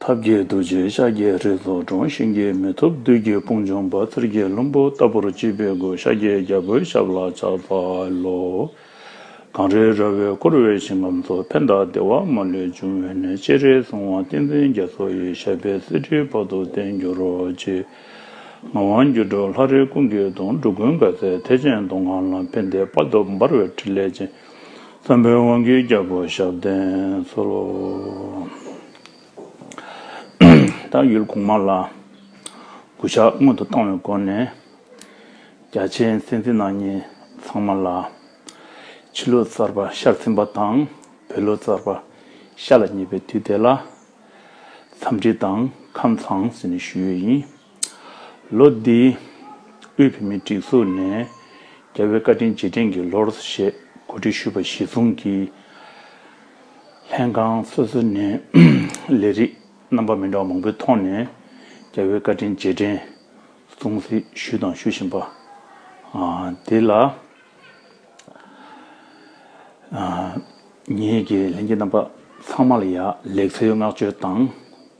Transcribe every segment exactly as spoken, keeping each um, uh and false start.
ཐབས་མཁས་རྡོ་རྗེ་ཤཱཀྱའི་རིགས་སུ་འཁྲུངས། གཤིན་རྗེའི་མི་ཐུབ་བདུད་ཀྱི་དཔུང་འཇོམས་པ། ཚེ་གཅིག་ལྷུན་པོ་ལྟ་བུར་བརྗིད་པའི་སྐུ། ཤཱཀྱའི་རྒྱལ་པོའི་ཞབས་ལ་ཕྱག་འཚལ་ལོ། གངས་རིའི་ར་བས་བསྐོར་བའི་ཞིང་ཁམས་སུ། ཕན་དང་བདེ་བ་མ་ལུས་འབྱུང་བའི་གནས། སྤྱན་རས་གཟིགས་དབང་བསྟན་འཛིན་རྒྱ་མཚོ་ཡི། ཞབས་པད་སྲིད་མཐའི་བར་དུ་བརྟན་གྱུར་ཅིག་ངག་དབང་སྒྱུ་འཕྲུལ་ལྷ་རིའི་སྐུ་མགོན་དང་། འགྲོ་ཀུན་དགའ་ཚལ་ཐེག་ཆེན་མདོ་སྔགས་ལ། ཕན་བདེ་དཔལ་དུ་འབར་བའི་ཕྲིན་ལས་ཅན། བསམ་འཕེལ་དབང་གི་རྒྱལ་པོ་ཞབས་བརྟན་གསོལ། ད་ཡུལ་གོང་མ་ལ་གུས་ཕྱག་སྔོན་དུ་བཏང་བའི་སྒོ་ནས། རྒྱ་ཆེའི་གསན་གཟིགས་གནང་མཁན་ཚང་མ་ལ། ཕྱི་ལོ་གསར་པ་ཤར་ཟིན་པ་དང་། བོད་ལོ་གསར་པ་ཤར་ལ་ཉེ་བའི་དུས་དེ་ལ། འཚམས་འདྲི་དང་ཁམས་བཟང་ཟེར་ནས་ཞུ་ཡས་ཡིན། ལོ་འདིའི་དབུས་བོད་མིའི་སྒྲིག་འཛུགས་ནས་རྒྱལ་བའི་བཀའ་དྲིན་རྗེས་དྲན་གྱི་ལོར་ཞེས་གོ་སྒྲིག་ཞུས་པ་གཞིར་བཟུང་གིས། ལྷན་ཁང་སོ་སོ་ནས་ལས་རིགས་རྣམ་པ་མི་འདྲ་བ་མང་པོའི་ཐོག་ནས་རྒྱལ་བའི་བཀའ་དྲིན་རྗེས་དྲན་སྲུང་བརྩི་ཞུས་དང་ཞུ་བཞིན་པ། ཨ། དེ་ལ། ཨ། ངེད་ཀྱི་ལྷན་རྒྱས་རྣམ་པ་ཚང་མ་ལ་ཡང་ལེགས་གསོལ་བསྔགས་བརྗོད་དང་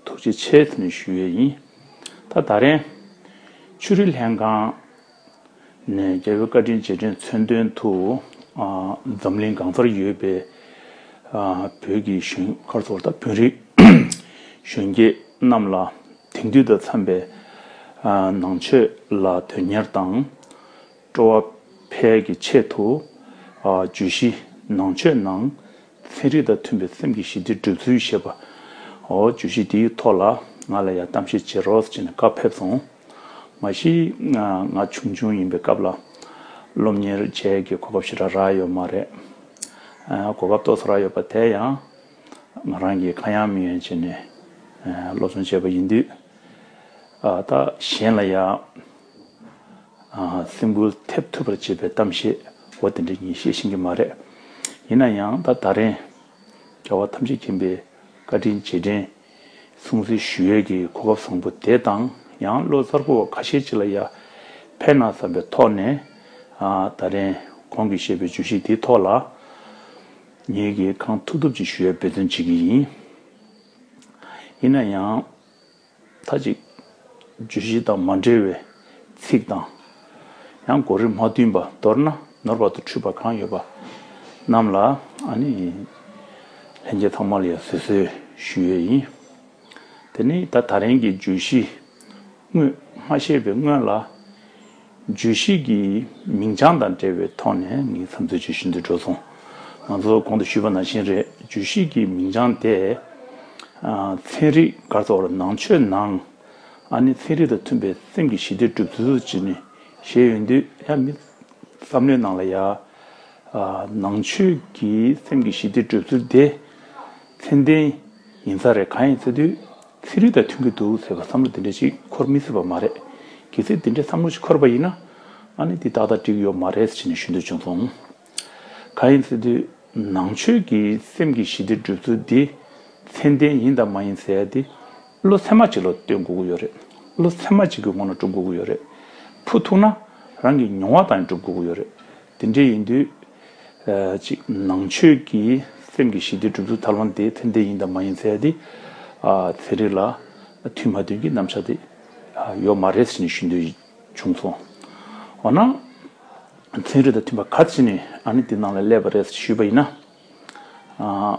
ཐུགས་རྗེ་ཆེ་ཟེར་ནས་ཞུ་ཡས་ཡིན། ད་ད་རེས་ཆོས་རིག་ལྷན་ཁང་ནས་རྒྱལ་བའི་བཀའ་དྲིན་རྗེས་དྲན་མཚོན་དོན་དུ། ཨ། འཛམ་གླིང་གང་སར་ཡོད་པའི། ཨ། བོད་ཀྱི་གཞོན་སྐར་ཚོར་དང་བོད་རིགས་གཞོན་སྐྱེས་རྣམས་ལ་དེང་དུས་དང་འཚམས་པའི། ཨ། ནང་ཆོས་ལ་དོན་གཉེར་དང་། སྤྲོ་བ་འཕེལ་གྱི་ཆེད་དུ། ཨ། བརྗོད་གཞི་ནང་ཆོས་ནང་ཚན་རིག་དང་མཐུན་པའི་སེམས་ཀྱི་ཞི་བདེ་སྒྲུབ་ཚུལ་ཞེས་པ། འོ། བརྗོད་གཞི་དེའི་ཐོག་ལ་ང་ལ་ཡང་གཏམ་བཤད་བྱེད་རོགས་ཟེར་ནས་བཀའ་ཕེབས་སོང་། མ་གཞི་ང་ང་ཆུང་ཆུང་ཡིན་པའི་སྐབས་ལ་སློབ་གཉེར་བྱེད་ཀྱི་གོ་སྐབས་ཞེ་དྲག་རག་ཡོད་མ་རེད། ཨ། གོ་སྐབས་ཏོག་ཙམ་རག་ཡོད་པ་དེ་ཡང་ང་རང་གི་ཁ་ཡང་མི་ཡོང་བྱས་ནས། ཨ། སློབ་སྦྱོང་བྱས་པ་ཡིན་དུས། ཨ། ད་གཞན་ལ་ཡང་། ཨ། སེམས་འགུལ་ཐེབས་ཐུབ་པར་བྱེད་པའི་གཏམ་བཤད་འོ་དེ་འདྲ་ངས་བཤད་ཤེས་ཀྱི་མ་རེད། ཡིན་ན་ཡང་ད་ད་རེས་རྒྱལ་བ་ཐམས་ཅད་མཁྱེན་པའི་བཀའ་དྲིན་རྗེས་དྲན་སྲུང་བརྩི་ཞུ་ཡས་ཀྱི་གོ་སྐབས་བཟང་པོ་དེ་དང་། ཡང་ལོ་གསར་པ་ཁ་ཤས་ཅིག་ལ་ཡང་ཕན་ན་བསམ་པའི་ཐོག་ནས། ཨ། ད་རེས་གོང་གི་བཤད་པའི་བརྗོད་གཞི་དེའི་ཐོག་ལ་ངེད་ཀྱིས་གང་ཐུབ་ཐུབ་ཅིག་ཞུ་ཡས་འབད་བརྩོན་བྱེད་ཀྱི་ཡིན། ཡིན་ན་ཡང་། ད་ཅིག་བརྗོད་གཞི་དང་མ་འབྲེལ་བའི་ཚིག་དང་། ཡང་གོ་རིམ་མ་མཐུན་པ། མདོར་ན་ནོར་བ་དང་འཁྲུལ་པ་གང་ཡོད་པ་རྣམས་ལ། ཨ་ནི་ལྷན་རྒྱས་ཚང་མ་ལ་ཡང་བཟོད་གསོལ་ཞུ་ཡས་ཡིན། དེ་ནི་ད་ད་རིང་གི་བརྗོད་གཞི་དངོས་མ་བཤད་པའི་སྔོན་ལ། བརྗོད་གཞི་གི་མིང་བྱང་དང་འབྲེལ་བའི་ཐོག་ནས་ངས་མཚམས་ཚོད་ཅིག་ཞུ་འདོད་འགྲོ་སོང་། ང་ཚོ་གོང་དུ་ཞུས་པ་ནང་བཞིན་རེད། བརྗོད་གཞི་གི་མིང་བྱང་དེ། ཨ། ཚན་རིག་ག་རེ་ཟེར་དགོས་རེད། ནང་ཆོས་ནང་། ཨ་ནི་ཚན་རིག་དང་མཐུན་པའི་སེམས་ཀྱི་ཞི་བདེ་སྒྲུབ་ཚུལ་ཅིག་ནི་བཤད་ཡོང་དུས། ཡང་མི་བསམ་བློའི་ནང་ལ་ཡ། ཨ། ནང་ཆོས་ཀྱི་སེམས་ཀྱི་ཞི་བདེ་སྒྲུབ་ཚུལ་དེ་ཚད་ལྡན་ཡིན་ས་རེད། གང་ཡིན་ཟེར་དུས། ཚན་རིག་དང་མཐུན་གྱི་འདུག་ཟེར་བ་བསམ་བློ་དེ་འདྲ་ཞིག་འཁོར་མི་སྲིད་པ་མ་རེད། གལ་སྲིད་དེ་འདྲའི་བསམ་བློ་ཞིག་འཁོར་བ་ཡིན་ན། ཨ་ནི་དེ་ཏག་ཏག་འགྲིག་ཡོད་མ་རེད་ཟེར་ནས་ཞུ་འདོད་བྱུང་སོང་། གང་ཡིན་ཟེར་དུས། ནང་ཆོས་ཀྱི་སེམས་ཀྱི་ཞི་བདེ་སྒྲུབ་ཚུལ་འདི་ཚད་ལྡན་ཡིན་དང་མ་ཡིན་ཟེར་ཡ་དེ་བློ་ཚད་མ་ཅིག་ལ་སྟོན་དགོས་ཀྱི་ཡོད་རེད། བློ་ཚད་མ་ཅིག་གི་ངོ་ན་སྒྲུབ་དགོས་ཀྱི་ཡོད་རེད། ཕུ་ཐུག་ན་རང་གི་མྱོང་བ་དང་སྒྲུབ་དགོས་ཀྱི་ཡོད་རེད། དེ་འདྲ་ཡིན་དུས། ཨ། ཅིག་ནང་ཆོས་ཀྱི་སེམས་ཀྱི་ཞི་བདེ་སྒྲུབ་ཚུལ་ཐབས་ལམ་དེ་ཚད་ལྡན་ཡིན་དང་མ་ཡིན་ཟེར་ཡ་དེ། ཨ། ཚན་རིག་ལ་མཐུན་མ་མཐུན་གྱི་རྣམ་གཞག་དེ། ཨ། ཡོད་མ་རེད་ཟེར་ནས་ཞུ་འདོད་བྱུང་སོང་། འོ་ན། ཚན་རིག་དང་མཐུན་པ་ག་ཅི་ནས་ཨ་ནི་དེ་ནང་ལ་སླེབས་པ་རེད་ཞུས་པ་ཡིན་ན། ཨ།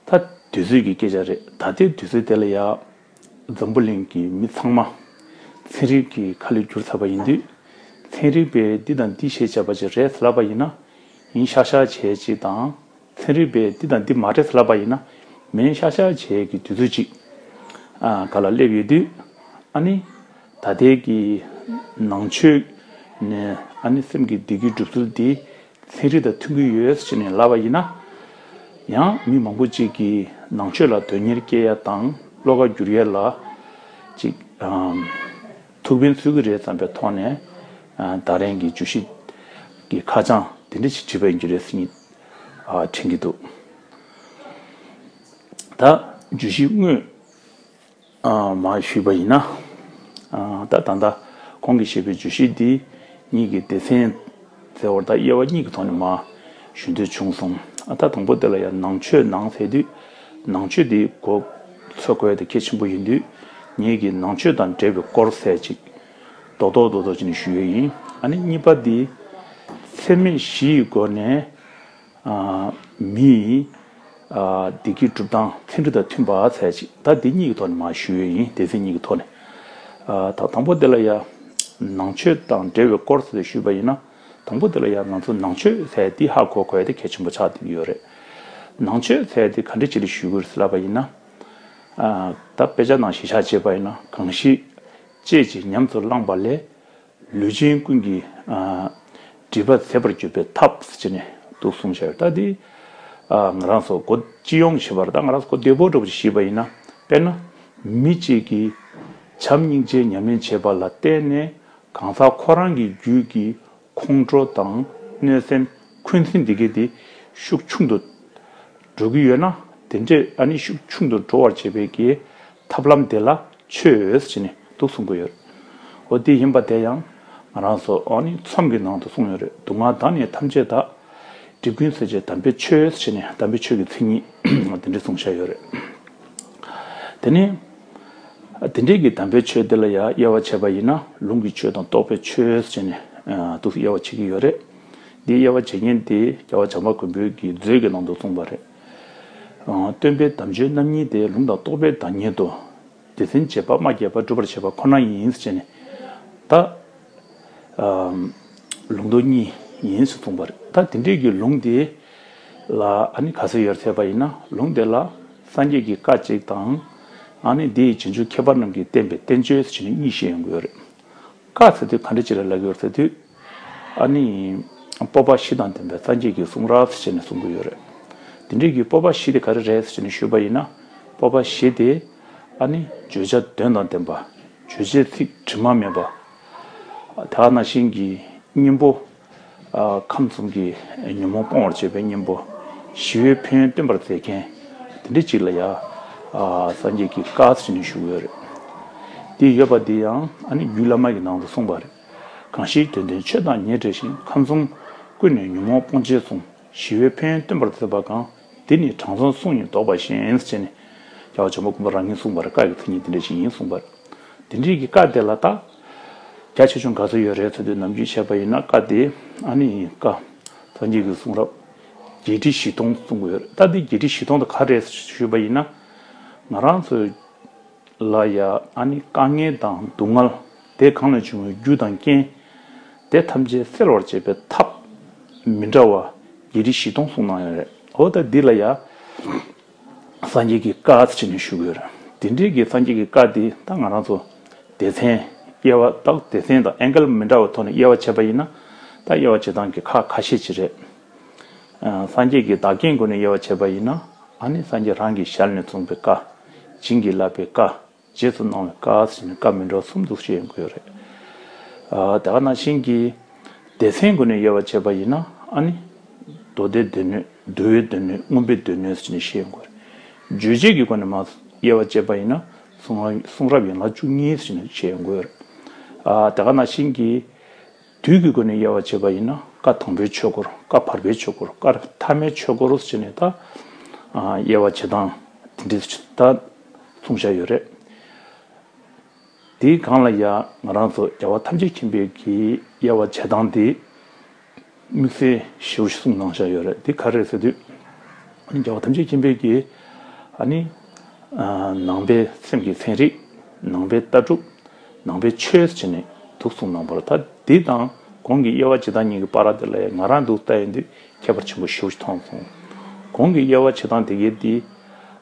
ད་དུས་ཚོད་ཀྱི་སྐད་ཆ་རེད། ད་ལྟའི་དུས་ཚོད་དེ་ལ་ཡ། འཛམ་བུ་གླིང་གི་མི་ཚང་མ་ཚན་རིག་གི་ཁ་ལོ་བསྒྱུར་ཚར་བ་ཡིན་དུས། ཚན་རིག་པས་འདི་དང་འདི་བྱས་བྱས་པ་ཅིག་རེད་ལབ་པ་ཡིན་ན། ཡིན་ཤག་ཤག་བྱས་ཅིག་དང་། ཚན་རིག་པས་འདི་དང་འདི་མ་རེད་ལབ་པ་ཡིན་ན། མིན་ཤག་ཤག་བྱས་ཀྱི་དུས་ཚོད་ཅིག་ཨ། ག་ལ་སླེབས་ཡོད་དུས། ཨ་ནི་ད་ལྟའི་གི་ནང་ཆོས་ནས། ཨ་ནི་སེམས་ཀྱི་བདེ་སྐྱིད་སྒྲུབ་ཚུལ་འདི་ཚན་རིག་དང་མཐུན་གྱི་ཡོད་ཟེར་ནས་ལབ་པ་ཡིན་ན། ཡང་མི་མང་པོ་ཅིག་གིས་ནང་ཆོས་ལ་དོན་གཉེར་སྐྱེ་ཡ་དང་བློ་ཁ་བསྒྱུར་ཡ་ལ་ཅིག་ཨམ། ཐུགས་ཕན་གསོས་ཀྱི་རེད་བསམ་པའི་ཐོག་ནས། ཨ། ད་རིང་གི་བརྗོད་གཞི་གི་ཁ་བྱང་དེ་འདྲ་ཞིག་བྲིས་པ་ཡིན་གྱི་རེད་ཟེར། ཨ། དྲན་གྱི་འདུག་ད་བརྗོད་གཞི་དངོས། ཨ། མར་ཞུས་པ་ཡིན་ན། ཨ། ད་ད་ལྟ་གོང་གི་བཤད་པའི་བརྗོད་གཞི་འདི་གཉིས་ཀྱི་སྡེ་ཚན་ཟེར་བ་དང་དབྱེ་བ་གཉིས་ཀྱི་ཐོག་ནས་མར་ཞུ་འདོད་བྱུང་སོང་། ཨ། ད་དང་པོ་དེ་ལ་ཡང་ནང་ཆོས་ནང་ཟེར་དུས། ནང་ཆོས་འདི་གོ་ འཚོལ་དགོས་དེ་གལ་ཆེན་པོ་ཡིན་དུས། ངེད་ཀྱིས་ནང་ཆོས་དང་འབྲེལ་བའི་སྐོར་ཟེར་ཅིག་རྡོག་རྡོག་རྡོག་རྡོག་ཅིག་ནས་ཞུ་ཡས་ཡིན། ཨ་ནི་གཉིས་པ་འདི་ཚད་མེད་བཞི་ཡི་སྒོ་ནས། ཨ། མིའི། ཨ། བདེ་སྐྱིད་སྒྲུབ་སྟངས་ཚན་རིག་དང་མཐུན་པ་ཟེར་ཅིག་ད་འདི་གཉིས་ཀྱི་ཐོག་ནས་མར་ཞུ་ཡས་ཡིན། སྡེ་ཚན་གཉིས་ཀྱི་ཐོག་ནས། ཨ། ད་དང་པོ་འདི་ལ་ཡ། ནང་ཆོས་དང་འབྲེལ་བའི་སྐོར་ཟེར་ཞུས་པ་ཡིན་ན། དང་པོ་འདི་ལ་ཡ་ང་ཚོ་ནང་ཆོས་ཟེར་འདི་ཧ་གོ་དགོས་དེ་གལ་ཆེན་པོ་ཆགས་བསྡད་ཀྱི་ཡོད་རེད། ནང་ཆོས་ཟེར་འདི་ག་འདྲ་ཅིག་ལ་ཞུ་དགོས་རེད་ལབ་པ་ཡིན་ན། ཨ། ད་དཔེ་ཆ་ནང་གཞི་བཞག་བྱས་པ་ཡིན་ན། གང་ཞིག་དཔྱད་ཅིང་ཉམས་སུ་བླངས་པ་ལས། ལུས་ཅན་ཀུན་གྱི། ཨ། སྒྲིབ་པ་ཟད་པར་གྱུར་པའི་ཐབས་ཟེར་ནས་འདུག་གསུངས་བཞག་ཡོད། ད་འདི། ཨ། ང་རང་ཚོ་གོ་སྤྱི་ཡོངས་བྱས་པར། ད་ང་རང་ཚོ་གོ་བདེ་པོ་འདྲ་པོ་ཞིག་བྱས་པ་ཡིན་ན། དཔེར་ན། མི་གཅིག་གིས་བྱམས་སྙིང་རྗེ་ཉམས་ལེན་བྱེད་པ་ལ་བརྟེན་ནས་གང་ཟག་ཁོ་རང་གི་རྒྱུད་ཀྱི་ཁོང་ཁྲོ་དང་གནོད་སེམས་འཁོན་འཛིན་འདི་གས་དེ་ཤུགས་ཆུང་དུ་འགྲོ་གི་ཡོད་ན། དེ་འདྲས་ཨ་ནི་ཤུགས་ཆུང་དུ་འགྲོ་བར་བྱེད་པའི་གི་ཐབས་ལམ་དེ་ལ་ཆོས་ཟེར་ནས་འདུག་གསུང་གི་ཡོད། འོ་དེ་ཡིན་པ་དེ་ཡང་ང་རང་ཚོ་ཨ་ནི་ཚོམས་ཀྱི་ནང་དུ་གསུངས་ཡོད་རེད། སྡུག་བསྔལ་དག་ནི་ཐམས་ཅད་དག་སྒྲིབ་ཀུན་ཟད་བྱེད་དམ་པའི་ཆོས་ཟེར་ནས་དམ་པའི་ཆོས་ཀྱི་མཚན་ཉིད་དེ་འདྲས་གསུངས་བཞག་ཡོད་རེད། དེ་ནས་དེ་འདྲས་ཀྱི་དམ་པའི་ཆོས་དེ་ལ་ཡང་དབྱེ་བ་ཕྱེ་བ་ཡིན་ན། ལུང་གི་ཆོས་དང་རྟོགས་པའི་ཆོས་ཟེར་ནས་འདུག་དབྱེ་བ་ཕྱེ་གི་ཡོད་རེད། འདི་དབྱེ་བ་འབྱེད་མཁན་དེ་རྒྱལ་བ་བྱམས་པ་མགོན་པོའི་གི་མཛོད་ཀྱི་ནང་དུ་གསུངས་པ་རེད། ཨ། སྟོན་པའི་དམ་ཆོས་རྣམ་གཉིས་དེ་ལུང་དང་རྟོགས་པའི་བདག་ཉིད་དོ། སྡེ་ཚན་བྱེད་པ་སྨྲ་བརྒྱད་པ་སྒྲུབ་པར་བྱེད་པ་ཁོ་ན་ཡིན་ཟེར་ནས། ད། ཨ། ལུང་རྟོགས་གཉིས་ཡིན་ཟེར་གསུངས་པ་རེད། ད་དེ་འདྲས་ཀྱི་ལུང་དེ་ལ་ཨ་ནི་ག་ཚོད་ཡོད་ཟེར་བ་ཡིན་ན། ལུང་དེ་ལ་སངས་རྒྱས་ཀྱི་བཀའ་གཅིག་དང་། ཨ་ནི་དེའི་རྗེས་འཇུག་མཁས་པ་རྣམས་ཀྱིས་བསྟན་པའི་བསྟན་བཅོས་ཟེར་ནས་གཉིས་བཤད་ཡོང་གི་ཡོད་རེད། བཀའ་ཟེར་དུས་ག་འདྲ་ཅིག་ལ་ལབ་ཀྱི་ཡོད་ཟེར་དུས། ཨ་ནི། སྤོབས་པ་བཞི་དང་ལྡན་པའི་སངས་རྒྱས་ཀྱི་གསུང་རབ་ཟེར་ནས་གསུང་གི་ཡོད་རེད། དེ་འདྲས་ཀྱི་སྤོབས་པ་བཞི་དེ་ག་རེ་རེད་ཟེར་ནས་ཞུས་པ་ཡིན་ན། སྤོབས་པ་བཞི་དེ་ཨ་ནི་བརྗོད་བྱ་དོན་དང་ལྡན་པ། རྗོད་བྱེད་ཚིག་དྲི་མ་མེད་པ། དེ་ནང་བཞིན་གྱི་སྙིང་པོ། ཨ། ཁམས་གསུམ་གྱི་ཉོན་མོངས་སྤོང་བར་བྱེད་པའི་སྙིང་པོ། ཞི་བའི་ཕན་ཡོན་སྟོན་པར་མཛད་མཁན། དེ་འདྲ་ཅིག་ལ་ཡང་། ཨ། སངས་རྒྱས་ཀྱི་བཀའ་ཟེར་ནས་ཞུ་གི་ཡོད་རེད། དེ་ཡོད་པ་དེ་ཡང་ཨ་ནི་རྒྱུད་བླ་མ་གི་ནང་དུ་གསུངས་པ་རེད། གང་ཞིག་དོན་ལྡན་ཆོས་དང་ཉེར་འབྲེལ་ཞིང་། ཁམས་གསུམ་ཀུན་ནས་ཉོན་མོངས་སྤོང་བྱེད་གསུམ། ཞི་བའི་ཕན་ཡོན་སྟོན་པར་མཛད་པ་གང་། དེ་ནི་དྲང་སྲོང་གསུམ་ཡིས་བཟློག་པར་ཤེས་ཟེར་ནས་རྒྱལ་བ་བྱམས་པ་མགོན་པོ་རང་གིས་གསུངས་པར། བཀའ་ཡི་མཚན་ཉིད་དེ་འདྲ་ཞིག་ཡིན་གསུངས་པར། དེ་འདྲའི་གི་བཀའ་དེ་ལ་ད་རྒྱ་ཆེ་ཆུང་ག་ཚོད་ཡོད་རེད་ཟེར་དུས། ནམ་རྒྱུན་བཤད་པ་ཡིན་ན་བཀའ་དེ་ཨ་ནི་བཀའ། སངས་རྒྱས་ཀྱི་གསུང་རབ་བརྒྱད་ཁྲི་བཞི་སྟོང་གསུང་གི་ཡོད་རེད། ད་འདི་བརྒྱད་ཁྲི་བཞི་སྟོང་དེ་ག་རེ་རེད་ཞུས་པ་ཡིན་ན། ང་རང་ཚོའི་ལ་ཡ་ཨ་ནི་དཀའ་ངལ་དང་སྡུག་བསྔལ་དེ་གང་ལ་བྱུང་བའི་རྒྱུ་དང་རྐྱེན་དེ་ཐམས་ཅད་སེལ་བར་བྱེད་པའི་ཐབས་མི་འདྲ་བ་བརྒྱད་ཁྲི་བཞི་སྟོང་གསུངས་གནང་ཡོད་རེད། འོ་ད་འདི་ལ་ཡ་སངས་རྒྱས་ཀྱི་བཀའ་ཟེར་ནས་ཞུ་གི་ཡོད་རེད། དེ་འདྲའི་གི་སངས་རྒྱས་ཀྱི་བཀའ་དེ་ད་ང་རང་ཚོ་སྡེ་ཚན་དབྱེ་བ་དང་། སྡེ་ཚན་དང་ཨེང་གལ་མི་འདྲ་བའི་ཐོག་ནས་དབྱེ་བ་བྱས་པ་ཡིན་ན། ད་དབྱེ་བ་བྱེད་སྟངས་ཀྱི་ཁག་ཁ་ཤས་ཅིག་རེད། ཨ། སངས་རྒྱས་ཀྱི་བདག་རྐྱེན་སྒོ་ནས་དབྱེ་བ་བྱས་པ་ཡིན་ན། ཨ་ནི་སངས་རྒྱས་རང་གི་ཞལ་ནས་གསུངས་པའི་བཀའ། བྱིན་གྱིས་བརླབས་པའི་བཀའ། རྗེས་སུ་གནང་བའི་བཀའ་ཟེར་ནས་བཀའ་མི་འདྲ་བ་གསུམ་འདུག་བཤད་ཡོང་གི་ཡོད་རེད། ཨ། དེ་ག་ནང་བཞིན་གྱི་སྡེ་ཚན་སྒོ་ནས་དབྱེ་བ་བྱས་པ་ཡིན་ན། ཨ་ནི་མདོ་སྡེའི་སྡེ་སྣོད། འདུལ་བའི་སྡེ་སྣོད། མངོན་པའི་སྡེ་སྣོད་ཟེར་ནས་བཤད་ཡོང་གི་ཡོད་རེད། རྗོད་བྱེད་ཀྱི་སྒོ་ནས་མར་དབྱེ་བ་བྱས་པ་ཡིན་ན། གསུང་རབ། གསུང་རབ་ཡན་ལག་བཅུ་གཉིས་ཟེར་ནས་བཤད་ཡོང་གི་ཡོད་རེད། ཨ། དེ་ག་ནང་བཞིན་གྱི་དུས་ཀྱི་སྒོ་ནས་དབྱེ་བ་བྱས་པ་ཡིན་ན། བཀའ་དང་པོའི་ཆོས་སྐོར། བཀའ་བར་པའི་ཆོས་སྐོར། བཀའ་ཐ་མའི་ཆོས་སྐོར་ཟེར་ནས་ད། ཨ། དབྱེ་བ་བྱེད་སྟངས་དེ་འདྲ་ད་གསུངས་བཞག་ཡོད་རེད། དེའི་སྒང་ལ་ཡ་ང་རང་ཚོ་རྒྱལ་བ་ཐམས་ཅད་མཁྱེན་པའི་གི་དབྱེ་བ་བྱེད་སྟངས་དེ་དམིགས་བསལ་ཞེ་པོ་ཞིག་གསུངས་གནང་བཞག་ཡོད་རེད། དེ་ག་རེ་རེད་ཟེར་དུས། ཨ་ནི་རྒྱལ་བ་ཐམས་ཅད་མཁྱེན་པའི་གི། ཨ་ནི། ཨ། ནང་པའི་སེམས་ཀྱི་ཚན་རིག། ནང་པའི་ལྟ་གྲུབ། ནང་པའི་ཆོས་ཟེར་ནས་འདུག་གསུངས་གནང་བ་རེད། ད་འདི་དང་གོང་གི་དབྱེ་བ་ཇི་ལྟར་ཉིད་ཀྱི་བར་དེ་ལ་ང་རང་འདུག་ལྟ་ཡོང་དུས་ཁྱད་པར་ཆེན་པོ་ཞེ་པོ་ཞིག་མཐོང་སོང་། གོང་གི་དབྱེ་བ་ཇི་ལྟར་དེ་གའི་འདི་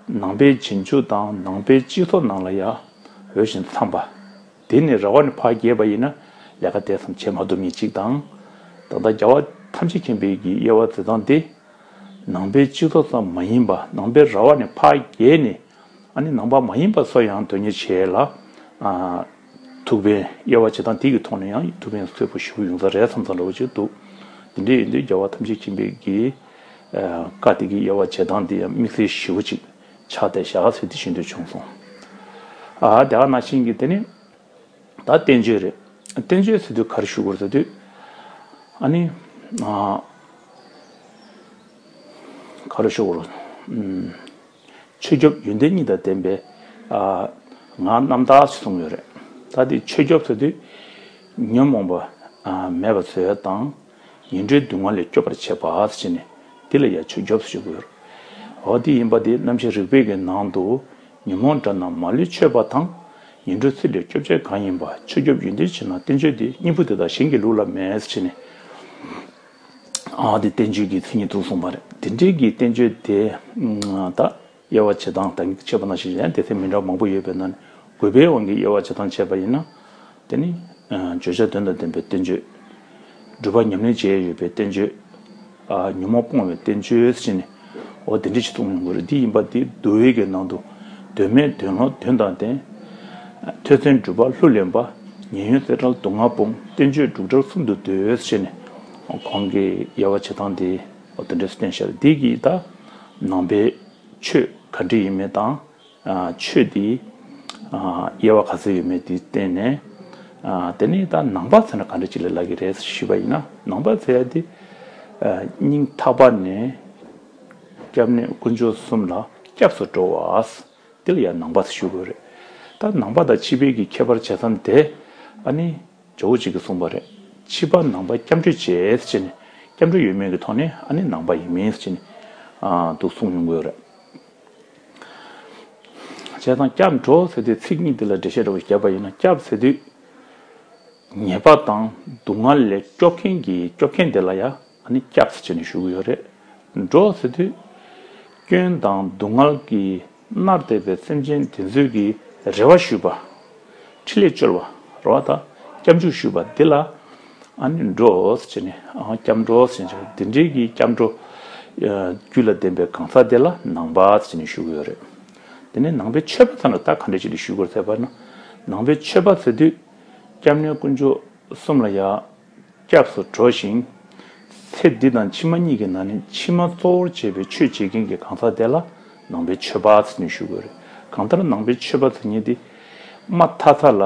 ནང་པའི་རྗེས་འཇུག་དང་ནང་པའི་སྤྱི་ཚོགས་ནང་ལ་ཡ་འོས་ཤིང་འཚམས་པ། དེ་ནི་ར་བ་ནས་ཕར་རྒྱས་པ་ཡིན་ན་ལས་ཀ་དེ་ཙམ་བྱེད་མ་ཐུབ་མཁན་གཅིག་དང་། ད་ལྟ་རྒྱལ་བ་ཐམས་ཅད་མཁྱེན་པའི་གི་དབྱེ་བ་ཇི་ལྟར་འདི། ནང་པའི་སྤྱི་ཚོགས་ཙམ་མ་ཡིན་པ། ནང་པའི་ར་བ་ནས་ཕར་རྒྱས་ནས། ཨ་ནི་ནང་པ་མ་ཡིན་པ་ཚོ་ཡང་དོན་གཉེར་བྱེད་ལ། ཨ། ཐུགས་ཕན། དབྱེ་བ་བྱེད་སྟངས་དེ་གི་ཐོག་ནས་ཡང་ཐུགས་ཕན་གསོས་པོ་ཞེ་པོ་ཡོང་ས་རེད་བསམ་བསམ་འདྲ་བོ་ཅིག་འདུག་དེ་འདྲ་ཡིན་དུས་རྒྱལ་བ་ཐམས་ཅད་མཁྱེན་པའི་གི། ཨ། བཀའ་དེ་གི་དབྱེ་བ་བྱེད་སྟངས་དེ་ཡང་དམིགས་བསལ་ཞེ་པོ་ཅིག་ཆགས་བསྡད་བཞག་ཟེར་དེ་བཞིན་དུ་བྱུང་སོང་། ཨ། དེ་ག་ནང་བཞིན་གྱི་དེ་ནི། ད་བསྟན་བཅོས་རེད། བསྟན་བཅོས་ཟེར་དུས་ག་རེ་ཞུ་དགོས་རེད་ཟེར་དུས། ཨ་ནི། ཨ། ག་རེ་ཞུ་དགོས་རེད། ཨུམ། ཆོས་སྐྱོབ་ཡོན་ཏན་གཉིས་དང་ལྡན་པའི་ ཨ། ང་རྣམ་དག་ཅིག་གསུངས་ཡོད་རེད། ད་དེ་ཆོས་སྐྱོབ་ཟེར་དུས་ཉོན་མོངས་པ་ཨ་མེད་པར་བཟོ་ཡ་དང་། ངན་འགྲོའི་སྡུག་བསྔལ་ལས་སྐྱོབ་པར་བྱེད་པ་ཟེར་ནས་དེ་ལ་ཡ་ཆོས་སྐྱོབ་ཟེར་གྱི་ཡོད་རེད། འོ་དེ་ཡིན་པ་དེ་རྣམ་བཤད་རིག་པའི་གི་ནང་དུ། ཉོན་མོངས་དགྲ་རྣམས་མ་ལུས་ཆོད་པ་དང་། ངན་འགྲོའི་ཚུལ་ལས་སྐྱོབ་བྱེད་གང་ཡིན་པ། ཆོས་སྐྱོབ་ཡོན་ཏན་ཆེ་ན་བསྟན་བཅོས་ཏེ། གཉེན་པོ་དེ་དག་གཞན་གྱི་ལུགས་ལ་མེད་ཟེར་ནས། ཨ་དེ་བསྟན་བཅོས་ཀྱི་མཚན་ཉིད་དུ་གསུངས་པ་རེད། དེ་འདྲའི་གི་བསྟན་བཅོས་དེ་ད་དབྱེ་བ་ཕྱེ་སྟངས་ད་གིན་ཕྱེ་བ་ནང་བཞིན་གཞན་སྡེ་ཚན་མི་འདྲ་བ་མང་པོ་ཡོད་པའི་ནང་ནས་དགོས་པའི་དབང་གིས་དབྱེ་བ་ཕྱེ་སྟངས་བྱས་པ་ཡིན་ན། དེ་ནི་བརྗོད་བྱ་དོན་དང་ལྡན་པའི་བསྟན་བཅོས། སྒྲུབ་པ་ཉམས་ལེན་བྱས་ཡོད་པའི་བསྟན་བཅོས། ཨ་ཉོན་མོངས་སྤོང་བའི་བསྟན་བཅོས་ཟེར་ནས། འོ་དེ་འདྲ་ཞིག་གསུངས་ཡོང་གི་རེད། འདི་ཡིན་པ་འདི་འདུལ་བའི་གི་ནང་དུ། དོན་མེད་དོན་ལོག་དོན་དང་ལྡན། ཐོས་བཙུན་སྒྲུབ་པ་ལྷུར་ལེན་པ། ཉེ་ཡོན་རྩེ་བྲལ་སྡུག་བསྔལ་སྤོང་། བསྟན་བཅོས་འབྲུག་སྒྲ་གསུམ་དུ་འདོད་ཟེར་ནས། ཁོང་གི་དབྱེ་བ་ཕྱེ་སྟངས་འདི་འོ་དེ་འདྲ་བསྟན་ཤར། འདི་གིས་ད་ནང་པའི་ཆོས་ག་འདྲ་ཡིན་མིན་དང་། ཨ་ཆོས་འདི་ཨ་དབྱེ་བ་ག་ཚོད་ཡོད་མེད་འདི་བསྟན་ནས། ཨ་དེ་ནས་ད་ནང་པ་ཟེར་ན་ག་འདྲ་ཅིག་ལ་ལབ་ཀྱི་རེད་ཞུས་པ་ཡིན་ན། ནང་པ་ཟེར་ཡ་འདི་ཨ་སྙིང་ཐག་པ་ནས་སྐྱབས་གནས་དཀོན་མཆོག་གསུམ་ལ་སྐྱབས་སུ་འགྲོ་བ། འདི་ལ་ཡང་ནང་པ་ཟེར་ཞུ་དགོས་རེད། ད་ནང་པ་དང་ཕྱི་པའི་གི་ཁྱད་པར་བྱེད་མཚམས་དེ་ཨ་ནི། ཇོ་བོ་གཅིག་གིས་གསུངས་པ་རེད། ཕྱི་པ་ནང་པ་སྐྱབས་འགྲོ་བྱེད་ཟེར་ནས། སྐྱབས་འགྲོ་ཡོད་མེད་ཀྱི་ཐོག་ནས་ཨ་ནི་ནང་པ་ཡིན་མིན་ཟེར་ནས་ཨ་འདུག་གསུངས་ཡོང་གི་ཡོད་རེད། བྱས་ཙང་སྐྱབས་འགྲོ་ཟེར་དུས་ཚིག་གཉིས་འདི་ལ་འགྲེལ་བཤད་འདྲ་བོ་བརྒྱབ་པ་ཡིན་ན། སྐྱབས་ཟེར་དུས་ཉེས་པ་དང་སྡུག་བསྔལ་ལས་སྐྱོབ་མཁན་གྱི་སྐྱོབ་མཁན་དེ་ལ་ཡང་ཨ་ནི་སྐྱབས་ཟེར་ནས་ཞུ་གི་ཡོད་རེད། འགྲོ་ཟེར་དུས་སྐྱོན་དང་སྡུག་བསྔལ་གྱིས་མནར་བསྡད་པའི་སེམས་ཅན་དེ་ཚོའི་གི་རེ་བ་ཞུས་པ། འཕྲིན་ལས་བཅོལ་བ་རེད་པ། ད་སྐྱབས་འཇུག་ཞུས་པ་འདི་ལ་ཨ་ནི་འགྲོ་ཟེར་ནས། ཨ་སྐྱབས་འགྲོ་ཟེར་ནས། དེ་འདྲའི་གི་སྐྱབས་འགྲོ་ཨ་རྒྱུད་ལ་ལྡན་པའི་གང་ཟག་དེ་ལ་ནང་པ་ཟེར་ནས་ཞུ་གི་ཡོད་རེད། དེ་ནས་ནང་པའི་ཆོས་པ་ཚོ་ལ་ད་ག་འདྲ་ཞིག་ལ་ཞུ་དགོས་ཟེར་བ་ན། ནང་པའི་ཆོས་པ་ཟེར་དུས་སྐྱབས་གནས་དཀོན་མཆོག་གསུམ་ལ་ཡ་སྐྱབས་སུ་འགྲོ་ཞིང་། ཚེ་འདི་དང་ཕྱི་མ་གཉིས་ཀྱི་ནང་ནས་ཕྱི་མ་གཙོ་བོར་བྱས་པའི་ཆོས་བྱེད་མཁན་གྱི་གང་ཟག་དེ་ལ་ནང་པའི་ཆོས་པ་ཟེར་ནས་ཞུ་དགོས་རེད། གང་ལྟར་ནང་པའི་ཆོས་པ་ཟེར་མཁན་དེ་མ་མཐའ་མཚམས་ལ་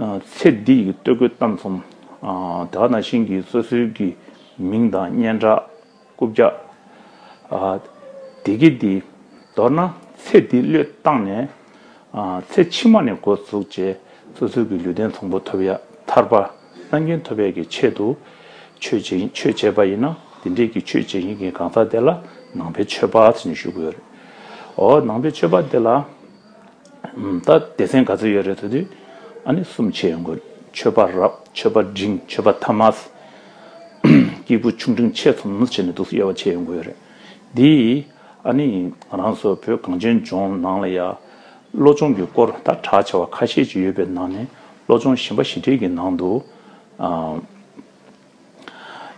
ཨ་ཚེ་འདི་ཡི་ལྟོ་གོས་གཏམ་གསུམ། ཨ་དེ་ག་ནང་བཞིན་གྱི་སོ་སོའི་གི་མིང་དང་སྙན་གྲགས། རྐུབ་བཀྱག་ཨ་བདེ་སྐྱིད་འདི། མདོར་ན་ཚེ་འདི་བློས་བཏང་ནས་ཨ་ཚེ་ཕྱི་མ་ནས་འགོ་བཙུགས་བྱས་སོ་སོའི་གི་ལུས་རྟེན་བཟང་པོ་ཐོབ་ཡ། ཐར་པ་རྣམ་མཁྱེན་ཐོབ་ཡ་གི་ཆེད་དུ་ཆོས་བྱེད། ཆོས་བྱེད་པ་ཡིན་ན། དེ་འདྲའི་གི་ཆོས་བྱེད་མཁན་གྱི་གང་ཟག་དེ་ལ་ནང་པའི་ཆོས་པ་ཟེར་ནས་ཞུ་གི་ཡོད་རེད། འོ་ནང་པའི་ཆོས་པ་དེ་ལ་ད་སྡེ་ཚན་ག་ཚོད་ཡོད་རེད་ཟེར་དུས་ཨ་ནི་གསུམ་ཕྱེ་ཡོང་གི་ཡོད་རེད། ཆོས་པ་རབ། ཆོས་པ་འབྲིང་། ཆོས་པ་ཐ་མལ། སྐྱེས་བུ་ཆུང་འབྲིང་ཆེ་ཆུང་བྱས་ནས་འདུག་སེ་དབྱེ་བ་ཕྱེ་ཡོང་གི་ཡོད་རེད། འདི་ཨ་ནི་ང་རང་ཚོ་བོད་གངས་ཅན་ལྗོངས་ནང་ལ་ཡ་བློ་སྦྱོང་གི་སྐོར་ད་གྲགས་ཆེ་བ་ཁ་ཤས་ཅིག་ཡོད་པའི་ནང་ནས། བློ་སྦྱོང་ཞིམ་པ་ཞི་བདེ་གི་ནང་དུ་ཨ་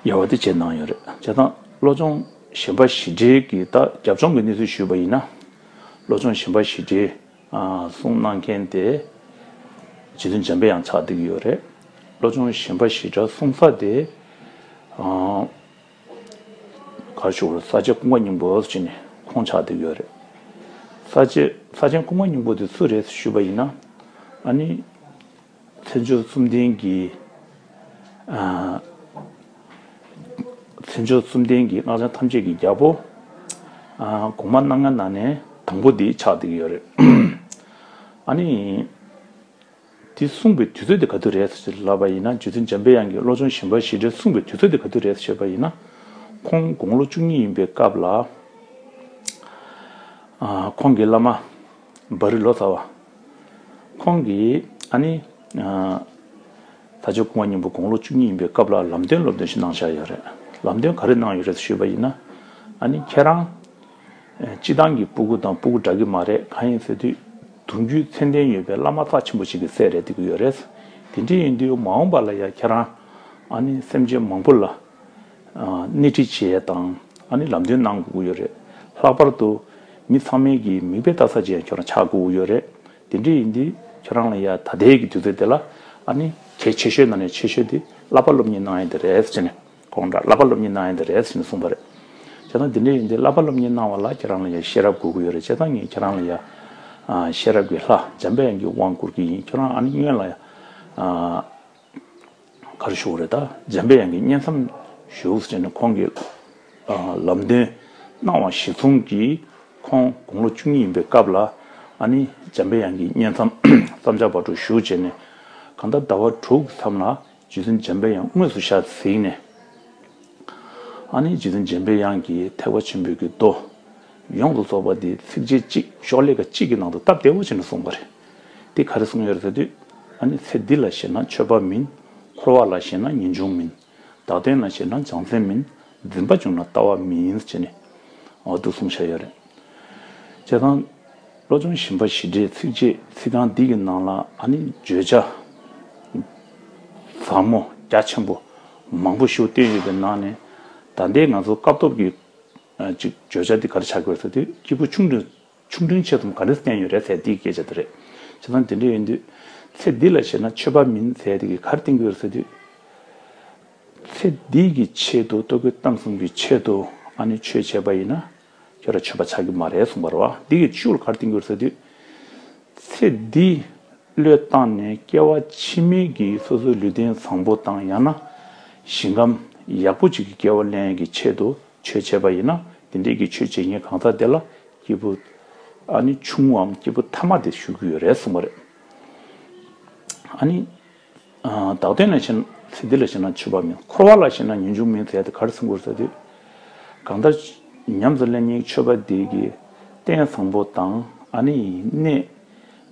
དབྱེ་བ་དེ་ཕྱེ་གནང་ཡོད་རེད། བྱས་ཙང་བློ་སྦྱོང་ཞིམ་པ་ཞི་བདེ་གི་ད་རྒྱབ་ལྗོངས་ཀྱི་གནས་ཚུལ་ཞུས་པ་ཡིན་ན། བློ་སྦྱོང་ཞིམ་པ་ཞི་བདེ་ཨ་གསུང་གནང་མཁན་དེ་རྗེ་བཙུན་འཇམ་པའི་དབྱངས་ཆགས་བསྡད་ཀྱི་ཡོད་རེད། བློ་སྦྱོང་ཞིམ་པ་ཞི་བདེ་གསུང་ས་དེ་ཨ་ག་རེ་ཞུ་དགོས་རེད། ས་སྐྱ་ཀུན་དགའ་སྙིང་པོ་ཟེར་ནས་ཁོང་ཆགས་བསྡད་ཀྱི་ཡོད་རེད། ས་སྐྱ་ས་སྐྱ་ཀུན་དགའ་སྙིང་པོ་དེ་སུ་རེད་ཞུས་པ་ཡིན་ན། ཨ་ནི་མཚན་བརྗོད་གསུམ་ལྡན་གྱི་ཨ་མཚན་བརྗོད་གསུམ་ལྡན་གྱི་སྔགས་འཆང་ཐམས་ཅད་ཀྱི་རྒྱལ་པོ། ཨ་གོང་མ་སྣ་ལྔ་ནང་ནས་དང་པོ་འདི་ཆགས་བསྡད་ཀྱི་ཡོད་རེད། ཨ་ནི་འདི་གསུངས་པའི་དུས་ཚོད་འདི་ག་དུས་རེད་ཟེར་ལབ་པ་ཡིན་ན། རྗེ་བཙུན་འཇམ་པའི་དབྱངས་ཀྱིས་བློ་སྦྱོང་ཞིམ་པ་ཞི་བདེ་གསུངས་པའི་དུས་ཚོད་འདི་ག་དུས་རེད་ཟེར་བཤད་པ་ཡིན་ན། ཁོང་དགུང་ལོ་བཅུ་གཉིས་ཡིན་པའི་སྐབས་ལ། ཨ་ཁོང་གི་བླ་མ་བ་རི་ལོ་ཙཱ་བ། ཁོང་གིས་ཨ་ནི་ཨ་ས་སྐྱ་ཀུན་དགའ་སྙིང་པོ་དགུང་ལོ་བཅུ་གཉིས་ཡིན་པའི་སྐབས་ལ་ལམ་སྟོན་སློབ་སྟོན་ཞིག་གནང་བཞག་ཡོད་རེད། ལམ་སྟོན་ག་རེ་གནང་ཡོད་རེད་ཞུས་པ་ཡིན་ན། ཨ་ནི་ཁྱེད་རང་ཨ་སྤྱི་བཏང་གི་སྤུ་གུ་དང་སྤུ་གུ་འདྲ་གི་མ་རེད། གང་ཡིན་ཟེར་དུས་གདུང་རྒྱུད་མཚན་ལྡན་ཡོད་པའི་བླ་མ་རྩ་ཆེན་པོ་ཞིག་གི་སྲས་རེད་བསྡད་ཀྱི་ཡོད་རེད། དེ་འདྲ་ཡིན་དུས་མ་འོངས་པ་ལ་ཡང་ཁྱེད་རང་ཨ་ནི་སེམས་ཅན་མང་པོ་ལ་ཨ་སྣེ་ཁྲིད་བྱེད་ཡས་དང་། ཨ་ནི་ལམ་སྟོན་གནང་དགོས་ཀྱི་ཡོད་རེད། ལྷག་པར་དུ་མི་ཚང་མའི་གི་མིག་དཔེ་ལྟ་ས་ཅིག་ཡང་ཁྱོད་རང་ཆགས་དགོས་ཀྱི་ཡོད་རེད། དེ་འདྲ་ཡིན་དུས་ཁྱོད་རང་ལ་ཡ་ད་ལྟའི་གི་དུས་ཚོད་དེ་ལ་ཨ་ནི་གལ་ཆེ་ཤོས་ནང་ནས་ཆེ་ཤོས་དེ་བསླབ་པ་སློབ་གཉེར་གནང་ཡས་དེ་རེད་ཟེར་ནས། ཁོང་འདྲ་བསླབ་པ་སློབ་གཉེར་གནང་ཡས་དེ་རེད་ཟེར་ནས་གསུངས་པ་རེད། བྱས་ཙང་དེ་འདྲ་ཡིན་དུས་བསླབ་པ་སློབ་གཉེར་གནང་བ་ལ་ཁྱེད་རང་ལ་ཡ་ཤེས་རབ་དགོས་ཀྱི་ཡོད་རེད། བྱས་ཙང་ངས་ཁྱེད་རང་ལ་ཡ་ཨ་ཤེས་རབ་ཀྱི་ལྷ་འཇམ་པའི་དབྱངས་ཀྱི་དབང་བསྐུར་གྱི་ཡིན། ཁྱོད་རང་ཨ་ནི་སྔོན་ལ་ཡ་ཨ། ག་རེ་ཞུ་དགོས་རེད། ད་འཇམ་པའི་དབྱངས་ཀྱི་བསྙེན་མཚམས་ཞུ་ཟེར་ནས་ཁོང་གིས་ཨ་ལམ་སྟོན་གནང་བ་གཞིར་བཟུང་གིས། ཁོང་དགུང་ལོ་བཅུ་གཉིས་ཡིན་པའི་སྐབས་ལ་ ཨ་ནི་འཇམ་པའི་དབྱངས་ཀྱི་བསྙེན་མཚམས་བསམ་འཆར་བར་དུ་བཞུགས་བྱས་ནས། གང་ལྟར་ཟླ་བ་དྲུག་མཚམས་ལ་རྗེ་བཙུན་འཇམ་པའི་དབྱངས་དངོས་སུ་ཞལ་གཟིགས་ནས། ཨ་ནི་རྗེ་བཙུན་འཇམ་པའི་དབྱངས་ཀྱིས་ཐེག་པ་ཆེན་པོའི་གི་མདོ་ཡོངས་སུ་རྫོགས་པ་འདི་ཚིགས་བཅད་གཅིག་ཤོག་ལེ་ཁ་གཅིག་གི་ནང་དུ་སྟབས་བདེ་བོ་བྱས་ནས་གསུངས་པ་རེད། འདི་ག་རེ་གསུངས་ཡོད་རེད་ཟེར་དུས། ཨ་ནི་ཚེ་འདི་ལ་གཞིགས་ན་ཆོས་པ་མིན། འཁོར་བ་ལ་གཞིགས་ན་ངེས་འབྱུང་མིན། བདག་དོན་ལ་གཞིགས་ན་བྱང་སེམས་མིན། འཛིན་པ་བྱུང་ན་ལྟ་བ་མིན་ཟེར་ནས་འོ་འདུག་གསུངས་བཞག་ཡོད་རེད། བྱས་ཙང་བློ་སྦྱོང་ཞིམ་པ་ཞི་བདེའི་ཚིགས་བཅད་ཚིག་རྐང་འདི་གི་ནང་ལ་ཨ་ནི་བརྗོད་བྱ་ཟབ་མོ་རྒྱ་ཆེན་པོ་མང་པོ་ཞིག་བསྟན་ཡོད་པའི་ནང་ནས། ད་ལྟའི་ང་ཚོ་སྐབས་ཐོག་གི་ཨ་ཅིག་བརྗོད་བྱ་འདི་ག་རེ་ཆགས་ཀྱི་ཡོད་ཟེར་དུས། སྐྱེས་བུ་ཆུང་འབྲིང་ཆུང་འབྲིང་ཆེ་གསུམ་ག་འདྲས་བསྟན་ཡོད་རེད་ཟེར་འདིའི་སྐད་ཆ་དེ་རེད། བྱས་ཙང་དེ་འདྲ་ཡིན་དུས། ཚེ་འདི་ལ་གཞིགས་ན་ཆོས་པ་མིན་ཟེར་དེ་གི་ག་རེ་བསྟན་གྱི་ཡོད་རེད་ཟེར་དུས། ཚེ་འདི་གི་ཆེད་དུ་ལྟོ་གོས་གཏམ་གསུམ་གྱི་ཆེད་དུ་ཨ་ནི་ཆོས་བྱས་པ་ཡིན་ན། ཁྱོད་རང་ཆོས་པ་ཆགས་ཀྱི་མ་རེད་གསུངས་པ་རེད་བ། འདི་གི་ཤུགས་ལ་ག་རེ་བསྟན་གྱི་ཡོད་རེད་ཟེར་དུས། ཚེ་འདི་བློས་བཏང་ནས་སྐྱེ་བ་ཕྱི་མའི་གི་སོ་སོའི་ལུས་རྟེན་བཟང་པོ་དང་ཡང་ན་ཞིང་ཁམས་ཡག་པོ་ཅིག་གི་སྐྱེ་བ་ལེན་ཡས་ཀྱི་ཆེད་དུ་ཆོས་བྱས་པ་ཡིན་ན། དེ་འདྲའི་གི་ཆོས་བྱེད་མཁན་གང་ཟག་དེ་ལ་སྐྱེས་བུ་ཨ་ནི་ཆུང་ངུའམ་སྐྱེས་བུ་ཐ་མ་དེ་ཞུ་གི་ཡོད་རེད་གསུངས་པ་རེད། ཨ་ནི་ཨ་བདག་དོན་ལ་གཞིགས་ན། ཚེ་འདི་ལ་གཞིགས་ན་ཆོས་པ་མིན། འཁོར་བ་ལ་གཞིགས་ན་ངེས་འབྱུང་མིན་ཟེར་ཡ་དེ་ག་རེ་གསུང་དགོས་ཟེར་དུས། གང་ལྟར་ཉམས་སུ་ལེན་མཁན་ཆོས་པ་དེ་གི་རྟེན་བཟང་པོ་དང་ཨ་ནི་གནས།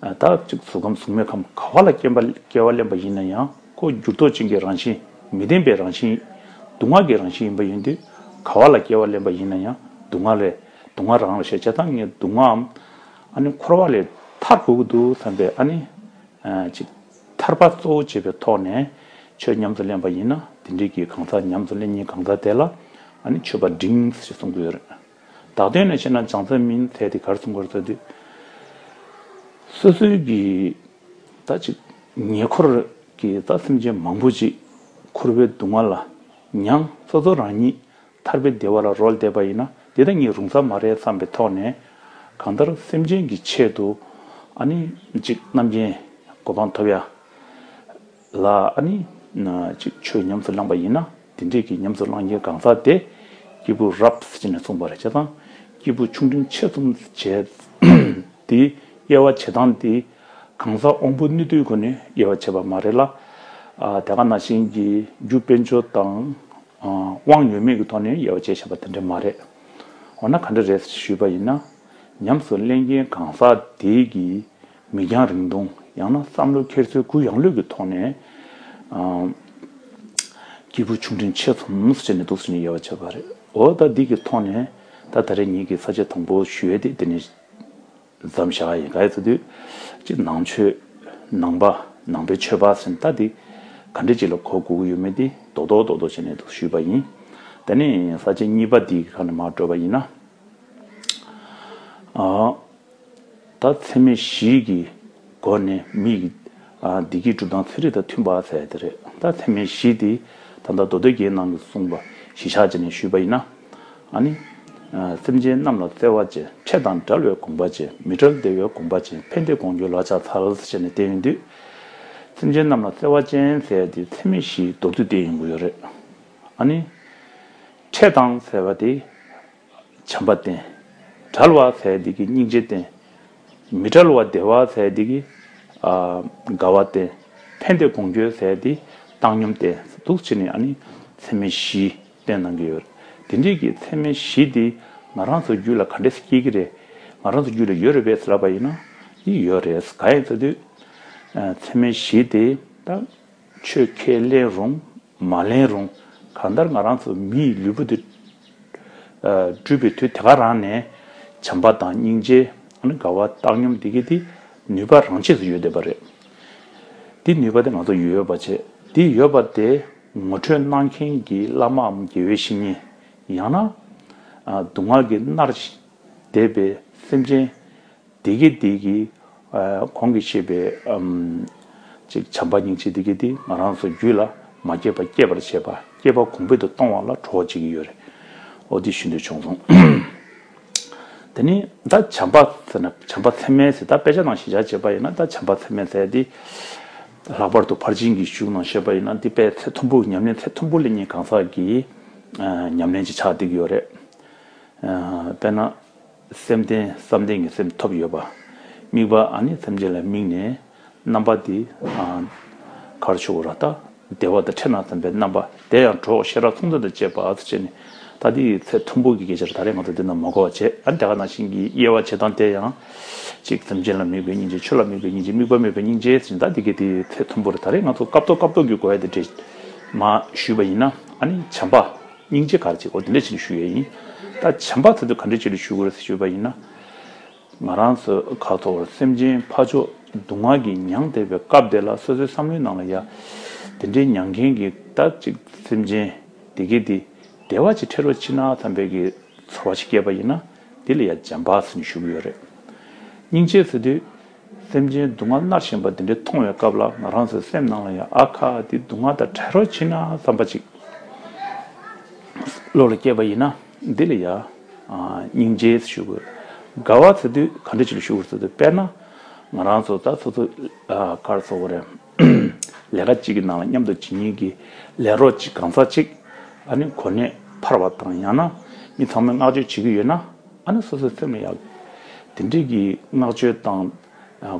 ད་ཅིག་གཟུགས་ཁམས་གཟུགས་མེད་ཁམས་ག་བ་ལ་སྐྱེ་བ་སྐྱེ་བ་ལེན་པ་ཡིན་ན་ཡང་། ཁོ་འགྱུར་ལྡོག་ཅན་གྱི་རང་བཞིན། མི་བདེན་པའི་རང་བཞིན། སྡུག་བསྔལ་གྱི་རང་བཞིན་ཡིན་པ་ཡིན་དུས། ག་བ་ལ་སྐྱེ་བ་ལེན་པ་ཡིན་ན་ཡང་སྡུག་བསྔལ་ལས་སྡུག་བསྔལ་རང་ལ་ཤེས་བྱ་དང་། ངས་སྡུག་བསྔལ་ཨ་ནི་འཁོར་བ་ལས་ཐར་དགོས་ཀྱི་འདུག་བསམ་པའི་ཨ་ནི་ཅིག་ཐར་པ་གཙོ་བོ་བྱས་པའི་ཐོག་ནས་ཆོས་ཉམས་སུ་ལེན་པ་ཡིན་ན། དེ་འདྲའི་གི་གང་ཟག་ཉམས་སུ་ལེན་མཁན་གང་ཟག་དེ་ལ་ཨ་ནི་ཆོས་པ་འབྲིང་ཞེས་གསུང་གི་ཡོད་རེད། བདག་དོན་ལ་གཞིགས་ན་བྱང་སེམས་མིན་ཟེར་དེ་ག་རེ་གསུང་གི་ཡོད་རེད་ཟེར་དུས། སོ་སོའི་གི་ད་ཅིག་ཉེ་འཁོར་གྱི་ད་སེམས་ཅན་མང་པོ་ཅིག་འཁོར་བའི་སྡུག་བསྔལ་ལ་མྱངས། སོ་སོ་རང་ཉིད་ཐར་པའི་བདེ་བ་ལ་རོལ་བསྡད་པ་ཡིན་ན། འདི་ད་ངས་རུང་ས་མ་རེད་བསམ་པའི་ཐོག་ནས། གང་ལྟར་སེམས་ཅན་གྱི་ཆེད་དུ་ཨ་ནི་ཅིག་རྣམ་མཁྱེན་གོ་འཕང་ཐོབ་ཡ་ལ་ཨ་ནི་ཅིག་ཆོས་ཉམས་སུ་བླངས་པ་ཡིན་ན། དེ་འདྲས་ཀྱི་ཉམས་སུ་བླངས་མཁན་གང་ཟག་དེ་སྐྱེས་བུ་རབ་ཟེར་ནས་གསུངས་པ་རེད། བྱས་ཙང་སྐྱེས་བུ་ཆུང་འབྲིང་ཆེ་གསུམ་བྱས་དེ། དབྱེ་བ་བྱེད་སྟངས་དེ་གང་ཟག་དབང་པོ་གནས་དུས་སྒོ་ནས་དབྱེ་བ་བྱས་པ་མ་རེད་ལ། ཨ་དེ་ག་ནང་བཞིན་གྱི་རྒྱུ་དཔལ་འབྱོར་དང་། ཨ་དབང་ཡོད་མེད་ཀྱི་ཐོག་ནས་དབྱེ་བ་བྱས་བཞག་པ་དེ་འདྲ་མ་རེད། འོ་ན་ག་འདྲ་རེད་ཞུས་པ་ཡིན་ན། ཉམས་སུ་ལེན་མཁན་གང་ཟག་དེ་གིས་མིག་རྒྱང་རིང་ཐུང་ཡང་ན་བསམ་བློ་འཁྱེར་སོའི་གུ་ཡངས་ལོས་ཀྱི་ཐོག་ནས། ཨ་སྐྱེས་བུ་ཆུང་འབྲིང་ཆེ་གསུམ་ཟེར་ནས་འདུག་ཟེར་ནས་དབྱེ་བ་བྱས་པ་རེད། འོ་ད་འདི་གི་ཐོག་ནས་ད་ད་རེས་ངེད་ཀྱི་ས་བཅད་དང་པོ་ཞུ་ཡས་དེ་དེ་ནས་མཚམས་བཞག་ཡིན། ག་རེ་ཟེར་དུས། ཅིག་ནང་ཆོས། ནང་པ། ནང་པའི་ཆོས་པ་ཟེར་ན་ད་འདི་ག་འདྲ་ཅིག་ལ་གོ་དགོས་ཀྱི་ཡོད་མེད་དེ་རྡོག་རྡོག་རྡོག་རྡོག་བྱས་ནས་འདུག་ཞུས་པ་ཡིན། དེ་ནས་ས་བཅད་གཉིས་པ་འདི་གི་ཁ་ནས་མར་འགྲོ་བ་ཡིན་ན། ཨ། ད་ཚད་མེད་བཞི་གི་སྒོ་ནས་མི་ཡི་ཨ་བདེ་སྐྱིད་སྒྲུབ་སྟངས་ཚན་རིག་དང་མཐུན་པ་ཟེར་ཡ་དེ་རེད། ད་ཚད་མེད་བཞི་དེ་ད་ལྟ་མདོ་སྡེ་རྒྱན་ནང་གི་གསུངས་པ་གཞི་བཞག་བྱས་ནས་ཞུས་པ་ཡིན་ན། ཨ་ནི་ཨ་སེམས་ཅན་རྣམས་ལ་བརྩེ་བ་བྱེད། འཕྲད་དང་བྲལ་བའི་དགོངས་པ་བྱེད། མི་འབྲལ་བདེ་བའི་དགོངས་པ་བྱེད། ཕན་བདེ་དགོངས་རྒྱུའི་ལག་ཆ་འཚལ་ཟེར་ནས་བསྟན་ཡོང་དུས། སེམས་ཅན་རྣམས་ལ་བརྩེ་བ་ཅན་ཟེར་ཡ་དེ་ཚད་མེད་བཞིའི་མདོར་བསྡུས་དེ་ཡིན་དགོས་ཡོད་རེད། ཨ་ནི་འཕྲད་དང་ཟེར་བ་དེ་བྱམས་པ་བསྟན། བྲལ་བ་ཟེར་དེ་གི་སྙིང་རྗེ་བསྟན། མི་འབྲལ་བ་བདེ་བ་ཟེར་དེ་གི་ཨ་དགའ་བ་བསྟན། ཕན་བདེ་དགོངས་རྒྱུ་ཟེར་དེ་བཏང་སྙོམས་བསྟན། འདུག་བྱས་ནས་ཨ་ནི་ཚད་མེད་བཞི་བསྟན་གནང་གི་ཡོད་རེད། དེ་འདྲའི་གི་ཚད་མེད་བཞི་དེ་ང་རང་ཚོ་རྒྱུད་ལ་ག་འདྲས་སྐྱེ་གི་རེད། ང་རང་ཚོ་རྒྱུད་ལ་ཡོད་རེད་པས་ཟེར་ལབ་པ་ཡིན་ན། འདི་ཡོད་རེད། གང་ཡིན་ཟེར་དུས། ཨ་ཚད་མེད་བཞི་དེ་ད་ཆོས་ཁས་ལེན་རུང་མ་ལེན་རུང་། གང་ལྟར་ང་རང་ཚོ་མི་ཡི་ལུས་པོ་འདི་ཨ་སྤྲུལ་པའི་དུས་དེ་ག་རང་ནས་བྱམས་པ་དང་སྙིང་རྗེ། ཨ་ནི་དགའ་བ་བཏང་སྙོམས་འདི་གི་དེ་ནུས་པ་རང་ཆས་སུ་ཡོད་བསྡད་པ་རེད། འདི་ནུས་པ་དེ་ང་ཚོ་ཡོད་ཡོད་པ་བྱས། འདི་ཡོད་པ་དེ་ངོ་སྤྲོད་གནང་མཁན་གྱི་བླ་མའམ་དགེ་བའི་བཤེས་གཉེན། ཡང་ན་ཨ་སྡུག་བསྔལ་གྱིས་མནར་བསྡད་པའི་སེམས་ཅན། དེ་གི་དེ་གི་ཨ་གོང་གི་བཤད་པའི་ཨམ་ཅིག་བྱམས་པ་སྙིང་རྗེ་དེ་གི་དེ་ང་རང་ཚོ་རྒྱུད་ལ་མ་སྐྱེས་པ་སྐྱེད་པར་བྱེད་པ། སྐྱེས་པ་གོང་འཕེལ་དུ་གཏོང་བ་ལ་གྲོགས་བྱེད་ཀྱི་ཡོད་རེད། འོ་དེ་ཞུ་འདོད་བྱུང་སོང་། དེ་ནི་ད་བྱམས་པ་ཟེར་ན། བྱམས་པ་ཚད་མེད་ཟེར། ད་དཔེ་ཆ་ནང་གཞི་བཞག་བྱས་པ་ཡིན་ན། ད་བྱམས་པ་ཚད་མེད་ཟེར་དེ་ལྷག་པར་དུ་ཕར་ཕྱིན་གྱི་གཞུང་ནང་བཤད་པ་ཡིན་ན། འདི་དཔེ་ཚད་མཐོན་པོ། ཉམས་ལེན་ཚད་མཐོན་པོ་ལེན་མཁན་གང་ཟག་གི་ཨ་ཉམས་ལེན་ཅིག་ཆགས་བསྡད་ཀྱི་ཡོད་རེད། ཨ་དཔེར་ན། སེམས་ལྡན་བསམ་ལྡན་གྱི་སེམས་ཐོབ་ཡོད་པ། དམིགས་པ་ཨ་ནི་སེམས་ཅན་ལ་དམིགས་ནས་རྣམ་པ་འདི་ཨ་གར་ཆུ་བོ་ར་ད་བདེ་བ་དང་འཕྲད་ན་བསམ་པའི་རྣམ་པ་དེ་ཡང་གྲོགས་ཤེས་རབ་མཚུངས་ལྡན་དང་བཅས་པ་ཟེར་བྱས་ནས་ད་འདི་ཚད་མཐོན་པོ་གི་སྐད་ཆ་རེད། ད་རེས་ང་ཚོ་འདི་ན་མ་གོ་བ་བྱས། ཨ་ནི་དེ་ག་ནང་བཞིན་གྱི་དབྱེ་བ་བྱེད་སྟངས་དེ་ཡང་ཅིག་སེམས་ཅན་ལ་དམིགས་པའི་སྙིང་རྗེ། ཆོས་ལ་དམིགས་པའི་སྙིང་རྗེ། དམིགས་པ་མེད་པའི་སྙིང་རྗེ་ཟེར་ནས་ད་འདི་གའི་དེ་ཚད་མཐོན་པོ་རེད། ད་རེས་ང་ཚོ་སྐབས་ཐོག་སྐབས་ཐོག་གི་གོ་བ་དེ་འདྲས་མ་ཞུས་པ་ཡིན་ན། ཨ་ནི་བྱམས་པ་སྙིང་རྗེ་ག་རེ་བྱེད་དགོས་དེ་འདྲས་བྱས་ནས་ཞུ་ཡས་ཡིན། ད་བྱམས་པ་ཚོ་དེ་ག་འདྲས་བྱས་ནས་ཞུ་དགོས་རེད་ཟེར་ཞུས་པ་ཡིན་ན། ང་རང་ཚོ་ག་ཐོག་སེམས་ཅན་ཕ་ཕྱོགས་སྡུག་བསྔལ་གྱིས་མྱངས་བསྡད་པའི་སྐབས་དེ་ལ་སོ་སོའི་བསམ་བློའི་ནང་ལ་ཡ་དེ་འདྲའི་མྱངས་མཁན་གྱི་ད་ཅིག་སེམས་ཅན་དེ་གའི་དེ་བདེ་བ་ཅིག་འཕྲད་རོགས་བྱེད་ན་བསམ་པའི་གི་ཚོར་བ་ཞིག་སྐྱེས་པ་ཡིན་ན། དེ་ལ་ཡ་བྱམས་པ་ཟེར་ནས་ཞུ་གི་ཡོད་རེད། སྙིང་རྗེ་ཟེར་དུས་སེམས་ཅན་སྡུག་བསྔལ་མནར་བཞིན་པ་དེ་འདྲའི་མཐོང་བའི་སྐབས་ལ་ང་རང་ཚོའི་སེམས་ནང་ལ་ཡང་ཨ་ཁ་འདི་སྡུག་བསྔལ་དང་བྲལ་རོགས་བྱེད་ན་བསམ་པ་ཅིག་བློ་ལ་སྐྱེས་པ་ཡིན་ན། འདི་ལ་ཡ་ཨ་སྙིང་རྗེ་ཞུ་དགོས། དགའ་བ་ཟེར་དུས་ག་འདྲ་ཅིག་ལ་ཞུ་དགོས་ཟེར་དུས། དཔེར་ན་ང་རང་ཚོ་ད་སོ་སོ་ཨ་ག་རེ་ཟེར་དགོས་རེད། ལས་ཀ་གཅིག་གི་ནང་ལ་མཉམ་དུ་བྱེད་མཁན་གྱི་ལས་རོགས་གཅིག་གང་ཟག་གཅིག་ཨ་ནི་གོ་གནས་འཕར་བ་དང་། ཡང་ན་མི་ཚང་མས་བསྔགས་བརྗོད་བྱེད་ཀྱི་ཡོད་ན། ཨ་ནི་སོ་སོའི་སེམས་ལ་ཡང་དེ་འདྲའི་གི་བསྔགས་བརྗོད་དང་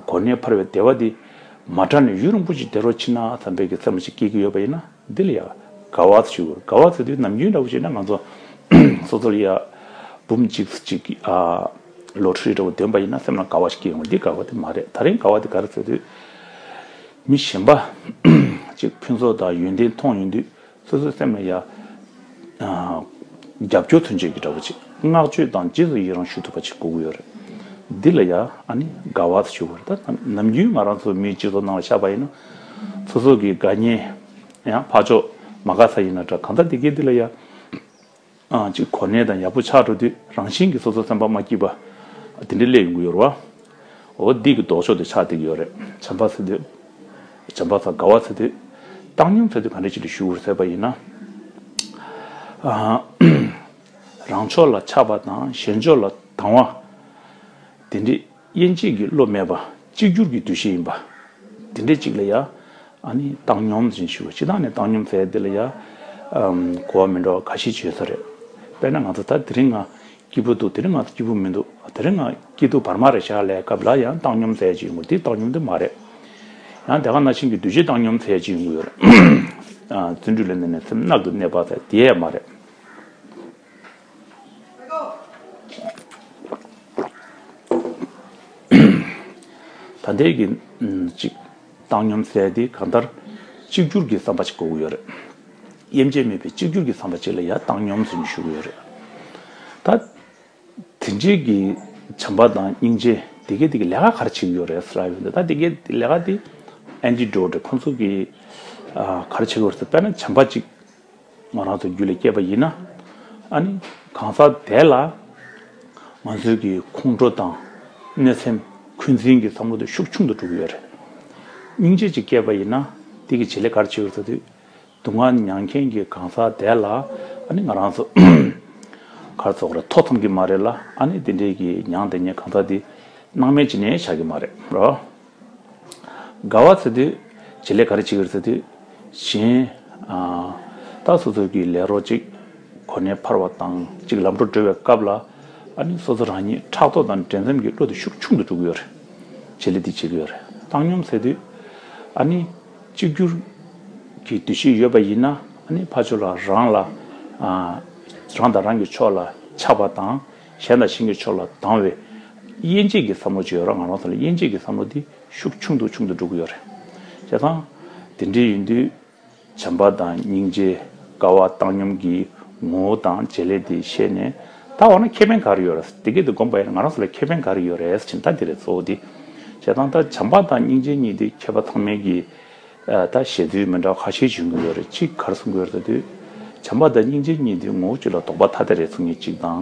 གོ་གནས་འཕར་བའི་བདེ་བ་འདི་མ་དྲག་ནས་ཡུན་རིང་པོ་ཞིག་བསྡད་རོགས་བྱེད་ན་བསམ་པའི་གི་སེམས་ཤིག་སྐྱེ་གི་ཡོད་པ་ཡིན་ན། འདི་ལ་ཡང་དགའ་བ་ཞུ་དགོས། དགའ་བ་ཟེར་དུས་ནམ་རྒྱུན་འདྲ་བོ་བྱས་ན་ང་ཚོ་སོ་སོ་ལ་ཡང་འབུམ་གཅིག་གཅིག་ཨ་ལོ་ཊི་རི་འདྲ་བོ་འདོན་པ་ཡིན་ན་སེམས་ལ་དགའ་བ་ཞིག་སྐྱེ་ཡོང་བ། འདི་དགའ་བ་དེ་མ་རེད། ད་རིང་དགའ་བ་དེ་ག་རེ་ཟེར་དུས། མི་གཞན་པ་ཅིག་ཕུན་ཚོགས་དང་ཡོན་ཏན་མཐོང་ཡོང་དུས་སོ་སོའི་སེམས་ལ་ཡ་ཨ་རྒྱབ་སྐྱོར་མཚོན་བྱེད་ཀྱི་འདྲ་བོ་ཅིག་བསྔགས་བརྗོད་དང་རྗེས་སུ་ཡི་རང་ཞུ་ཐུབ་པ་ཅིག་དགོས་ཀྱི་ཡོད་རེད། འདི་ལ་ཡ་ཨ་ནི་དགའ་བ་ཞུ་དགོས་རེད། ད་ནམ་རྒྱུན་ང་རང་ཚོ་མིའི་སྤྱི་ཚོགས་ནང་ལ་བཞག་པ་ཡིན་ན་སོ་སོ་གི་དགའ་ཉེ་ཡང་ཕར་ཕྱོགས་མ་དགའ་ས་ཡིན་ན་འདྲ། གང་ལྟར་དེ་གའི་འདི་ལ་ཡ། ཨ་ཅིག་གོ་གནས་དང་ཡག་པོ་ཆགས་འགྲོ་དུས་རང་བཞིན་གྱིས་སོ་སོ་སེམས་པ་མ་སྐྱིད་པ་དེ་འདྲ་སླེབས་ཡོང་གི་ཡོད་རེད་བ། འོ་འདི་གི་ལྡོག་ཕྱོགས་དེ་ཆགས་བསྡད་ཀྱི་ཡོད་རེད། བྱམས་པ་ཟེར་དུས། བྱམས་པ་དང་དགའ་བ་ཟེར་དུས། བཏང་སྙོམས་ཟེར་དུས་ག་འདྲ་ཅིག་ལ་ཞུ་དགོས་ཟེར་བ་ཡིན་ན། ཨ་རང་ཕྱོགས་ལ་ཆགས་པ་དང་གཞན་ཕྱོགས་ལ་སྡང་བ། དེ་འདྲའི་དབྱེ་འབྱེད་ཀྱི་བློ་མེད་པ། གཅིག་གྱུར་གྱི་འདུ་ཤེས་ཡིན་པ། དེ་འདྲའི་གཅིག་ལ་ཡ། ཨ་ནི་བཏང་སྙོམས་ཟེར་ཞུ། སྤྱིར་བཏང་ནས་བཏང་སྙོམས་ཟེར་འདི་ལ་ཡ། ཨམ་གོ་བ་མི་འདྲ་བ་ཁ་ཤས་ཅིག་ཡོད་ས་རེད། དཔེར་ན་ང་ཚོ་ད་དེ་རིང་ང་སྐྱིད་པོ་འདུག། དེ་རིང་ང་ཚོ་སྐྱིད་པོ་མི་འདུག། དེ་རིང་ང་སྐྱིད་སྡུག་བར་མ་རེད་ཤག་ལབ་སྐབས་ལ་ཡང་བཏང་སྙོམས་ཟེར་ཅིག་ཡོང་གི། འདི་བཏང་སྙོམས་འདི་མ་རེད། ཡང་དེ་ག་ནང་བཞིན་གྱི་འདུ་བྱེད་བཏང་སྙོམས་ཟེར་ཅིག་ཡོང་གི་ཡོད་རེད། ཨ་བརྩོན་འགྲུས་ལ་གནས་ནས་སེམས་རྣལ་དུ་གནས་པ་ཟེར་དེ་ཡང་མ་རེད། ད་ལྟའི་གི་ཨམ་ཅིག་བཏང་སྙོམས་ཟེར་དེ་གང་ལྟར་གཅིག་གྱུར་གྱི་བསམ་པ་ཞིག་དགོས་ཀྱི་ཡོད་རེད། དབྱེ་འབྱེད་མེད་པའི་གཅིག་གྱུར་གྱི་བསམ་པ་ཅིག་ལ་ཡ་བཏང་སྙོམས་ཟེར་ནས་ཞུ་གི་ཡོད་རེད། ད་དེ་འདྲའི་གི་བྱམས་པ་དང་སྙིང་རྗེ་དེ་གའི་དེ་གི་ལས་ཀ་ག་རེ་བྱེད་ཀྱི་ཡོད་རེད་ཟེར་ཡོད་འདུག། ད་དེ་གའི་ལས་ཀ་དེ་ཨན་ཊི་ཌོ་ཊི་ཁོང་ཚོ་གི་ཨ་ག་རེ་བྱེད་ཀྱི་ཡོད་རེད་ཟེར། དཔེར་ན་བྱམས་པ་ཅིག་ང་རང་ཚོ་རྒྱུད་ལ་སྐྱེས་པ་ཡིན་ན། ཨ་ནི་གང་ཟག་དེ་ལ་ང་ཚོའི་གི་ཁོང་ཁྲོ་དང་གནོད་སེམས་འཁོན་འཛིན་གྱི་བསམ་བློ་དེ་ཤུགས་ཆུང་དུ་འགྲོ་གི་ཡོད་རེད། སྙིང་རྗེ་ཅིག་སྐྱེས་པ་ཡིན་ན་དེ་གི་བྱེད་ལས་ག་རེ་བྱེད་ཀྱི་ཡོད་རེད་ཟེར་དུས། སྡུག་བསྔལ་མྱངས་མཁན་གྱི་གང་ཟག་དེ་ལ་ཨ་ནི་ང་རང་ཚོ་ག་རེ་ཟེར་དགོས་རེད། ཐོ་འཚམ་གྱི་མ་རེད་ལ། ཨ་ནི་དེ་འདྲའི་གི་མྱངས་བསྡད་མཁན་གང་ཟག་དེ་སྣང་མེད་ཅིག་ནས་བཞག་གི་མ་རེད་རོ། དགའ་བ་ཟེར་དུས་བྱེད་ལས་ག་རེ་བྱེད་ཀྱི་རེད་ཟེར་དུས། གཞན་ཨ་ད་སོ་སོ་གི་ལས་རོགས་ཅིག་གོ་གནས་འཕར་བ་དང་ཅིག་ལམ་འགྲོ་འགྲོ་བའི་སྐབས་ལ་ཨ་ནི་སོ་སོ་རང་ཉིད་ཕྲག་དོག་དང་འགྲན་སེམས་ཀྱི་བློ་དེ་ཤུགས་ཆུང་དུ་འགྲོ་གི་ཡོད་རེད། བྱེད་ལས་དེ་བྱེད་ཀྱི་ཡོད་རེད། བཏང་སྙོམས་ཟེར་དུས་ཨ་ནི་གཅིག་གྱུར་གྱི་འདུ་ཤེས་ཡོད་པ་ཡིན་ན། ཨ་ནི་ཕར་ཕྱོགས་ལ་རང་ལ་ཨ་རང་དང་རང་གི་ཕྱོགས་ལ་ཆགས་པ་དང་གཞན་དང་གཞན་གྱི་ཕྱོགས་ལ་སྡང་བའི་དབྱེ་འབྱེད་ཀྱི་བསམ་བློ་ཅིག་ཡོད་ར། ང་རང་ཚོ་ལ་དབྱེ་འབྱེད་ཀྱི་བསམ་བློ་དེ་ཤུགས་ཆུང་དུ་ཆུང་དུ་འགྲོ་གི་ཡོད་རེད། བྱས་ཙང་དེ་འདྲ་ཡིན་དུས་བྱམས་པ་དང་སྙིང་རྗེ། དགའ་བ་བཏང་སྙོམས་ཀྱི་ངོ་བོ་དང་བྱེད་ལས་དེ་ཤེས་ནས། ད་འོ་ན་ཁེ་ཕན་ག་རེ་ཡོད་རེད། དེ་གས་དེ་བསྒོམ་པ་ཡིན་ན་ང་རང་ཚོ་ལ་ཁེ་ཕན་ག་རེ་ཡོད་རེད་ཟེར་ན། ད་འདི་རེད་གཙོ་བོ་དེ། བྱས་ཙང་ད་བྱམས་པ་དང་སྙིང་རྗེ་གཉིས་དེ་མཁས་པ་ཚང་མས་ཀྱི་ཨ་ད་བཞེད་ཚུལ་མི་འདྲ་བ་ཁ་ཤས་ཤིག་ཡོང་གི་ཡོད་རེད། གཅིག་ག་རེ་གསུང་གི་ཡོད་རེད་ཟེར་དུས། བྱམས་པ་དང་སྙིང་རྗེ་གཉིས་དེ་ངོ་བོ་གཅིག་ལ་ལྡོག་པ་ཐ་དད་རེད་གསུང་མཁན་གཅིག་དང་།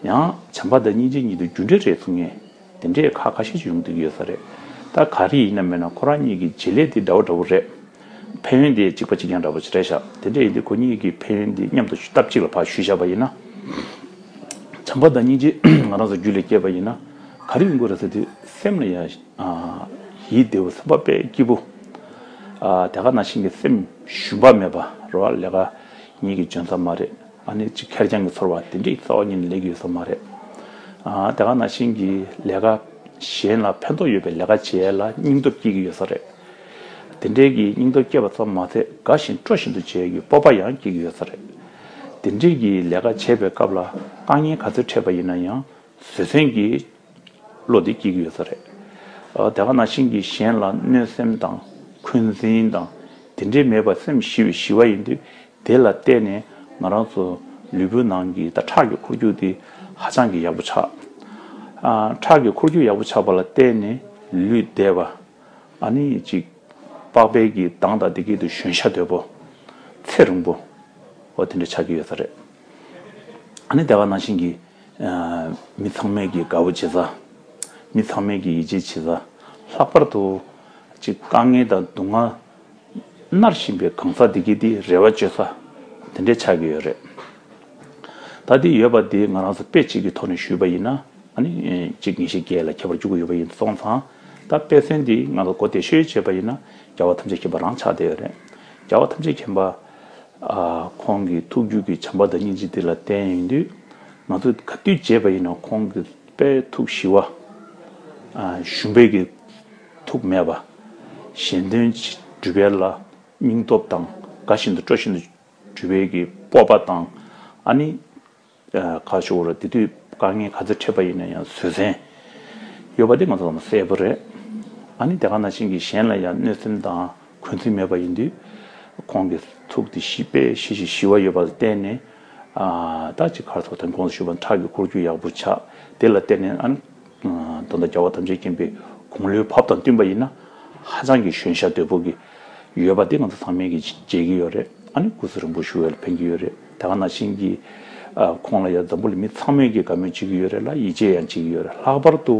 ཡང་བྱམས་པ་དང་སྙིང་རྗེ་གཉིས་དེ་རྒྱུ་འབྲས་རེད་གསུང་མཁན། དེ་འདྲའི་ཁ་ཁ་ཤས་ཤིག་ཡོང་གི་ཡོད་ས་རེད། ད་ག་རེ་ཡིན་ན་མིན་ན་ཁོ་རང་གཉིས་ཀྱི་བྱེད་ལས་དེ་འདྲ་བོ་འདྲ་བོ་རེད། ཕན་ཡོན་དེ་གཅིག་པ་གཅིག་རྐྱང་འདྲ་བོ་ཞིག་རེད་ཤག། དེ་འདྲ་ཡིན་དུས་ཁོ་གཉིས་ཀྱི་ཕན་ཡོན་དེ་མཉམ་དུ་སྟབས་གཅིག་ལ་ཕར་ཞུས་བཞག་པ་ཡིན་ན། བྱམས་པ་དང་སྙིང་རྗེ་ང་རང་ཚོ་རྒྱུད་ལ་སྐྱེས་པ་ཡིན་ན་ག་རེ་ཡོང་གི་རེད་ཟེར་དུས། སེམས་ལ་ཡང་ཨ་ཡིད་བདེ་བོ། སེམས་པ་དཔེ་སྐྱིད་པོ། ཨ་དེ་ག་ནང་བཞིན་གྱི་སེམས་ཞུམ་པ་མེད་པ་རེད་བ། ལས་ཀ་ཉིད་ཀྱི་འཇོན་ས་མ་རེད། ཨ་ནི་ཅིག་ཁེར་རྐྱང་གི་ཚོར་བ་དེ་འདྲའི་རྩ་བ་ཉིད་ནས་སླེབས་ཀྱི་ཡོད་ས་མ་རེད། ཨ་དེ་ག་ནང་བཞིན་གྱི་ལས་ཀ་ གཞན་ལ་ཕན་ཐོགས་ཡོད་པའི་ལས་ཀ་བྱེད་ཡ་ལ་སྙིང་སྟོབས་སྐྱེ་གི་ཡོད་ས་རེད། དེ་འདྲའི་གི་སྙིང་སྟོབས་སྐྱེས་པ་ཙམ་མ་ཟད་དགའ་ཞིང་སྤྲོ་བཞིན་དུ་བྱེད་ཡ་གི་སྤོབས་པ་ཡང་སྐྱེ་གི་ཡོད་ས་རེད། དེ་འདྲའི་གི་ལས་ཀ་བྱེད་པའི་སྐབས་ལ་དཀའ་ངལ་ག་ཚོད་འཕྲད་པ་ཡིན་ན་ཡང་བཟོད་བསྲན་གྱི་བློ་དེ་སྐྱེ་གི་ཡོད་ས་རེད། ཨ་དེ་ག་ནང་བཞིན་གྱི་གཞན་ལ་གནོད་སེམས་དང་འཁོན་འཛིན་དང་དེ་འདྲའི་མེད་པར་སེམས་ཞི་བའི་ཞི་བ་ཡིན་དུས། དེ་ལ་བརྟེན་ནས་ང་རང་ཚོ་ལུས་པོའི་ནང་གི་ད་ཁྲག་གི་འཁོར་རྒྱུག་དེ་ཧ་ཅང་གི་ཡག་པོ་ཆགས། ཨ་ཁྲག་གི་འཁོར་རྒྱུག་ཡག་པོ་ཆགས་པ་ལ་བརྟེན་ནས་ལུས་བདེ་བ། ཨ་ནི་ཅིག་པགས་པའི་གི་མདངས་དང་དེ་གས་དུ་གཞོན་ཤ་དོད་པོ། ཚེ་རིང་པོ། འོ་དེ་འདྲ་ཆགས་ཀྱི་ཡོད་ས་རེད། ཨ་ནི་དེ་ག་ནང་བཞིན་གྱི་ཨ་མི་ཚང་མས་ཀྱི་དགའ་བོ་བྱེད་ས། མི་ཚང་མས་ཀྱི་ཡིད་ཆེས་བྱེད་ས། ལྷག་པར་དུ་ཅིག་དཀའ་ངལ་དང་སྡུག་བསྔལ་མནར་བཞིན་པའི་གང་ཟག་འདི་གའི་དེ་རེ་བ་བཅོལ་ས་དེ་འདྲས་ཆགས་ཀྱི་ཡོད་རེད། ད་དེ་ཡོད་པ་དེ་ང་རང་ཚོ་དཔེ་གཅིག་གི་ཐོག་ནས་ཞུས་པ་ཡིན་ན། ཨ་ནི་གཅིག་ཉིས་བཞི་བརྒྱད་ལ་ཁྱད་པར་འཇུག་གི་ཡོད་པ་ཡིན་སོང་ཙང་། ད་དཔེ་མཚོན་འདི་ང་ཚོ་གོ་བདེ་ཤོས་བྱས་པ་ཡིན་ན་རྒྱལ་བ་ཐམས་ཅད་མཁྱེན་པ་རང་ཆགས་བསྡད་ཡོད་རེད། རྒྱལ་བ་ཐམས་ཅད་མཁྱེན་པ། ཨ་ཁོང་གི་ཐུགས་རྒྱུད་ཀྱི་བྱམས་པ་དང་སྙིང་རྗེ་འདི་ལ་བརྟེན་ཡོང་དུས། ང་ཚོས་ག་དུས་བྱས་པ་ཡིན་ན་ཁོང་གི་དཔེ་ཐུགས་ཞི་བ། ཨ་ཞུམ་པའི་གི་ཐུགས་མེད་པ། གཞན་དོན་སྒྲུབ་པའི་ལ་སྙིང་སྟོབས་དང་དགའ་བཞིན་དུ་སྤྲོ་བཞིན་དུ་སྒྲུབ་པའི་གི་སྤོབས་པ་དང་། ཨ་ནི། ཨ་ཁ་ཕྱོགས་ར་དེ་དུས་དཀའ་ངལ་ག་ཚོད་འཕྲད་པ་ཡིན་ན་ཡང་བཟོད་བསྲན་ཡོད་པ་དེ་ང་ཚོ་ཚང་མ་གསལ་པོ་རེད། ཨ་ནི་དེ་ག་ནང་བཞིན་གྱི་གཞན་ལ་ཡང་གནོད་སེམས་དང་འཁོན་འཛིན་མེད་པ་ཡིན་དུས། ཁོང་གི་ཐུགས་དེ་ཞི་པས་ཞི་ཞིང་ཞི་བ་ཡོད་པ་ལ་བརྟེན་ནས། ཨ་ད་ཅིག་ག་རེ་ཟེར་དང་གོང་དུ་ཞུས་པ་ཁྲག་གི་འཁོར་རྒྱུག་ཡག་པོ་ཆགས། དེ་ལ་བརྟེན་ནས་ཨ་ནི། ཨ་ད་ལྟ་རྒྱལ་བ་ཐམས་ཅད་མཁྱེན་པའི་དགུང་ལོའི་བབ་དང་བསྟུན་པ་ཡིན་ན། ཧ་ཅང་གི་གཞོན་ཤ་དོད་པོ་གི་ཡོད་པ་དེ་ང་ཚོ་ཚང་མས་ཀྱི་མཇལ་གྱི་ཡོད་རེད། ཨ་ནི་སྐུ་ཚེ་རིང་པོ་བཞུགས་ཡ་ལ་ཕན་གྱི་ཡོད་རེད། དེ་ག་ནང་བཞིན་གྱི་ཨ་ཁོང་ལ་ཡ་འཛམ་བུ་གླིང་མི་ཚང་མས་ཀྱི་དགའ་མོས་བྱེད་ཀྱི་ཡོད་རེད་ལ་ཡིད་ཆེས་ཡང་བྱེད་ཀྱི་ཡོད་རེད། ལྷག་པར་དུ་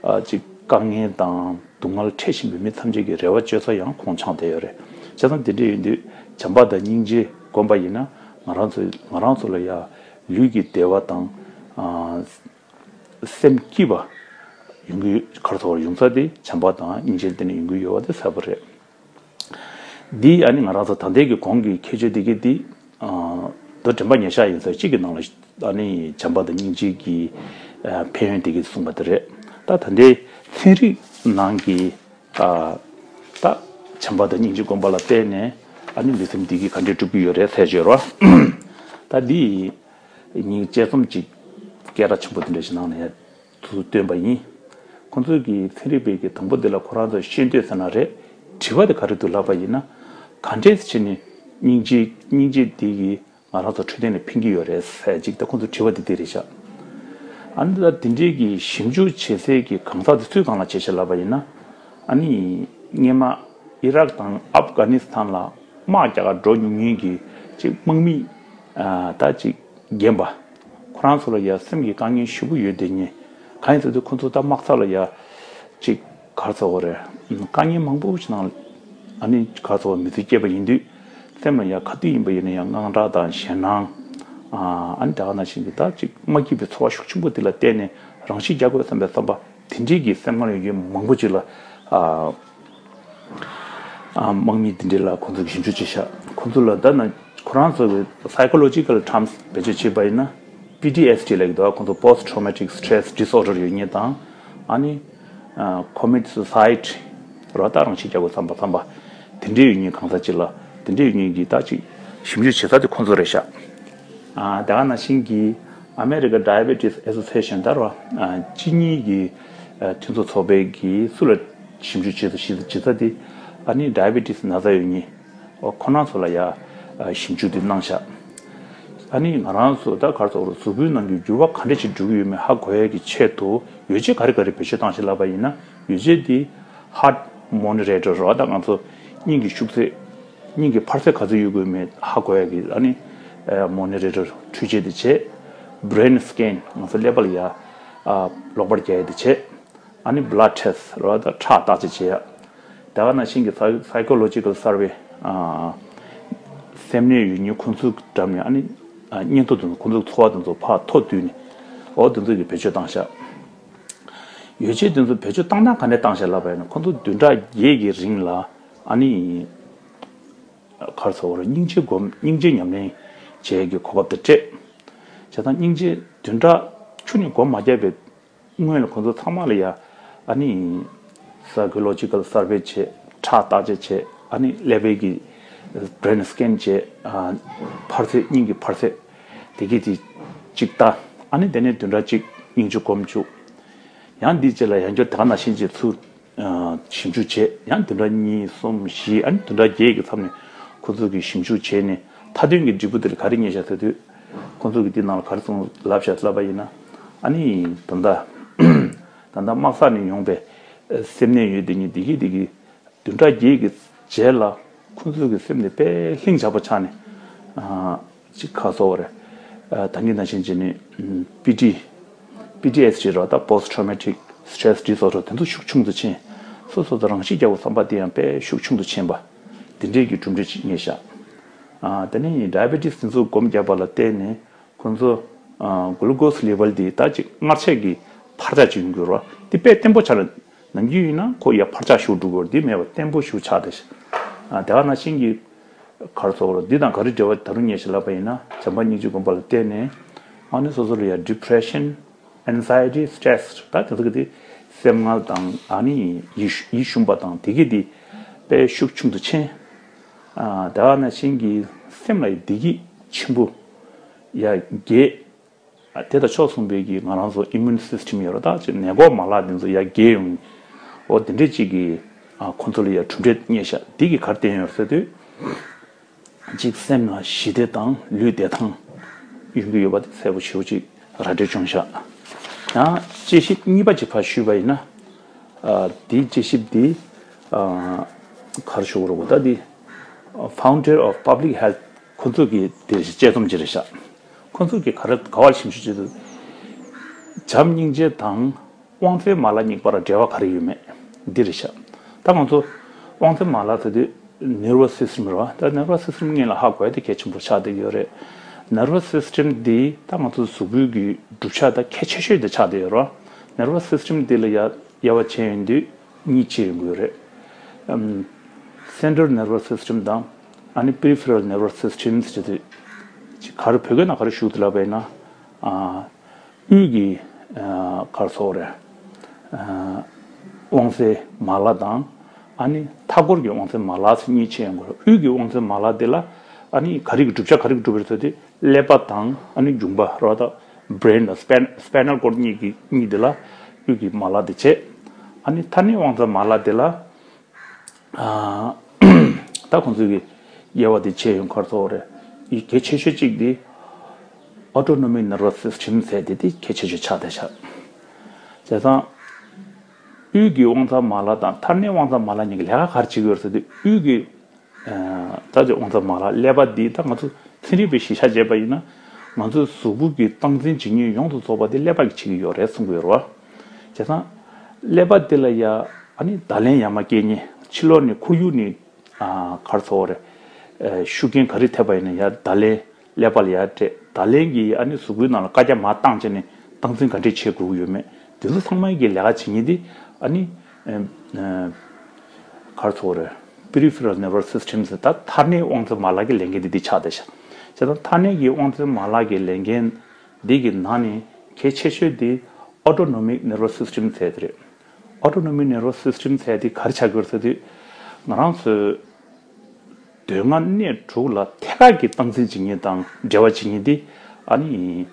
ཨ་ཅིག་དཀའ་ངལ་དང་སྡུག་བསྔལ་འཕྲད་བཞིན་པའི་མི་ཐམས་ཅད་ཀྱི་རེ་བ་བཅོལ་ས་ཡང་ཁོང་ཆགས་བསྡད་ཡོད་རེད། བྱས་ཙང་དེ་འདྲ་ཡིན་དུས་བྱམས་པ་དང་སྙིང་རྗེ་སྒོམ་པ་ཡིན་ན་ང་རང་ཚོ་ང་རང་ཚོ་ལ་ཡ་ལུས་ཀྱི་བདེ་བ་དང་ཨ། སེམས་སྐྱིད་པ་ཡོང་གི་ཁར་ཐོག་ཡོང་ས་དེ་བྱམས་པ་དང་སྙིང་རྗེ་དེ་ནས་ཡོང་གི་ཡོད་པ་དེ་གསལ་པོ་རེད། འདི་ཨ་ནི་ང་རང་ཚོ་ད་ལྟའི་གི་གོང་གི་ཁྱད་ཆོས་དེ་གི་འདི། མདོ་དྲན་པ་ཉེར་བཞག་ཡིན་ས་གཅིག་གི་ནང་ལ་ཨ་ནི་བྱམས་པ་དང་སྙིང་རྗེ་གི་ཕན་ཡོན་དེ་གི་གསུངས་པ་དེ་རེད། ད་ད་ལྟའི་ཚན་རིག་ནང་གི་ད་བྱམས་པ་དང་སྙིང་རྗེ་སྒོམ་པ་ལ་བརྟེན་ནས་ཨ་ནི་ལུས་སེམས་འདི་གི་ག་འདྲས་སྒྲུབ་ཀྱི་ཡོད་རེད་ཟེར་བརྗོད་རོགས། ད་འདི། ངས་དཔྱད་རྩོམ་ཅིག་སྐད་གྲགས་ཆེན་པོ་དེ་འདྲ་ཞིག་ནང་ནས་ཡར་ཚུར་བཏོན་པ་ཡིན། ཁོང་ཚོས་ཀྱི་ཚན་རིག་པས་ཀྱི་དང་པོ་དེ་ལ་ཁོ་རང་ཚོ་ཤེས་འདོད་ཟེར་ན་རེད། དྲི་བ་དེ་ག་རེ་འདུག་ལབ་པ་ཡིན་ན། ག་འདྲས་བྱས་ནས་སྙིང་རྗེ་སྙིང་རྗེ་འདི་ཡིས་ང་རང་ཚོ་འཕྲོད་བསྟེན་ལ་ཕན་གྱི་ཡོད་རེད་ཟེར་ཅིག་ད་ཁོང་ཚོ་དྲི་བ་དེ་དེ་རེད་ཤག་ཨ་ནི་ད་དེ་འདྲས་ཀྱི་ཞིབ་འཇུག་བྱེད་སའི་གི་གང་ཟག་དེ་ཚོས་གང་ལ་བྱས་ཤག་ལབ་པ་ཡིན་ན། ཨ་ནི་སྔས་མ་ཨི་རག་དང་ཨབ་གྷ་ནི་སི་ཐན་ལ་དམག་རྒྱག་ག་འགྲོ་མྱོང་མཁན་གྱི་ཅིག་དམག་མི་ཨ་ད་ཅིག་རྒན་པ། ཁོ་རང་ཚོ་ལ་ཡ་སེམས་ཀྱི་དཀའ་ངལ་ཞེ་པོ་ཡོད་དེ་ཉེ། གང་ཡིན་ཟེར་དུས་ཁོ་ཚོ་ད་དམག་ས་ལ་ཡ་ཅིག་ག་རེ་ཟེར་དགོས་རེད། དཀའ་ངལ་མང་པོ་ཞིག་ནང་ཨ་ནི་ག་རེ་ཟེར་དགོས་མི་ཚེ་སྐྱེལ་བ་ཡིན་དུས། སེམས་ལ་ཡ་ག་དུས་ཡིན་པ་ཡིན་ན་ཡང་དངངས་སྐྲག་དང་ཞེད་སྣང་། ཨ་ནི་ད་ག་ནང་བཞིན་གྱི་ད་ཅིག་མ་སྐྱིད་པའི་ཚོར་བ་ཤུགས་ཆེན་པོ་དེ་ལ་བརྟེན་ནས་རང་ཤི་རྒྱག་དགོས་བསམ་པའི་བསམ་པ་དེ་འདྲའི་གི་སེམས་ཁམས་ཡོད་མཁན་མང་པོ་ཅིག་ལ། ཨ། ཨ། དམག་མི་འདི་འདྲ་ལ་ཁོང་ཚོ་གིས་ཞིབ་འཇུག་བྱས་ཤག་ཁོང་ཚོ་ལ་ད་ན་ཁོ་རང་ཚོ་གི་psychological terms་བེད་སྤྱོད་བྱས་པ་ཡིན་ན། པི་ཊི་ཨེས་ཌི་ལབ་ཀྱི་འདུག་ཁོང་ཚོ་post traumatic stress disorder་ཡོད་མཁན་དང་། ཨ་ནི། ཨ། commit suicide་ར་ད་རང་ཤི་རྒྱག་དགོས་བསམ་པ་བསམ་པ་དེ་འདྲའི་ཡོད་མཁན་གང་ཟག་ཅིག་ལ་དེ་འདྲའི་ཡོད་མཁན་གྱི་ད་ཅིག་ཞིབ་འཇུག་བྱེད་ས་དེ་ཁོང་ཚོ་རེད་ཤག་ཨ། དེ་ག་ནང་བཞིན་གྱི་America Diabetes Association་ད་ར། ཨ། སྤྱི་གཉིས་ཀྱི་ཨ། མཐུན་ཚོགས་ཚོགས་པའི་གི་སུ་ལ་ཞིབ་འཇུག་བྱེད་དུ་ཞིབ་འཇུག་བྱེད་ས་དེ་ཨ་ནི་diabetes་ན་ཚ་ཡོད་མཁན་ཁོ་རང་ཚོ་ལ་ཡ་ཞིབ་འཇུག་དེ་གནང་ཤག་ཨ་ནི་ང་རང་ཚོ་ད་ག་རེ་ཟེར་དགོས་རེད། གཟུགས་པོའི་ནང་གི་འགྱུར་བ་ག་འདྲ་ཞིག་འགྲོ་གི་ཡོད་མེད་ཧ་གོ་ཡ་གི་ཆེད་དུ་ཡོ་བྱད་ག་རེ་ག་རེ་བེད་སྤྱོད་བཏང་ཞིག་ལབ་པ་ཡིན་ན། ཡོ་བྱད་དེ་heart monitor་ར་ད་ང་ཚོ་སྙིང་གི་ཤུགས་ཚད། སྙིང་གི་འཕར་ཚད་ག་ཚོད་ཡོད་དགོས་མེད་ཧ་གོ་ཡ་གི་ཨ་ནི་monitor་འཕྲུལ་ཆས་དེ་བྱས། brain scan་ང་ཚོ་ཀླད་པ་ལ་ཡ་ཨ་གློག་པར་རྒྱག་ཡ་དེ་བྱས། ཨ་ནི་blood test་ར་ད་ཁྲག་བརྟག་དཔྱད་བྱེད་ཡ། དེ་ག་ནང་བཞིན་གྱི་psy- psychological survey་ཨ། སེམས་ནད་ཡོད་མཁན་ཁོང་ཚོའི་འགྲམ་ནས་ཨ་ནི་ཨ་སྙན་ཐོ་དེ་ཚོ་ཁོང་ཚོའི་ཚོར་བ་དེ་ཚོ་ཕར་ཐོ་བསྡུས་ནས་འོ་དེ་ཚོ་གི་བེད་སྤྱོད་བཏང་ཤག་ཡོ་བྱད་དེ་ཚོ་བེད་སྤྱོད་བཏང་སྟངས་ག་འདྲས་བཏང་ཤག་ལབ་པ་ཡིན་ན། ཁོང་ཚོ་བདུན་ཕྲག་བརྒྱད་ཀྱི་རིང་ལ་ཨ་ནི་ག་རེ་ཟེར་དགོས་རེད། སྙིང་རྗེ་སྒོམ་སྙིང་རྗེ་ཉམས་ལེན་བྱེད་ཡ་གི་གོ་སྐབས་དེ་སྤྲད། བྱས་ཙང་སྙིང་རྗེ་བདུན་ཕྲག་ཁྱོན་ནས་སྒོམ་མ་བརྒྱབ་པའི་སྔོན་ལ་ཁོང་ཚོ་ཚང་མ་ལ་ཡ་ ཨ་ནི་psychological survey བྱས། ཁྲག་བརྟག་དཔྱད་བྱས། ཨ་ནི་ཀླད་པའི་གི་brain scan བྱས། ཨ་འཕར་ཚད། སྙིང་གི་འཕར་ཚད་དེ་གི་དེ་གཅིག་ལྟ། ཨ་ནི་དེ་ནས་བདུན་ཕྲག་གཅིག་སྙིང་རྗེ་སྒོམ་བཅུག། ཡང་འདིའི་རྗེས་ལ་ཡང་བསྐྱར་ད་ག་ནང་བཞིན་བྱས་ཚུར་ཨ་ཞིབ་འཇུག་བྱས། ཡང་བདུན་ཕྲག་གཉིས། གསུམ། བཞི། ཨ་ནི་བདུན་ཕྲག་བརྒྱད་ཀྱི་མཚམས་ནས་ཁོ་ཚོ་གིས་ཞིབ་འཇུག་བྱས་ནས། མཐའ་དོན་གྱི་འབྲས་བུ་དེ་ལ་ག་རེ་རྙེད་བཞག་ཟེར་དུས། ཁོ་ཚོ་གིས་འདི་ནང་ལ་ག་རེ་གསུངས་ལབ་བཞག་ལབ་པ་ཡིན་ན། ཨ་ནི་ད་ལྟ་ད་ལྟ་དམག་ས་ནས་ཡོང་པའི་སེམས་ནད་ཡོད་དེ་ཉིད་དེ་གིས་དེ་གིས་བདུན་ཕྲག་བརྒྱད་ཀྱི་རྗེས་ལ་ཁོ་ཚོ་གི་སེམས་ནི་དཔེ་ལྷིང་འཇགས་པོ་ཆགས་ནས། ཨ་ཅིག་ཁ་གསོ་བ་རེད། ཨ་ད་གིན་ནང་བཞིན་བྱས་ནས་ཨམ་པི་ཊི། པི་ཊི་ཨེས་ཌི་རེད་པ། ད་Post Traumatic Stress Disorder དེ་ཚོ་ཤུགས་ཆུང་དུ་ཕྱིན། སོ་སོ་དང་རང་ཤི་རྒྱག་པའི་བསམ་པ་དེ་ཡང་དཔེ་ཤུགས་ཆུང་དུ་ཕྱིན་པ། འདི་འདྲའི་གི་གྲུབ་འབྲས་ཅིག་རྙེད་ཤག། ཨ་དེ་ནས་diabetes དེ་ཚོ་སྒོམ་བརྒྱབ་པ་ལ་བརྟེན་ནས། ཁོང་ཚོ་ཨ་glucose level དེ་ད་ཅིག་མངར་ཆ་གི་འཕར་ཆ་ཅིག་ཡོང་གི་ཡོད་རེད་པ། དེ་དཔེ་བརྟན་པོ་ཆགས་ནས། ནམ་རྒྱུན་ཡིན་ན་ཁོ་ཡར་འཕར་ཆ་ཞེ་པོ་འགྲོ་གི་ཡོད་རེད། དེ་མེད་པ་བརྟན་པོ་ཞེ་པོ་ཆགས་བསྡད་ཤག། ཨ་དེ་ག་ནང་བཞིན་གྱི་ག་རེ་ཟེར་དགོས་རེད། འདི་དང་ག་རེ་འབྲེལ་བ་ད་རུང་རྙེད་ཤག་ལབ་པ་ཡིན་ན། བྱམས་པ་སྙིང་རྗེ་སྒོམ་པ་ལ་བརྟེན་ནས། ཨ་ནི་སོ་སོ་ལ་ཡ་depression, anxiety, stress ད་དེ་ཚོ་གི་དེ་སེམས་ངལ་དང་། ཨ་ནི་ཡིད་ཡིད་ཞུམ་པ་དང་། དེ་གི་དེ་དཔེ་ཤུགས་ཆུང་དུ་ཕྱིན། ཨ་དེ་ག་ནང་བཞིན་གྱི་སེམས་ལ་བདེ་སྐྱིད་ཆེན་པོ་ཡར་རྒྱས། ཨ་དེ་དང་ཕྱོགས་མཚུངས་པའི་གི་ང་རང་ཚོ་immune system ཡོད་རེད། ད་ཅིག་ནད་འགོག་མ་ལག་འདི་ཚོ་ཡར་རྒྱས་ཡོང་། འོ་དེ་འདྲས་ཅིག་གི་ཨ་ཁོང་ཚོ་ལ་ཡར་གྲུབ་འབྲས་རྙེད་ཤག། འདི་གིས་ག་རེ་བསྟན་ཡོད་ཟེར་དུས། གཅིག་སེམས་ལ་ཞི་བདེ་དང་ལུས་བདེ་ཐང་ཡོང་གི་ཡོད་པ་དེ་གསལ་པོ་ཞེ་པོ་ཅིག་ར་སྤྲོད་བྱུང་ཤག། ཡང་དཔྱད་ཞིབ་གཉིས་པ་ཅིག་ཕར་ཞུས་པ་ཡིན་ན། ཨ་འདིའི་དཔྱད་ཞིབ་འདི་ཨ་ག་རེ་ཞུ་དགོས་རེད། ད་འདི་Founder of Public Health ཁོ་ཚོ་གི་དེ་དཔྱད་རྩོམ་ཅིག་རེད་ཤག། ཁོ་ཚོ་གིས་ག་རེ་ག་པར་ཞིབ་འཇུག་བྱས་འདུག། བྱམས་སྙིང་རྗེ་དང་དབང་རྩའི་མ་ལག་གཉིས་བར་འབྲེལ་བ་ག་རེ་ཡོད་མེད་འདི་རེད་ཤག། ད་ང་ཚོ་དབང་རྩའི་མ་ལག་ཟེར་དུས་nervous system རེད་པ། ད་nervous system སྔོན་ལ་ཧ་གོ་ཡ་དེ་གལ་ཆེན་པོ་ཆགས་བསྡད་ཡོད་རེད། Nervous system འདི་ད་ང་ཚོ་གཟུགས་པོའི་གི་གྲུབ་ཆ་ད་གལ་ཆེ་ཤོས་དེ་ཆགས་བསྡད་ཡོད་རེད་པ། Nervous system འདི་ལ་ཡ་དབྱེ་བ་ཕྱེ་ཡོང་དུས་གཉིས་ཕྱེ་ཡོང་གི་ཡོད་རེད། ཨམ་Central nervous system དང་། ཨ་ནི་peripheral nervous system ཟེར་དུས། ག་རེ་བོད་སྐད་ནང་ག་རེ་ཞུ་གི་འདུག་ལབ་པ་ཡིན་ན། ཨ་དབུས་ཀྱི་ཨ་ག་རེ་ཟེར་དགོས་རེད། ཨ་དབང་རྩའི་མ་ལག་དང་། ཨ་ནི་མཐའ་འཁོར་གྱི་དབང་རྩའི་མ་ལག་ཟེར་གཉིས་ཕྱེ་ཡོང་གི་ཡོད་རེད། དབུས་ཀྱི་དབང་རྩའི་མ་ལག་དེ་ལ་ཨ་ནི་ག་རེ་གི་གྲུབ་ཆ་ག་རེ་གི་གྲུབ་པ་རེད་ཟེར་དུས། ཀླད་པ་དང་། ཨ་ནི་རྒྱུངས་པ་རེད་པ། ད་brain དང་spin- spinal cord གཉིས་ཀྱི་གཉིས་དེ་ལ་དབུས་ཀྱི་མ་ལག་དེ་བྱས། ཨ་ནི་མཐར་གནས་དབང་རྩའི་མ་ལག་དེ་ལ། ཨ་ད་ཁོང་ཚོས་ཀྱི་དབྱེ་བ་དེ་ཕྱེ་ཡོང་། ག་རེ་ཟེར་དགོས་རེད། ཡི་གེ་ཆེ་ཤོས་གཅིག་དེ་autonomic nervous system ཟེར་དེ་དེ་གལ་ཆེ་ཤོས་ཆགས་བསྡད་ཤག། བྱས་ཙང་དབུས་ཀྱི་དབང་རྩའི་མ་ལག་དང་མཐར་གནས་དབང་རྩའི་མ་ལག་གཉིས་ཀྱི་ལས་ཀ་ག་རེ་བྱེད་ཀྱི་ཡོད་རེད་ཟེར་དུས། དབུས་ཀྱི་ད་ཅིག་དབང་རྩའི་མ་ལག་ཀླད་པ་འདི་ད་ང་ཚོ་ཚན་རིག་པས་གཞི་བཞག་བྱས་པ་ཡིན་ན། ང་ཚོའི་གཟུགས་པོ་གི་སྟངས་འཛིན་བྱེད་མཁན་ཡོངས་སུ་རྫོགས་པ་དེ་ཀླད་པ་གིས་བྱེད་ཀྱི་ཡོད་རེད་གསུང་གི་ཡོད་རེད་པ། བྱས་ཙང་ཀླད་པ་འདི་ལ་ཡ་ཨ་ནི་བརྡ་ལན་ཡར་མར་སྐྱེལ་མཁན། ཕྱི་ལོགས་ནས་ཁོར་ཡུག་ནས་ཨ་ག་རེ་ཟེར་དགོས་རེད། ཨ་ཤུགས་རྐྱེན་ག་རེ་ཐེབས་པ་ཡིན་ན་ཡ་བརྡ་ལན་ཀླད་པ་ལ་ཡར་སྤྲད། བརྡ་ལན་གྱིས་ཨ་ནི་གཟུགས་པོའི་ནང་ལ་བཀའ་རྒྱ་མར་བཏང་བྱས་ནས་སྟངས་འཛིན་ག་འདྲས་བྱེད་དགོས་ཀྱི་ཡོད་མེད་དེ་ཚོ་ཚང་མ་གི་ལས་ཀ་བྱེད་མཁན་དེ་ཨ་ནི་ཨ་ཨ་ག་རེ་ཟེར་དགོས་རེད། peripheral nervous system ཟེར། ད་མཐར་གནས་དབང་རྩའི་མ་ལག་གི་ལས་འགན་དེ་འདི་ཆགས་བསྡད་ཤག། བྱས་ཙང་མཐར་གནས་ཀྱི་དབང་རྩའི་མ་ལག་གི་ལས་འགན་འདི་གི་ནང་ནས་གལ་ཆེ་ཤོས་དེ་autonomic nervous system ཟེར་དེ་རེད། Autonomic nervous system ཟེར་དེ་ག་རེ་ཆགས་ཀྱི་ཡོད་རེད་ཟེར་དུས། ང་རང་ཚོའི་སྡོད་ཁང་སྣེ་དྲུག་ལ་ཐད་ཀར་གྱི་སྟངས་འཛིན་བྱེད་མཁན་དང་འབྲེལ་བ་བྱེད་མཁན་དེ་ཨ་ནི་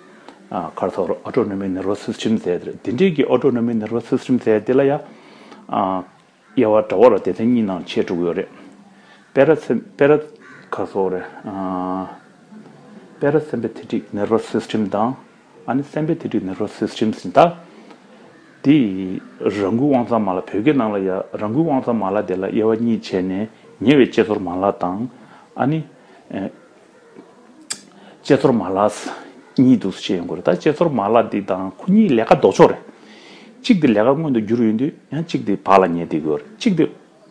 ཨ་ག་རེ་ཟེར་དགོས་རེད། autonomic nervous system ཟེར་དེ་རེད། དེ་འདྲའི་གི་autonomic nervous system ཟེར་དེ་ལ་ཡ་ཨ་དབྱེ་བ་འདྲ་བོ་ལ་སྡེ་ཚན་གཉིས་ནང་ཕྱེ་འགྲོ་གི་ཡོད་རེད། པེ་ར་སེམ- པེ་ར་ག་རེ་ཟེར་དགོས་རེད། ཨ་parasympathetic nervous system དང་། ཨ་ནི་sympathetic nervous system ཟེར། ད་དེ་རང་འགུལ་དབང་རྩ་མ་ལག། བོད་སྐད་ནང་ལ་ཡ་རང་འགུལ་དབང་རྩ་མ་ལག་དེ་ལ་དབྱེ་བ་གཉིས་ཕྱེ་ནས། ཉེ་བའི་དཔྱད་ཚོར་མ་ལག་དང་། ཨ་ནི་ཨེ་དཔྱད་ཚོར་མ་ལག་གཉིས་འདུག་སེ་ཕྱེ་ཡོང་གི་རེད། ད་དཔྱད་ཚོར་མ་ལག་འདི་དང་ཁོ་གཉིས་ལས་ཀ་ལྡོག་ཕྱོགས་རེད། གཅིག་དེ་ལས་ཀ་མངོན་དུ་འགྱུར་ཡོང་དུས། ཡང་གཅིག་དེ་བག་ལ་ཉལ་བསྡད་ཀྱི་ཡོད་རེད། གཅིག་དེ་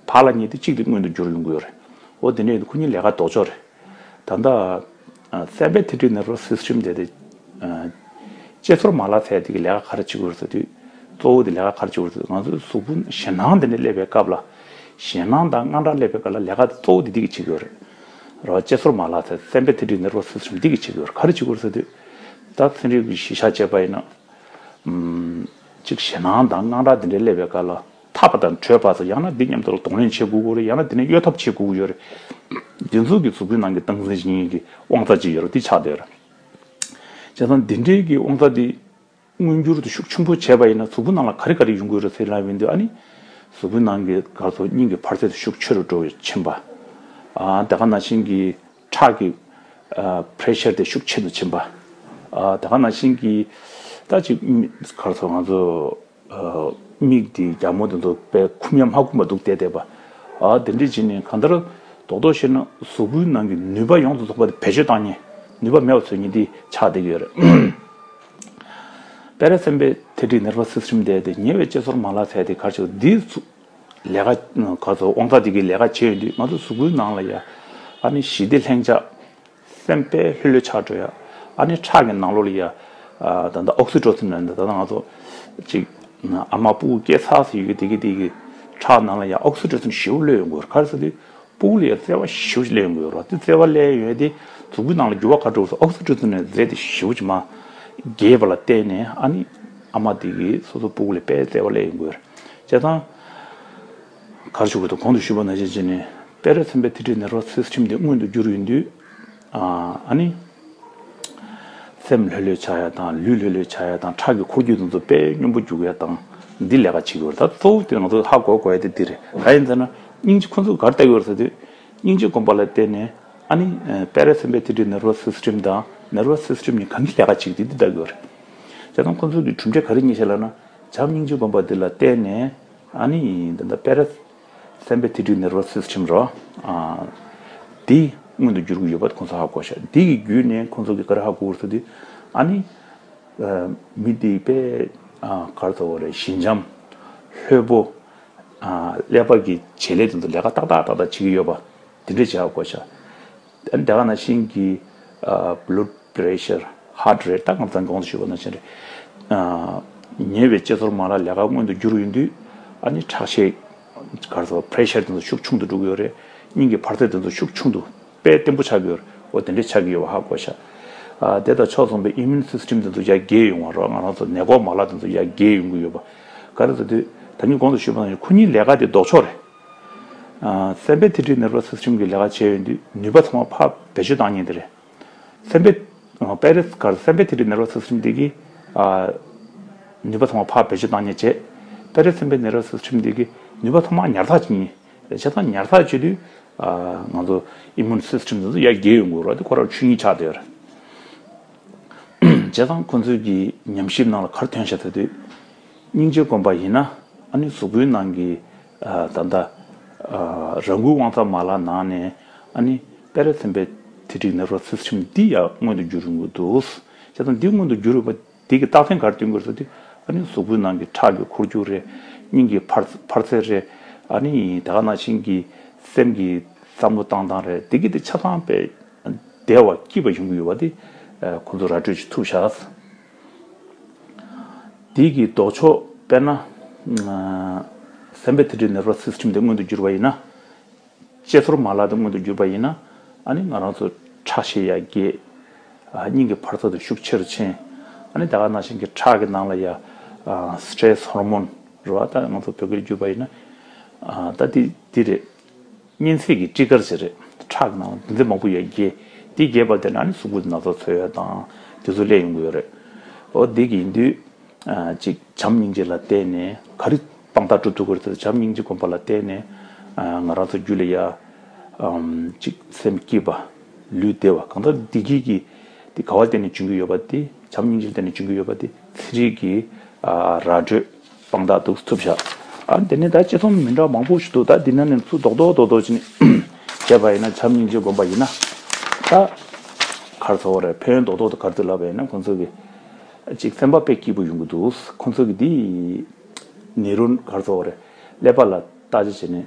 བག་ལ་ཉལ་དུས་གཅིག་དེ་མངོན་དུ་འགྱུར་ཡོང་གི་ཡོད་རེད། འོ་དེ་འདྲ་ཡིན་དུས་ཁོ་གཉིས་ལས་ཀ་ལྡོག་ཕྱོགས་རེད། ད་ལྟ་ཨ་sympathetic nervous system དེ་དེ་ཨ་དཔྱད་ཚོར་མ་ལག་ཟེར་དེ་གི་ལས་ཀ་ག་རེ་བྱེད་ཀྱི་ཡོད་རེད་ཟེར་དུས། གཙོ་བོ་དེ་ལས་ཀ་ག་རེ་བྱེད་ཀྱི་ཡོད་རེད་ཟེར་དུས། ང་ཚོའི་གཟུགས་པོ་ཞེད་སྣང་དེ་འདྲ་སླེབས་པའི་སྐབས་ལ། ཞེད་སྣང་དང་དངངས་སྐྲག་སླེབས་པའི་སྐབས་ལ་ལས་ཀ་དེ་གཙོ་བོ་དེ་དེ་གི་བྱེད་ཀྱི་ཡོད་རེད། རེད་བ། དཔྱད་ཚོར་མ་ལག་ཟེར། sympathetic nervous system འདི་གི་བྱེད་ཀྱི་ཡོད་རེད། ག་རེ་བྱེད་ཀྱི་ཡོད་རེད་ཟེར་དུས། ད་ཚན་རིག་གི་གཞི་བཞག་བྱས་པ་ཡིན་ན། ཨམ། ཅིག་ཞེད་སྣང་དང་དངངས་སྐྲག་དེ་འདྲའི་སླེབས་པའི་སྐབས་ལ་ཐར་པ་དང་བྲོས་པ་སོགས། ཡང་ན་འདི་མཉམ་དུ་གདོང་ལེན་བྱེད་དགོས་ཀྱི་རེད། ཡང་ན་འདི་ནས་གཡོལ་ཐབས་བྱེད་དགོས་ཀྱི་ཡོད་རེད། འདི་ཚོ་གི་གཟུགས་པོའི་ནང་གི་སྟངས་འཛིན་བྱེད་མཁན་གྱི་དབང་རྩ་ཅིག་ཡོད་རེད། འདི་ཆགས་བསྡད་ཡོད་རེད། བྱས་ཙང་འདི་འདྲའི་གི་དབང་རྩ་འདི་མངོན་འགྱུར་དུ་ཤུགས་ཆེན་པོ་བྱས་པ་ཡིན་ན་གཟུགས་པོའི་ནང་ལ་ག་རེ་ག་རེ་ཡོང་གི་ཡོད་རེད་ཟེར་ལབ་ཡོང་དུས། ཨ་ནི་གཟུགས་པོའི་ནང་གི་ག་རེ་ཟེར། སྙིང་གི་འཕར་ཚད་དེ་ཤུགས་ཆེ་རུ་འགྲོ་བཞིན་པ། ཨ་དེ་ག་ནང་བཞིན་གྱི་ཁྲག་གི་ཨ་pressure་དེ་ཤུགས་ཆེ་རུ་ཕྱིན་པ། ཨ་དེ་ག་ནང་བཞིན་གྱི་ད་ཅིག་མི་ག་རེ་ཟེར། ང་ཚོ་ཨ་མིག་དེ་རྒྱ་མོ་དེ་ཚོ་དཔེ་ཁུམ་ཡ་མ་ཁུམ་པ་འདུག་བསྡད་བསྡད་པ། ཨ་དེ་འདྲ་བྱས་ནས་གང་ལྟར་རྡོག་རྡོག་བཤད་ན་གཟུགས་པོའི་ནང་གི་ནུས་པ་ཡོངས་སུ་རྫོགས་པ་དེ་བེད་སྤྱོད་བཏང་མཁན། ནུས་པ་མེད་པ་བཟོ་མཁན་དེ་ཆགས་བསྡད་ཀྱི་ཡོད་རེད། Parasympathetic nervous system་དེ་དེ་ཉེ་བའི་དཔྱད་ཚོར་མ་ལག་ཟེར་དེ་ག་རེ་ཟེར། འདི་ཚོ་ལས་ཀ་ག་ཚོད་དབང་རྩ་དེ་གི་ལས་ཀ་བྱེད་ཡོང་དུས། ང་ཚོ་གཟུགས་པོའི་ནང་ལ་ཡ་ཨ་ནི་ཞི་བདེ་ལྷིང་འཇགས། སེམས་དཔེ་ལྷོད་ལྷོད་ཆགས་འགྲོ་ཡ། ཨ་ནི་ཁྲག་གི་ནང་ལོགས་ལ་ཡ་ཨ་ད་ལྟ་oxytocin་ལབ་ནས། ད་ལྟ་ང་ཚོ་ཅིག་ཨ་མ་སྤུ་གུ་སྐྱེས་ཚར་ཟེར་ཡོད་ཀྱི་དེ་གི་དེ་གི་ཁྲག་ནང་ལ་ཡ་oxytocin་ཞེ་པོ་སླེབས་ཡོང་གི་ཡོད་རེད། ག་རེ་ཟེར་དུས་སྤུ་གུ་ལ་ཡ་བརྩེ་བ་ཞེ་པོ་ཅིག་སླེབས་ཡོང་གི་ཡོད་རེད། དེ་བརྩེ་བ་སླེབས་ཡོང་དུས་གཟུགས་པོའི་ནང་ལ་འགྱུར་བ་ག་རེ་འགྲོ་ཟེར། oxytocin་ནས་རྫས་དེ་ཞེ་པོ་ཅིག་མར་རྒྱས་པ་ལ་བརྟེན་ནས་ཨ་ནི་ཨ་མ་དེ་གིས་སོ་སོ་སྤུ་གུ་ལ་དཔེ་བརྩེ་བ་སླེབས་ཡོང་གི་ཡོད་རེད། བྱས་ཙང་ག་རེ་ཞུ་དགོས་འདུག་གོང་དུ་ཞུས་པ་ནང་བཞིན་བྱས་ནས་parasympathetic nervous system་དེ་མངོན་དུ་འགྱུར་ཡོང་དུས། ཨ་ཨ་ནི་སེམས་ལྷོད་ལྷོད་ཆགས་ཡ་དང་། ལུས་ལྷོད་ལྷོད་ཆགས་ཡ་དང་། ཁྲག་གི་འཁོར་རྒྱུག་དེ་ཚོ་དཔེ་སྙོམས་པོ་རྒྱུག་ཡ་དང་། འདི་ལས་ཀ་བྱེད་ཀྱི་ཡོད་རེད། ད་གཙོ་བོ་དེ་ང་ཚོ་ཧ་གོ་དགོས་ཡ་དེ་འདི་རེད། གང་ཡིན་ཟེར་ན་སྙིང་རྗེ། ཁོ་ཚོས་ག་རེ་ལྟ་གི་ཡོད་རེད་ཟེར་དུས། སྙིང་རྗེ་སྒོམ་པ་ལ་བརྟེན་ནས་ཨ་ནི་parasympathetic nervous system་དང་nervous system་གཉིས་གང་གི་ལས་ཀ་བྱེད་ཀྱི་འདུག་འདི་ལྟ་གི་ཡོད་རེད། བྱས་ཙང་ཁོ་ཚོ་གི་གྲུབ་འབྲས་ག་རེ་རྙེད་ཤག་ལབ་ན། བྱམས་སྙིང་རྗེ་སྒོམ་པ་འདི་ལ་བརྟེན་ནས་ཨ་ནི་འདི་འདྲ་parasympathetic nervous system་རོ། ཨ་འདི་མངོན་དུ་འགྱུར་གྱི་ཡོད་པ་ཁོ་ཚོ་ཧ་གོ་ཤག་འདི་གི་བརྒྱུད་ནས་ཁོ་ཚོ་གི་ག་རེ་ཧ་གོ་གི་ཡོད་རེད་ཟེར་དུས། ཨ་ནི་ཨ་མི་འདི་དཔེ་ཨ་ག་རེ་ཟེར་དགོས་རེད། ཞི་འཇམ། ལྷོད་པོ། ཨ་ཀླད་པ་གི་བྱེད་ལས་དེ་ཚོ་ལས་ཀ་ཏག་ཏག་ཏག་ཏག་བྱེད་ཀྱི་ཡོད་པ་དེ་འདྲ་ཅིག་ཧ་གོ་ཤག་ཨ་ནི་དེ་ག་ནང་བཞིན་གྱི་ཨ་blood pressure, heart rate། ད་ང་ཚང་གོང་དུ་ཞུས་པ་ནང་བཞིན་རེད། ཨ་ཉེ་བའི་དཔྱད་ཚོར་མ་ལག་ལས་ཀ་མངོན་དུ་འགྱུར་ཡོང་དུས་ཨ་ནི་ཁྲག་ཤེད་ག་རེ་ཟེར། pressure་དེ་ཚོ་ཤུགས་ཆུང་དུ་འགྲོ་གི་ཡོད་རེད། སྙིང་གི་འཕར་ཚད་དེ་ཚོ་ཤུགས་ཆུང་དུ་དཔེ་བརྟན་པོ་ཆགས་ཀྱི་ཡོད་རེད། འོ་དེ་འདྲ་ཆགས་ཀྱི་ཡོད་པ་ཧ་གོ་ཤག་ཨ་དེ་དང་ཕྱོགས་མཚུངས་པའི་immune system་དེ་ཚོ་ཡར་རྒྱས་ཡོང་བ་རོ། ང་རང་ཚོ་ནད་འགོག་མ་ལག་དེ་ཚོ་ཡར་རྒྱས་ཡོང་གི་ཡོད་པ། ག་རེ་ཟེར་དུས་ད་གིན་གོང་དུ་ཞུས་པ་ནང་བཞིན་ཁོ་གཉིས་ལས་ཀ་དེ་ལྡོག་ཕྱོགས་རེད། ཨ་sympathetic nervous system་གི་ལས་ཀ་བྱས་ཡོང་དུས་ནུས་པ་ཚང་མ་ཕར་བེད་སྤྱོད་བཏང་མཁན་དེ་རེད། སེམས་པའི་ཨ་པེ་རེ་ག་རེ་sympathetic nervous system་འདི་གིས་ཨ་ནུས་པ་ཚང་མ་ཕར་བེད་སྤྱོད་བཏང་མཁན་བྱས། parasympathetic nervous system་འདི་གིས་ནུས་པ་ཚང་མ་ཉར་ཚགས་བྱེད་མཁན་རེད། བྱས་ཙང་ཉར་ཚགས་བྱེད་དུས་ཨ་ང་ཚོ་immune system་འདི་ཚོ་ཡར་རྒྱས་ཡོང་གི་ཡོད་རེད། དེ་ཁོ་རང་ཆོས་ཉིད་ཆགས་བསྡད་ཡོད་རེད། བྱས་ཙང་ཁོ་ཚོའི་གི་ཉམས་ཞིབ་ནང་ལ་ག་རེ་ཐོན་ཤག་ཟེར་དུས། སྙིང་རྗེ་སྒོམ་པ་ཡིན་ན་ཨ་ནི་གཟུགས་པོའི་ནང་གི་ཨ་ད་ལྟ་ཨ་རང་འགུལ་དབང་རྩ་མ་ལག་ནང་ནས་ཨ་ནི་parasympathetic nervous system་འདི་ཡང་མངོན་དུ་འགྱུར་ཡོང་གི་འདུག་བྱས་ཙང་འདི་མངོན་དུ་འགྱུར་ཡོད་པ་འདི་གི་རྟགས་མཚན་ག་རེ་སྟོན་གྱི་རེད་ཟེར་དུས། ཨ་ནི་གཟུགས་པོའི་ནང་གི་ཁྲག་གི་འཁོར་རྒྱུག་རེད། སྙིང་གི་འཕར་འཕར་ཚད་རེད། ཨ་ནི་དེ་ག་ནང་བཞིན་གྱི་སེམས་ཀྱི་བསམ་བློ་བཏང་སྟངས་རེད། འདི་གི་དེ་ཆ་ཚང་དཔེ་བདེ་བ་སྐྱིད་པ་ཡོང་གི་ཡོད་པ་དེ་ཨ་ཁོ་ཚོ་ར་སྤྲོད་བྱེད་ཐུབ་ཤག་དེ་གི་ལྡོག་ཕྱོགས་དཔེར་ན་ཨ་sympathetic nervous system་དེ་མངོན་དུ་གྱུར་པ་ཡིན་ན། དཔྱད་ཚོར་མ་ལག་དེ་མངོན་དུ་གྱུར་པ་ཡིན་ན། ཨ་ནི་ང་རང་ཚོ་ཁྲག་ཤེད་ཡར་རྒྱས། ཨ་སྙིང་གི་འཕར་ཚད་དེ་ཤུགས་ཆེ་རུ་ཕྱིན། ཨ་ནི་དེ་ག་ནང་བཞིན་གྱི་ཁྲག་གི་ནང་ལ་ཡ་ཨ་stress hormone་རེད་བ། ད་ང་ཚོ་བོད་སྐད་བསྒྱུར་པ་ཡིན་ན་ཨ་ད་དེ་དེ་རེད། གཉན་ཚད་ཀྱི་ཊི་གར་ཅིག་རེད། ཁྲག་གི་ནང་ལ་འདུ་འཛི་མང་པོ་ཡར་རྒྱས། དེ་རྒྱས་པ་དེ་ནང་ནས་གཟུགས་པོ་དེ་ན་ཚ་ཚོར་ཡ་དང་དེ་ཚོ་སླེབས་ཡོང་གི་ཡོད་རེད། འོ་དེ་གི་ཡིན་དུས། ཨ་ཅིག་བྱམས་སྙིང་རྗེ་ལ་བརྟེན་ནས་ག་རེ་དཔང་རྟགས་སྒྲུབ་ཐུབ་ཀྱི་རེད་ཟེར། བྱམས་སྙིང་རྗེ་སྒོམ་པ་ལ་བརྟེན་ནས་ཨ་ང་རང་ཚོ་རྒྱུད་ལ་ཡ་ཨམ་ཅིག་སེམས་སྐྱིད་པ། ལུས་བདེ་བ། གང་ལྟར་བདེ་སྐྱིད་ཀྱི་དེ་ག་བ་བརྟེན་ནས་འབྱུང་གི་ཡོད་པ་དེ། བྱམས་སྙིང་རྗེ་ལ་བརྟེན་ནས་འབྱུང་གི་ཡོད་པ་དེ་ཚན་རིག་གི་ཨ་ར་སྤྲོད་དཔང་རྟགས་འདུག་ཐུབ་ཤག་ཨ་དེ་ནས་ད་དཔྱད་རྩོམ་མི་འདྲ་མང་པོ་ཞིག་འདུག་ད་འདི་ནང་ནས་ཚུར་རྡོག་རྡོག་རྡོག་རྡོག་ཅིག་ནས་བྱས་པ་ཡིན་ན། བྱམས་སྙིང་རྗེ་སྒོམ་པ་ཡིན་ན་ད་ག་རེ་ཟེར་དགོས་རེད། ཕན་ཡོན་རྡོག་རྡོག་དེ་ག་རེ་འདུག་ལབ་པ་ཡིན་ན། ཁོང་ཚོ་གི་ཅིག་སེམས་པ་དཔེ་སྐྱིད་པོ་ཡོང་གི་འདུག་ཁོང་ཚོ་གི་འདི་ནེ་རོན་ག་རེ་ཟེར་དགོས་རེད། ཀླད་པ་ལ་བརྟག་དཔྱད་བྱས་ནས་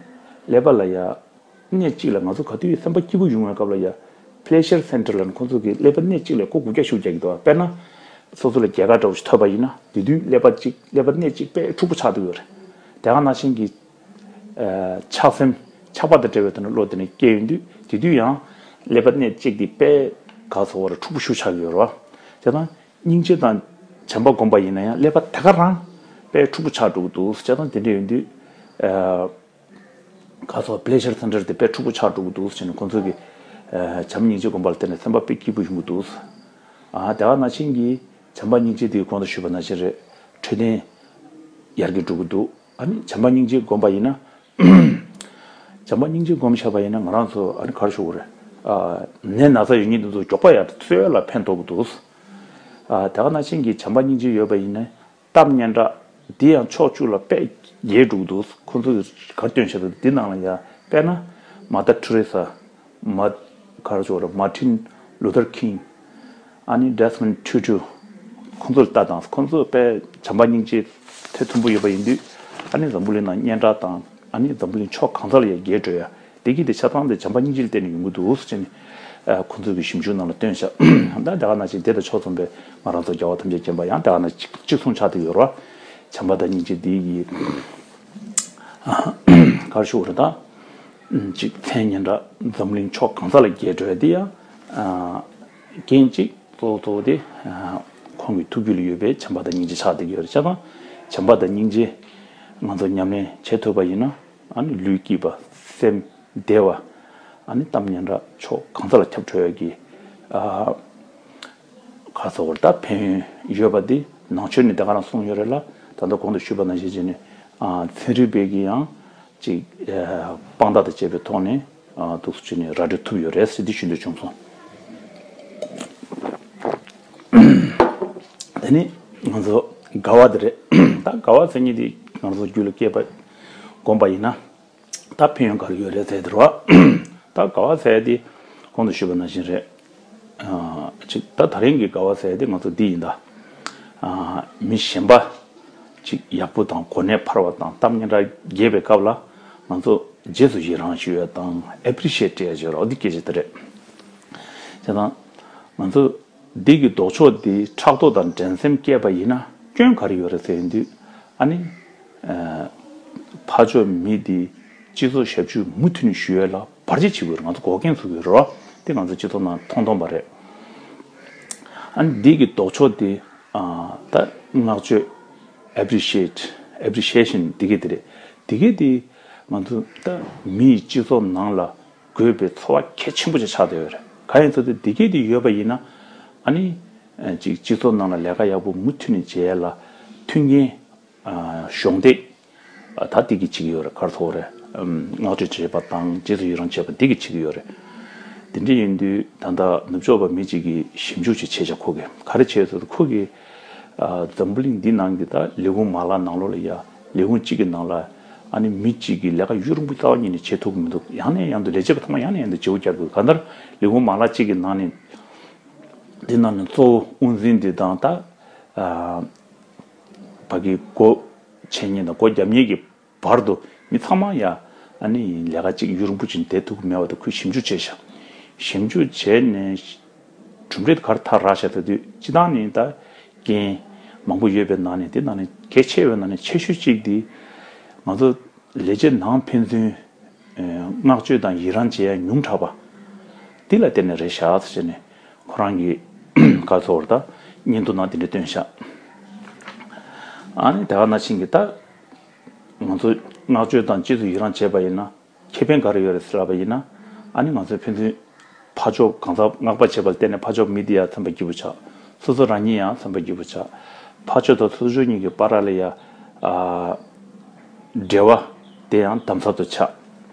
ཀླད་པ་ལ་ཡ་གནས་གཅིག་ལ་ང་ཚོ་ག་དུས་སེམས་པ་སྐྱིད་པོ་ཡོང་བའི་སྐབས་ལ་ཡ་pleasure center་ལ་ནི་ཁོང་ཚོ་གི་ཀླད་པ་གནས་གཅིག་ལ་སྒོ་དགུ་བརྒྱ་ཤུགས་རྒྱག་གི་འདུག་དཔེར་ན་སོ་སོ་ལ་རྒྱལ་ཁ་འདྲ་བོ་ཞིག་ཐོབ་པ་ཡིན་ན་དེ་དུས་ཀླད་པ་གཅིག་ཀླད་པ་གནས་གཅིག་དཔེ་འཁྲུག་པོ་ཆགས་འདུག་ཡོད་རེད། དེ་ག་ནང་བཞིན་གྱི་ཨ་ཆགས་སེམས་ཆགས་པ་དང་བྲལ་བའི་དོན་ལ་བློ་དེ་ནས་སྐྱེ་ཡོང་དུས་དེ་དུས་ཡང་ཀླད་པ་གནས་གཅིག་དེ་དཔེ་ག་ཟེར་དགོས་རེད། འཁྲུག་པོ་ཞེ་པོ་ཆགས་ཀྱི་ཡོད་རེད་བ། བྱས་ཙང་སྙིང་རྗེ་དང་བྱམས་པ་སྒོམ་པ་ཡིན་ན་ཡང་ཀླད་པ་དེ་ག་རང་ དཔེ་འཁྲུག་པོ་ཆགས་འགྲོ་གི་འདུག་བྱས་ཙང་དེ་འདྲ་ཡིན་དུས། ཨ། ག་ཚོད་པི་ལེ་ཞར་སེན་ཊར་དེ་དཔེ་འཁྲུག་པོ་ཆགས་འགྲོ་གི་འདུག་ཟེར་ནས་ཁོང་ཚོ་གིས་ཨ། བྱམས་པ་སྙིང་རྗེ་སྒོམ་པ་ལ་བརྟེན་ནས་སེམས་པ་དཔེ་སྐྱིད་པོ་ཡོང་གི་འདུག་ཨ། དེ་ག་ནང་བཞིན་གྱི་བྱམས་པ་སྙིང་རྗེ་དེ་གོང་དུ་ཞུས་པ་ནང་བཞིན་རེད། འཕྲོད་བསྟེན་ཡར་རྒྱས་འགྲོ་གི་འདུག་ཨ་ནི་བྱམས་པ་སྙིང་རྗེ་སྒོམ་པ་ཡིན་ན། བྱམས་པ་སྙིང་རྗེ་སྒོམ་བྱས་པ་ཡིན་ན་ང་རང་ཚོ་ཨ་ནི་ག་རེ་ཞུ་དགོས་རེད། ཨ། ནད་ན་ཚ་ཡོད་མཁན་དེ་ཚོ་མགྱོགས་པ་ཡར་སོས་ལ་ཕན་ཐོགས་ཀྱི་འདུག་ཨ། དེ་ག་ནང་བཞིན་གྱི་བྱམས་པ་སྙིང་རྗེ་ཡོད་པ་ཡིན་ན། གཏམ་སྙན་གྲགས་འདི་ཡང་ཕྱོགས་བཅུ་ལ་དཔེ་རྒྱས་འགྲོ་གི་འདུག་ཁོང་ཚོས་ག་རེ་སྟོན་བཞག་འདུག་འདི་ནང་ལ་ཡང་དཔེར་ན་མ་ད་ཐུ་རེ་ས། མ། ག་རེ་ཞུ་དགོས་རེད། མར་ཊིན་ལུ་ཐར་ཁིང་། ཨ་ནི་ཌེ་སི་མོན་ཊུ་ཊུ། ཁོང་ཚོ་ལ་ལྟ་དང་། ཁོང་ཚོ་དཔེ་བྱམས་པ་སྙིང་རྗེ་ཐེ་ཚོམ་པོ་ཡོད་པ་ཡིན་དུས། ཨ་ནི་འཛམ་བུ་གླིང་ནང་སྙན་གྲགས་དང་། ཨ་ནི་འཛམ་བུ་གླིང་ཕྱོགས་གང་ས་ལ་ཡང་རྒྱས་འགྲོ་ཡ། བདེ་སྐྱིད་དེ་ཆ་ཚང་དེ་བྱམས་པ་སྙིང་རྗེ་ལ་བརྟེན་ནས་ཡོང་གི་འདུག་ཟེར་ནས། ཨ། ཁོང་ཚོའི་གི་ཞིབ་འཇུག་ནང་ལ་བཏོན་ཤག་ད་དེ་ག་ནང་བཞིན་དེ་དང་ཕྱོགས་མཚུངས་པའི་ང་རང་ཚོ་རྒྱལ་བ་ཐམས་ཅད་མཁྱེན་པ་ཡང་དེ་ག་ནང་གཅིག་གཅིག་མཚུངས་ཆགས་བསྡད་ཡོད་རེད་བ། བྱམས་པ་དང་སྙིང་རྗེ་འདི་ཡི། ཨ། ག་རེ་ཞུ་དགོས་རེད་ད། གཅིག་མཚན་སྙན་གྲགས་འཛམ་གླིང་ཕྱོགས་གང་ས་ལ་རྒྱས་འགྲོ་ཡ་འདི་ཡང་། ཨ། རྐྱེན་གཅིག་གཙོ་བོ་གཙོ་བོ་དེ། ཨ། ཁོང་གི་ཐུགས་རྒྱུད་ལ་ཡོད་པའི་བྱམས་པ་དང་སྙིང་རྗེ་ཆགས་བསྡད་ཀྱི་ཡོད་རེད། བྱས་ཙང་བྱམས་པ་དང་སྙིང་རྗེ་ང་ཚོ་ཉམས་ལེན་བྱེད་ཐུབ་པ་ཡིན་ན། ཨ་ནི་ལུས་སྐྱིད་པ། སེམས་བདེ་བ། ཨ་ནི་གཏམ་སྙན་གྲགས་ཕྱོགས་གང་ས་ལ་ཁྱབ་འགྲོ་ཡ་གི། ཨ། ག་རེ་ཟེར་དགོས་རེད། ད་ཕན་ཡོན་ཡོད་པ་འདི་ནང་ཆོས་ནས་དེ་ག་རང་གསུངས་ཡོད་རེད་ལ། ད་ལྟ་གོང་དུ་ཞུས་པ་ནང་བཞིན་བྱས་ནས། ཨ། ཚན་རིག་པས་ཀྱིས་ཡང་ཅིག་ཨ། དཔང་རྟགས་དང་བཅས་པའི་ཐོག་ནས། ཨ། འདུག་སེ་བྱས་ནས་ར་སྤྲོད་ཐུབ་ཡོད་རེད་ཟེར་འདི་ཞུ་འདོད་བྱུང་སོང་། དེ་ནི་ང་ཚོ་དགའ་བ་དེ་རེད། ད་དགའ་བ་ཟེར་མཁན་དེ་ང་ཚོ་རྒྱུད་ལ་སྐྱེས་པ་སྒོམ་པ་ཡིན་ན། ད་ཕན་ཡོན་ག་རེ་ཡོད་རེད་ཟེར་དེ་རེད་བ། ད་དགའ་བ་ཟེར་དེ་གོང་དུ་ཞུས་པ་ནང་བཞིན་རེད། ཨ། ཅིག་ད་དེ་རིང་གི་དགའ་བ་ཟེར་དེ་ང་ཚོ་འདི་ཡིན་ད། ཨ། མི་གཞན་པ་ཅིག་ཡག་པོ་དང་གོ་གནས་འཕར་བ་དང་གཏམ་སྙན་གྲགས་རྒྱས་པའི་སྐབས་ལ་ང་ཚོ་རྗེས་སུ་ཡི་རང་ཞུ་ཡ་དང་ཨེ་པི་རི་ཤི་ཨེཊ་བྱེད་ཡ་ཞུ་རོགས་འདི་སྐད་ཆ་དེ་རེད། བྱས་ཙང་ང་ཚོ། འདི་གི་ལྡོག་ཕྱོགས་འདི་ཕྲག་དོག་དང་འགྲན་སེམས་སྐྱེས་པ་ཡིན་ན་སྐྱོན་ག་རེ་ཡོད་རེད་ཟེར་ཡོང་དུས། ཨ་ནི། ཨ། ཕར་ཕྱོགས་མི་འདི་སྤྱི་ཚོགས་ཞབས་ཞུ་མུ་མཐུད་ནས་ཞུ་ཡས་ལ་བར་ཆད་བྱེད་དགོས་རེད། ང་ཚོ་འགོག་རྐྱེན་བཟོ་དགོས་རེད་བ། དེ་ང་ཚོ་སྤྱི་ཚོགས་ནང་མཐོང་མཐོང་པ་རེད། ཨ་ནི་འདི་གི་ལྡོག་ཕྱོགས་འདི། ཨ། ད་བསྔགས་བརྗོད། ཨེ་པི་རི་ཤི་ཨེཊ། ཨེ་པི་རི་ཤི་ཨེ་ཤན་འདི་གི་འདི་རེད། འདི་གི་འདི་ང་ཚོ་ད་མིའི་སྤྱི་ཚོགས་ནང་ལ་དགོས་པའི་འཚོ་བ་གལ་ཆེན་པོ་ཅིག་ཆགས་བསྡད་ཡོད་རེད། གང་ཡིན་ཟེར་དུས་འདི་སྐད་དེ་ཡོད་པ་ཡིན་ན། ཨ་ནི། ཨ། ཅིག་སྤྱི་ཚོགས་ནང་ལ་ལས་ཀ་ཡག་པོ་མུ་མཐུད་ནས་བྱེད་ཡ་ལ་མཐུན་རྐྱེན། ཨ། གཞོགས་འདེགས། ཨ། ད་འདི་གི་བྱེད་ཀྱི་ཡོད་རེད། ག་རེ་ཟེར་དགོས་རེད། ཨམ། བསྔགས་བརྗོད་བྱེད་པ་དང་རྗེས་སུ་ཡི་རང་བྱེད་པ་འདི་གི་བྱེད་ཀྱི་ཡོད་རེད། དེ་འདྲ་ཡིན་དུས་ད་ལྟ་ནུབ་ཕྱོགས་པ་མི་གཅིག་གིས་ཞིབ་འཇུག་ཅིག་བྱས་ཤག་ཁོ་གིས་ག་རེ་བྱས་ཟེར་དུས་ཁོ་གིས། ཨ། འཛམ་བུ་གླིང་འདི་ནང་གི་ད་ལས་ཁུངས་མ་ལག་ནང་ལོགས་ལ་ཡ། ལས་ཁུངས་གཅིག་གི་ནང་ལ་ཨ་ནི་མི་གཅིག་གིས་ལས་ཀ་ཡུན་རིང་པོ་རྩ་བ་ཉིད་ནས་བྱེད་ཐུབ་ཀྱི་མི་འདུག་ཡང་ནས་ཡང་དུ་ལས་བྱེད་པ་ཚང་མ་ཡང་ནས་ཡང་དུ་བརྗེ་པོ་བརྒྱབ་དགོས། གང་ལྟར་ལས་ཁུངས་མ་ལག་གཅིག་གི་ནང་ནས་འདི་ནང་ནས་གཙོ་བོ་དབུ་འཛིན་འདི་དང་ད། ཨ། ཕ་གི་སྒོ་ཕྱེ་མཁན་དང་སྒོ་རྒྱབ་མཁན་གྱི་བར་དུ་མི་ཚང་མ་ཡ། ཨ་ནི་ལས་ཀ་གཅིག་ཡུན་རིང་པོ་ཅིག་བསྡད་ཐུབ་ཀྱི་མེད་པ་དང་ཁོས་ཞིབ་འཇུག་བྱས་ཤག་ཞིབ་འཇུག་བྱས་ནས་གྲུབ་འབྲས་ག་རེ་ཐག་རག་ཤག་ཟེར་དུས་སྤྱིར་བཏང་ནི་ད་རྐྱེན་མང་པོ་ཡོད་པའི་ནང་ནས་དེ་ནང་ནས་གལ་ཆེ་བའི་ནང་ནས་ཆེ་ཤོས་གཅིག་དེ་ང་ཚོ་ལས་བྱེད་ནང་ཕན་ཚུན་བསྔགས་བརྗོད་དང་ཡི་རང་བྱེད་ཡ་ཉུང་དྲགས་པ་འདི་ལ་བརྟེན་ནས་རེད་ཤག་ཟེར་ནས་ཁོ་རང་གིས་ག་རེ་ཟེར་དགོས་རེད་ད་སྙན་ཐོ་ནང་དེ་འདྲ་བཏོན་ཤག་ཨ་ནི་དེ་ག་ནང་བཞིན་གྱི་ད། ང་ཚོ་བསྔགས་བརྗོད་དང་རྗེས་སུ་ཡི་རང་བྱས་པ་ཡིན་ན་ཁེ་ཕན་ག་རེ་ཡོད་རེད་ཟེར་ལབ་པ་ཡིན་ན། ཨ་ནི་ང་ཚོའི་ཕན་ཚུན་ཕར་ཕྱོགས་གང་ཟག་བསྔགས་པ་བྱས་པ་ལ་བརྟེན་ནས་ཕར་ཕྱོགས་མི་དེ་ཡང་སེམས་པ་སྐྱིད་པོ་ཆགས། སོ་སོ་རང་ཉིད་ཡང་སེམས་པ་སྐྱིད་པོ་ཆགས། ཕར་ཕྱོགས་དང་སོ་ཕྱོགས་གཉིས་ཀྱི་བར་ལ་ཡ། ཨ། འབྲེལ་བ་དེ་ཡང་དམ་ཟབ་ཏུ་ཆགས།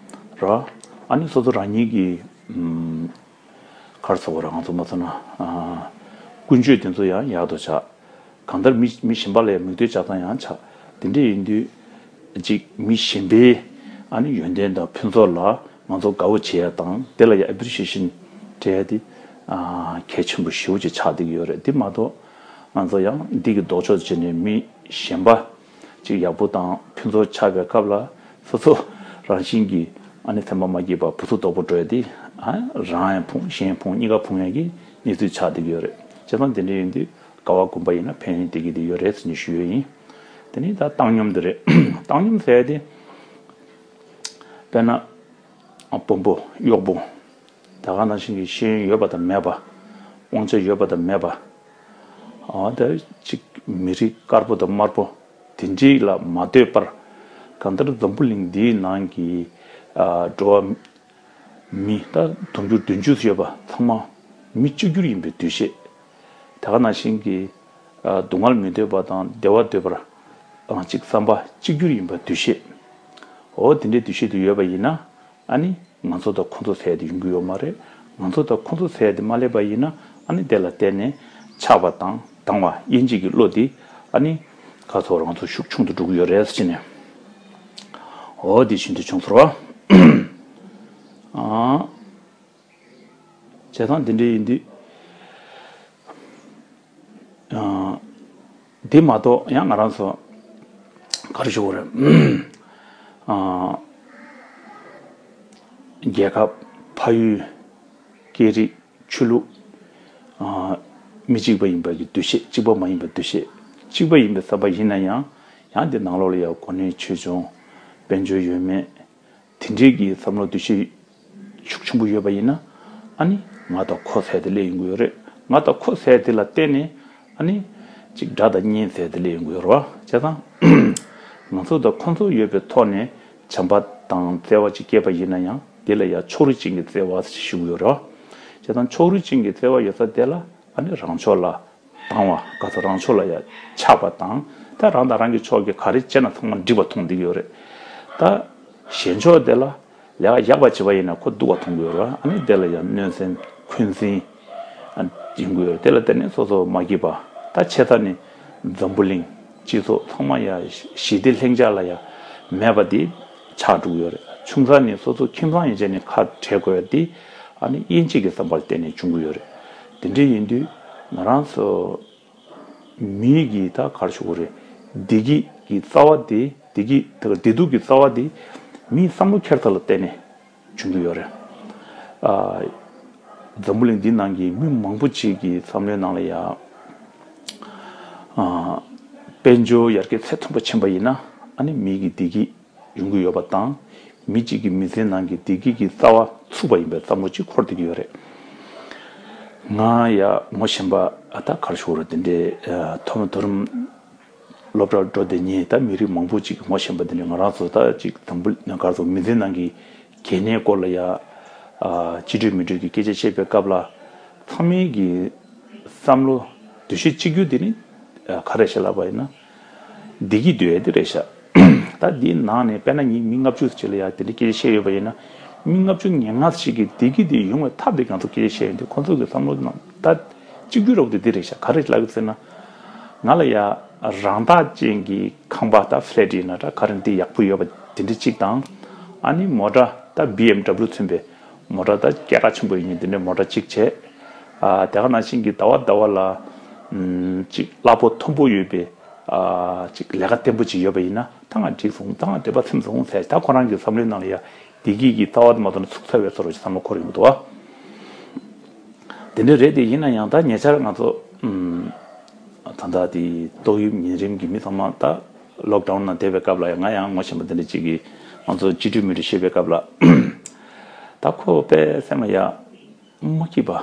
ར། ཨ་ནི་སོ་སོ་རང་ཉིད་ཀྱི། ཨམ། ག་རེ་ཟེར་དགོས་རེད། ང་ཚོ་མ་ཚོ་ན། ཨ། ཀུན་སྤྱོད་དེ་ཚོ་ཡང་ཡག་ཏུ་ཆགས། གང་ལྟར་མི་མི་གཞན་པ་ལ་ཡང་མིག་ལྟོས་བྱ་སྟངས་ཡང་ཆགས། དེ་འདྲ་ཡིན་དུས་ཅིག་མི་གཞན་པའི་ཨ་ནི་ཡོན་ཏན་དང་ཕུན་ཚོགས་ལ་ང་ཚོ་དགའ་བོ་བྱེད་ཡ་དང་དེ་ལ་ཡང་ཨེ་པི་རི་ཤི་ཨེ་ཤན་སྤྲད་ཡ་དེ། ཨ། གལ་ཆེན་པོ་ཞེ་པོ་ཅིག་ཆགས་བསྡད་ཀྱི་ཡོད་རེད། དེ་མ་གཏོགས་ང་ཚོ་ཡང་འདི་གི་ལྡོག་ཕྱོགས་བྱས་ནས་མི་གཞན་པ་ཅིག་ཡག་པོ་དང་ཕུན་ཚོགས་ཆགས་པའི་སྐབས་ལ་སོ་སོ་རང་བཞིན་གྱིས་ཨ་ནི་སེམས་པ་མ་སྐྱིད་པ་བུ་ཚུགས་དོག་པོ་འགྲོ་ཡ་དེ། ཨ། རང་ཡང་ཕོངས་གཞན་ཕོངས་གཉིས་ཀ་ཕོངས་ཡ་གི་གནས་ཚུལ་ཆགས་བསྡད་ཀྱི་ཡོད་རེད། བྱས་ཙང་དེ་འདྲ་ཡིན་དུས། དགའ་བ་སྒོམ་པ་ཡིན་ན་ཕན་ཡོན་དེ་གི་དེ་ཡོད་རེད་ཟེར་ནས་ཞུ་ཡོད་ཡིན། དེ་ནས་ད་བཏང་སྙོམས་དེ་རེད། བཏང་སྙོམས་ཟེར་ཡ་དེ། དཔེར་ན། ཨ། དཔོན་པོ་གཡོག་པོ། ད་ག་ནང་བཞིན་གྱི་ཤེས་ཡོན་ཡོད་པ་དང་མེད་པ། དབང་ཆ་ཡོད་པ་དང་མེད་པ། ཨ། ད་ཅིག་མི་རིགས་དཀར་པོ་དང་དམར་པོ། དེ་འདྲའི་ལ་མ་ལྟོས་པར། གང་ལྟར་འཛམ་བུ་གླིང་འདིའི་ནང་གི་ཨ་འགྲོ་བ་མི་ད་དུང་ཕྱུར་བདུན་ཅུ་ཡོད་པ་ཚང་མ་མི་གཅིག་གྱུར་ཡིན་པའི་འདུ་ཤེས། དེ་ག་ནང་བཞིན་གྱི་ཨ་སྡུག་བསྔལ་མི་འདོད་པ་དང་བདེ་བ་འདོད་པར་ཨ་གཅིག་བསམ་པ་གཅིག་གྱུར་ཡིན་པའི་འདུ་ཤེས། འོ་དེ་འདྲའི་འདུ་ཤེས་དེ་ཡོད་པ་ཡིན་ན། ཨ་ནི་ང་ཚོ་དང་ཁོ་ཚོ་ཟེར་ཡ་དེ་ཡོང་གི་ཡོད་མ་རེད། ང་ཚོ་དང་ཁོ་ཚོ་ཟེར་ཡ་དེ་མ་སླེབས་པ་ཡིན་ན། ཨ་ནི་དེ་ལ་བརྟེན་ནས་ཆགས་པ་དང་སྡང་བ་དབྱེ་འབྱེད་ཀྱི་བློ་དེ་ཨ་ནི་ཁ་ཚོ་རང་ཚོ་ཤུགས་ཆུང་དུ་འགྲོ་གི་ཡོད་རེད་ཟེར་ནས། འོ་དེ་བཞིན་དུ་བྱུང་ཚོར་བ། ཨ། བྱས་ཙང་དེ་འདྲ་ཡིན་དུས། ཨ། དེ་མ་གཏོགས་ཡང་ང་རང་ཚོ་ག་རེ་ཞུ་དགོས་རེད། ཨ། རྒྱལ་ཁབ། ཕ་ཡུལ། སྐད་རིགས། ཆོས་ལུགས། ཨ། མི་གཅིག་པ་ཡིན་པ་གི་འདུ་ཤེས། གཅིག་པ་མ་ཡིན་པའི་འདུ་ཤེས། གཅིག་པ་ཡིན་པའི་བསམ་པ་ཡིན་ན་ཡང་། ཡང་དེ་ནང་ལོགས་ལ་ཡང་གོ་གནས་ཆོས་འབྱུང་། དཔལ་འབྱོར་ཡོད་མེད། དེ་འདྲའི་གི་བསམ་བློ་འདུ་ཤེས་ཤུགས་ཆེན་པོ་ཡོད་པ་ཡིན་ན། ཨ་ནི་ང་དང་ཁོ་ཟེར་དེ་སླེབས་ཡོང་གི་ཡོད་རེད། ང་དང་ཁོ་ཟེར་དེ་ལ་བརྟེན་ནས་ཨ་ནི་གཅིག་དགྲ་དང་གཉེན་ཟེར་དེ་སླེབས་ཡོང་གི་ཡོད་རེད་བ། བྱས་ཙང་ང་ཚོ་དང་ཁོ་ཚོ་ཡོད་པའི་ཐོག་ནས་བྱམས་པ་དང་བརྩེ་བ་ཅིག་སྐྱེས་པ་ཡིན་ན་ཡང་། དེ་ལ་ཡང་ཕྱོགས་རིས་ཅན་གྱི་བརྩེ་བ་ཞུ་གི་ཡོད་རེད་བ། བྱས་ཙང་ཕྱོགས་རིས་ཅན་གྱི་བརྩེ་བ་ཡོད་ས་དེ་ལ་ཨ་ནི་རང་ཕྱོགས་ལ་སྡང་བ། ག་ཚོད་རང་ཕྱོགས་ལ་ཡང་ཆགས་པ་དང་། ད་རང་དང་རང་གི་ཕྱོགས་ཀྱི་ག་རེ་བྱས་ན་ཚང་མ་འགྲིག་པ་མཐོང་བསྡད་ཀྱི་ཡོད་རེད། ད་གཞན་ཕྱོགས་དེ་ལ་ལས་ཀ་ཡག་པ་བྱས་པ་ཡིན་ན་ཁོ་སྡུག་པ་མཐོང་གི་ཡོད་རེད། ཨ་ནི་དེ་ལ་ཡང་གནོད་སེམས་འཁོན་འཛིན་ཡོང་གི་ཡོད་རེད། དེ་ལ་བརྟེན་ནས་སོ་སོ་མ་སྐྱིད་པ། ད་ཆེ་ས་ནས་འཛམ་བུ་གླིང་སྤྱི་ཚོགས་ཚང་མ་ཡང་ཞི་བདེ་ལྷིང་འཇགས་ལ་ཡང་མེད་པ་དེ་ཆགས་འགྲོ་གི་ཡོད་རེད། ཆུང་ས་ནས་སོ་སོ་ཁྱིམ་ཚང་ཡན་ཆད་ནས་ཁ་བྲལ་དགོས་ཡ་དེ་ཨ་ནི་དབྱེ་འབྱེད་ཀྱི་བསམ་པ་ལ་བརྟེན་ནས་བྱུང་གི་ཡོད་རེད། དེ་འདྲ་ཡིན་དུས་ང་རང་ཚོ་མི་གི་ད་ག་རེ་ཞུ་དགོས་རེད། བདེ་སྐྱིད་ཀྱི་རྩ་བ་དེ། བདེ་སྐྱིད་ད་ག་བདེ་སྡུག་གི་རྩ་བ་དེ་མིའི་བསམ་བློ་འཁྱེར་ཐབས་ལ་བརྟེན་ནས་བྱུང་གི་ཡོད་རེད། ཨ། འཛམ་བུ་གླིང་འདི་ནང་གི་མི་མང་པོ་ཅིག་གི་བསམ་བློའི་ནང་ལ་ཡང་། ཨ། དཔལ་འབྱོར་ཡར་རྒྱས་ཚད་མཐོན་པོ་ཕྱིན་པ་ཡིན་ན། ཨ་ནི་མི་གི་བདེ་སྐྱིད་ཡོང་གི་ཡོད་པ་དང་། མི་གཅིག་གི་མི་ཚེའི་ནང་གི་བདེ་སྐྱིད་ཀྱི་རྩ་བ་ཚུགས་པ་ཡིན་པའི་བསམ་བློ་ཅིག་འཁོར་བསྡད་ཀྱི་ཡོད་རེད། ང་ཡ་ངོ་ཤེས་པ་ཨ་ད་ག་རེ་ཞུ་དགོས་རེད། དེ་འདྲའི་ཨ་ཐོག་མའི་མཐོ་རིམ་སློབ་གྲྭར་འགྲོ་བསྡད་མཁན་ད་མི་རིགས་མང་པོ་ཅིག་ངོ་ཤེས་པ་དེ་འདྲའི་ང་རང་ཚོ་ད་ཅིག་དང་པོ་ག་རེ་ཟེར། མི་ཚེའི་ནང་གི་གལ་གནད་སྐོར་ལ་ཡ་ཨ་ཅི་འདྲ་མི་འདྲ་གི་སྐད་ཆ་བཤད་པའི་སྐབས་ལ། ཚང་མའི་གི་བསམ་བློ་འདུ་ཤེས་གཅིག་གྱུར་དེ་ནི་ཨ་ག་རེ་ཤེས་ལབ་པ་ཡིན་ན། བདེ་སྐྱིད་འདོད་ཡ་དེ་རེད་ཤག་ད་འདིའི་ནང་ནས་དཔེར་ན་ངས་མི་ལྔ་བཅུ་ཅིག་ལ་ཡ་དེ་འདྲའི་སྐད་ཆ་བཤད་ཡོད་པ་ཡིན་ན། མི་ལྔ་བཅུ་ང་ལྔ་ཞིག་གིས་བདེ་སྐྱིད་དེ་ཡོང་བའི་ཐབས་དེ་ང་ཚོ་སྐད་ཆ་བཤད་ཡོང་དུས། ཁོང་ཚོ་གི་བསམ་བློ་ནང་ད་གཅིག་གྱུར་འདྲ་བོ་དེ་འདི་རེད་ཤག་ག་རེ་ལབ་ཡོད་ཟེར་ན། ང་ལ་ཡ་རང་རྟགས་ཅན་གྱི་ཁང་པ་ད་ཕ་ལེ་ཊི་ཡིན་ན་འདྲ། ག་རེ་འདི་ཡག་པོ་ཡོད་པ་དེ་འདྲ་གཅིག་དང་། ཨ་ནི་མོ་ཊ་ད་བི་ཨེམ་ཌབ་ལུ་མཚོན་པའི་མོ་ཊ་ད་སྐད་གྲགས་ཆེན་པོ་ཡིན་མཁན་དེ་འདྲའི་མོ་ཊ་གཅིག་བྱས། ཨ་དེ་ག་ནང་བཞིན་གྱི་ཟླ་བ་ཟླ་བ་ལ་ཨམ་ཅིག་གླ་ཕོགས་མཐོན་པོ་ཡོད་པའི་ཨ་ཅིག་ལས་ཀ་བརྟན་པོ་ཅིག་ཡོད་པ་ཡིན་ན། ད་ང་འགྲིག་སོང་། ད་ང་འདོད་པ་ཚིམ་སོང་ཟེར། ད་ཁོ་རང་གི་བསམ་བློའི་ནང་ལ་ཡ་བདེ་སྐྱིད་ཀྱི་རྩ་བ་དེ་མ་གཏོགས་ནས་ཚུགས་ཚར་བའི་བཟོ་འདྲ་ཅིག་བསམ་བློ་འཁོར་ཡོང་གི་འདུག་བ། དེ་འདྲ་རེད་དེ། ཡིན་ན་ཡང་ད་ཉེ་ཆར་ང་ཚོ་ཨམ་ད་ལྟ་དེ་ཏོག་དབྱིབས་ཉིན་རིམ་གྱི་མི་ཚང་མ་ད་ལོག་ཌའུན་ནང་བསྡད་པའི་སྐབས་ལ་ཡ། ང་ཡང་ངོ་ཤེས་པ་དེ་འདྲ་ཅིག་གིས་ང་ཚོ་ཅི་འདྲ་མི་འདྲ་བཤད་པའི་སྐབས་ལ། ད་ཁོ་དཔེ་སེམས་ལ་ཡ་མ་སྐྱིད་པ།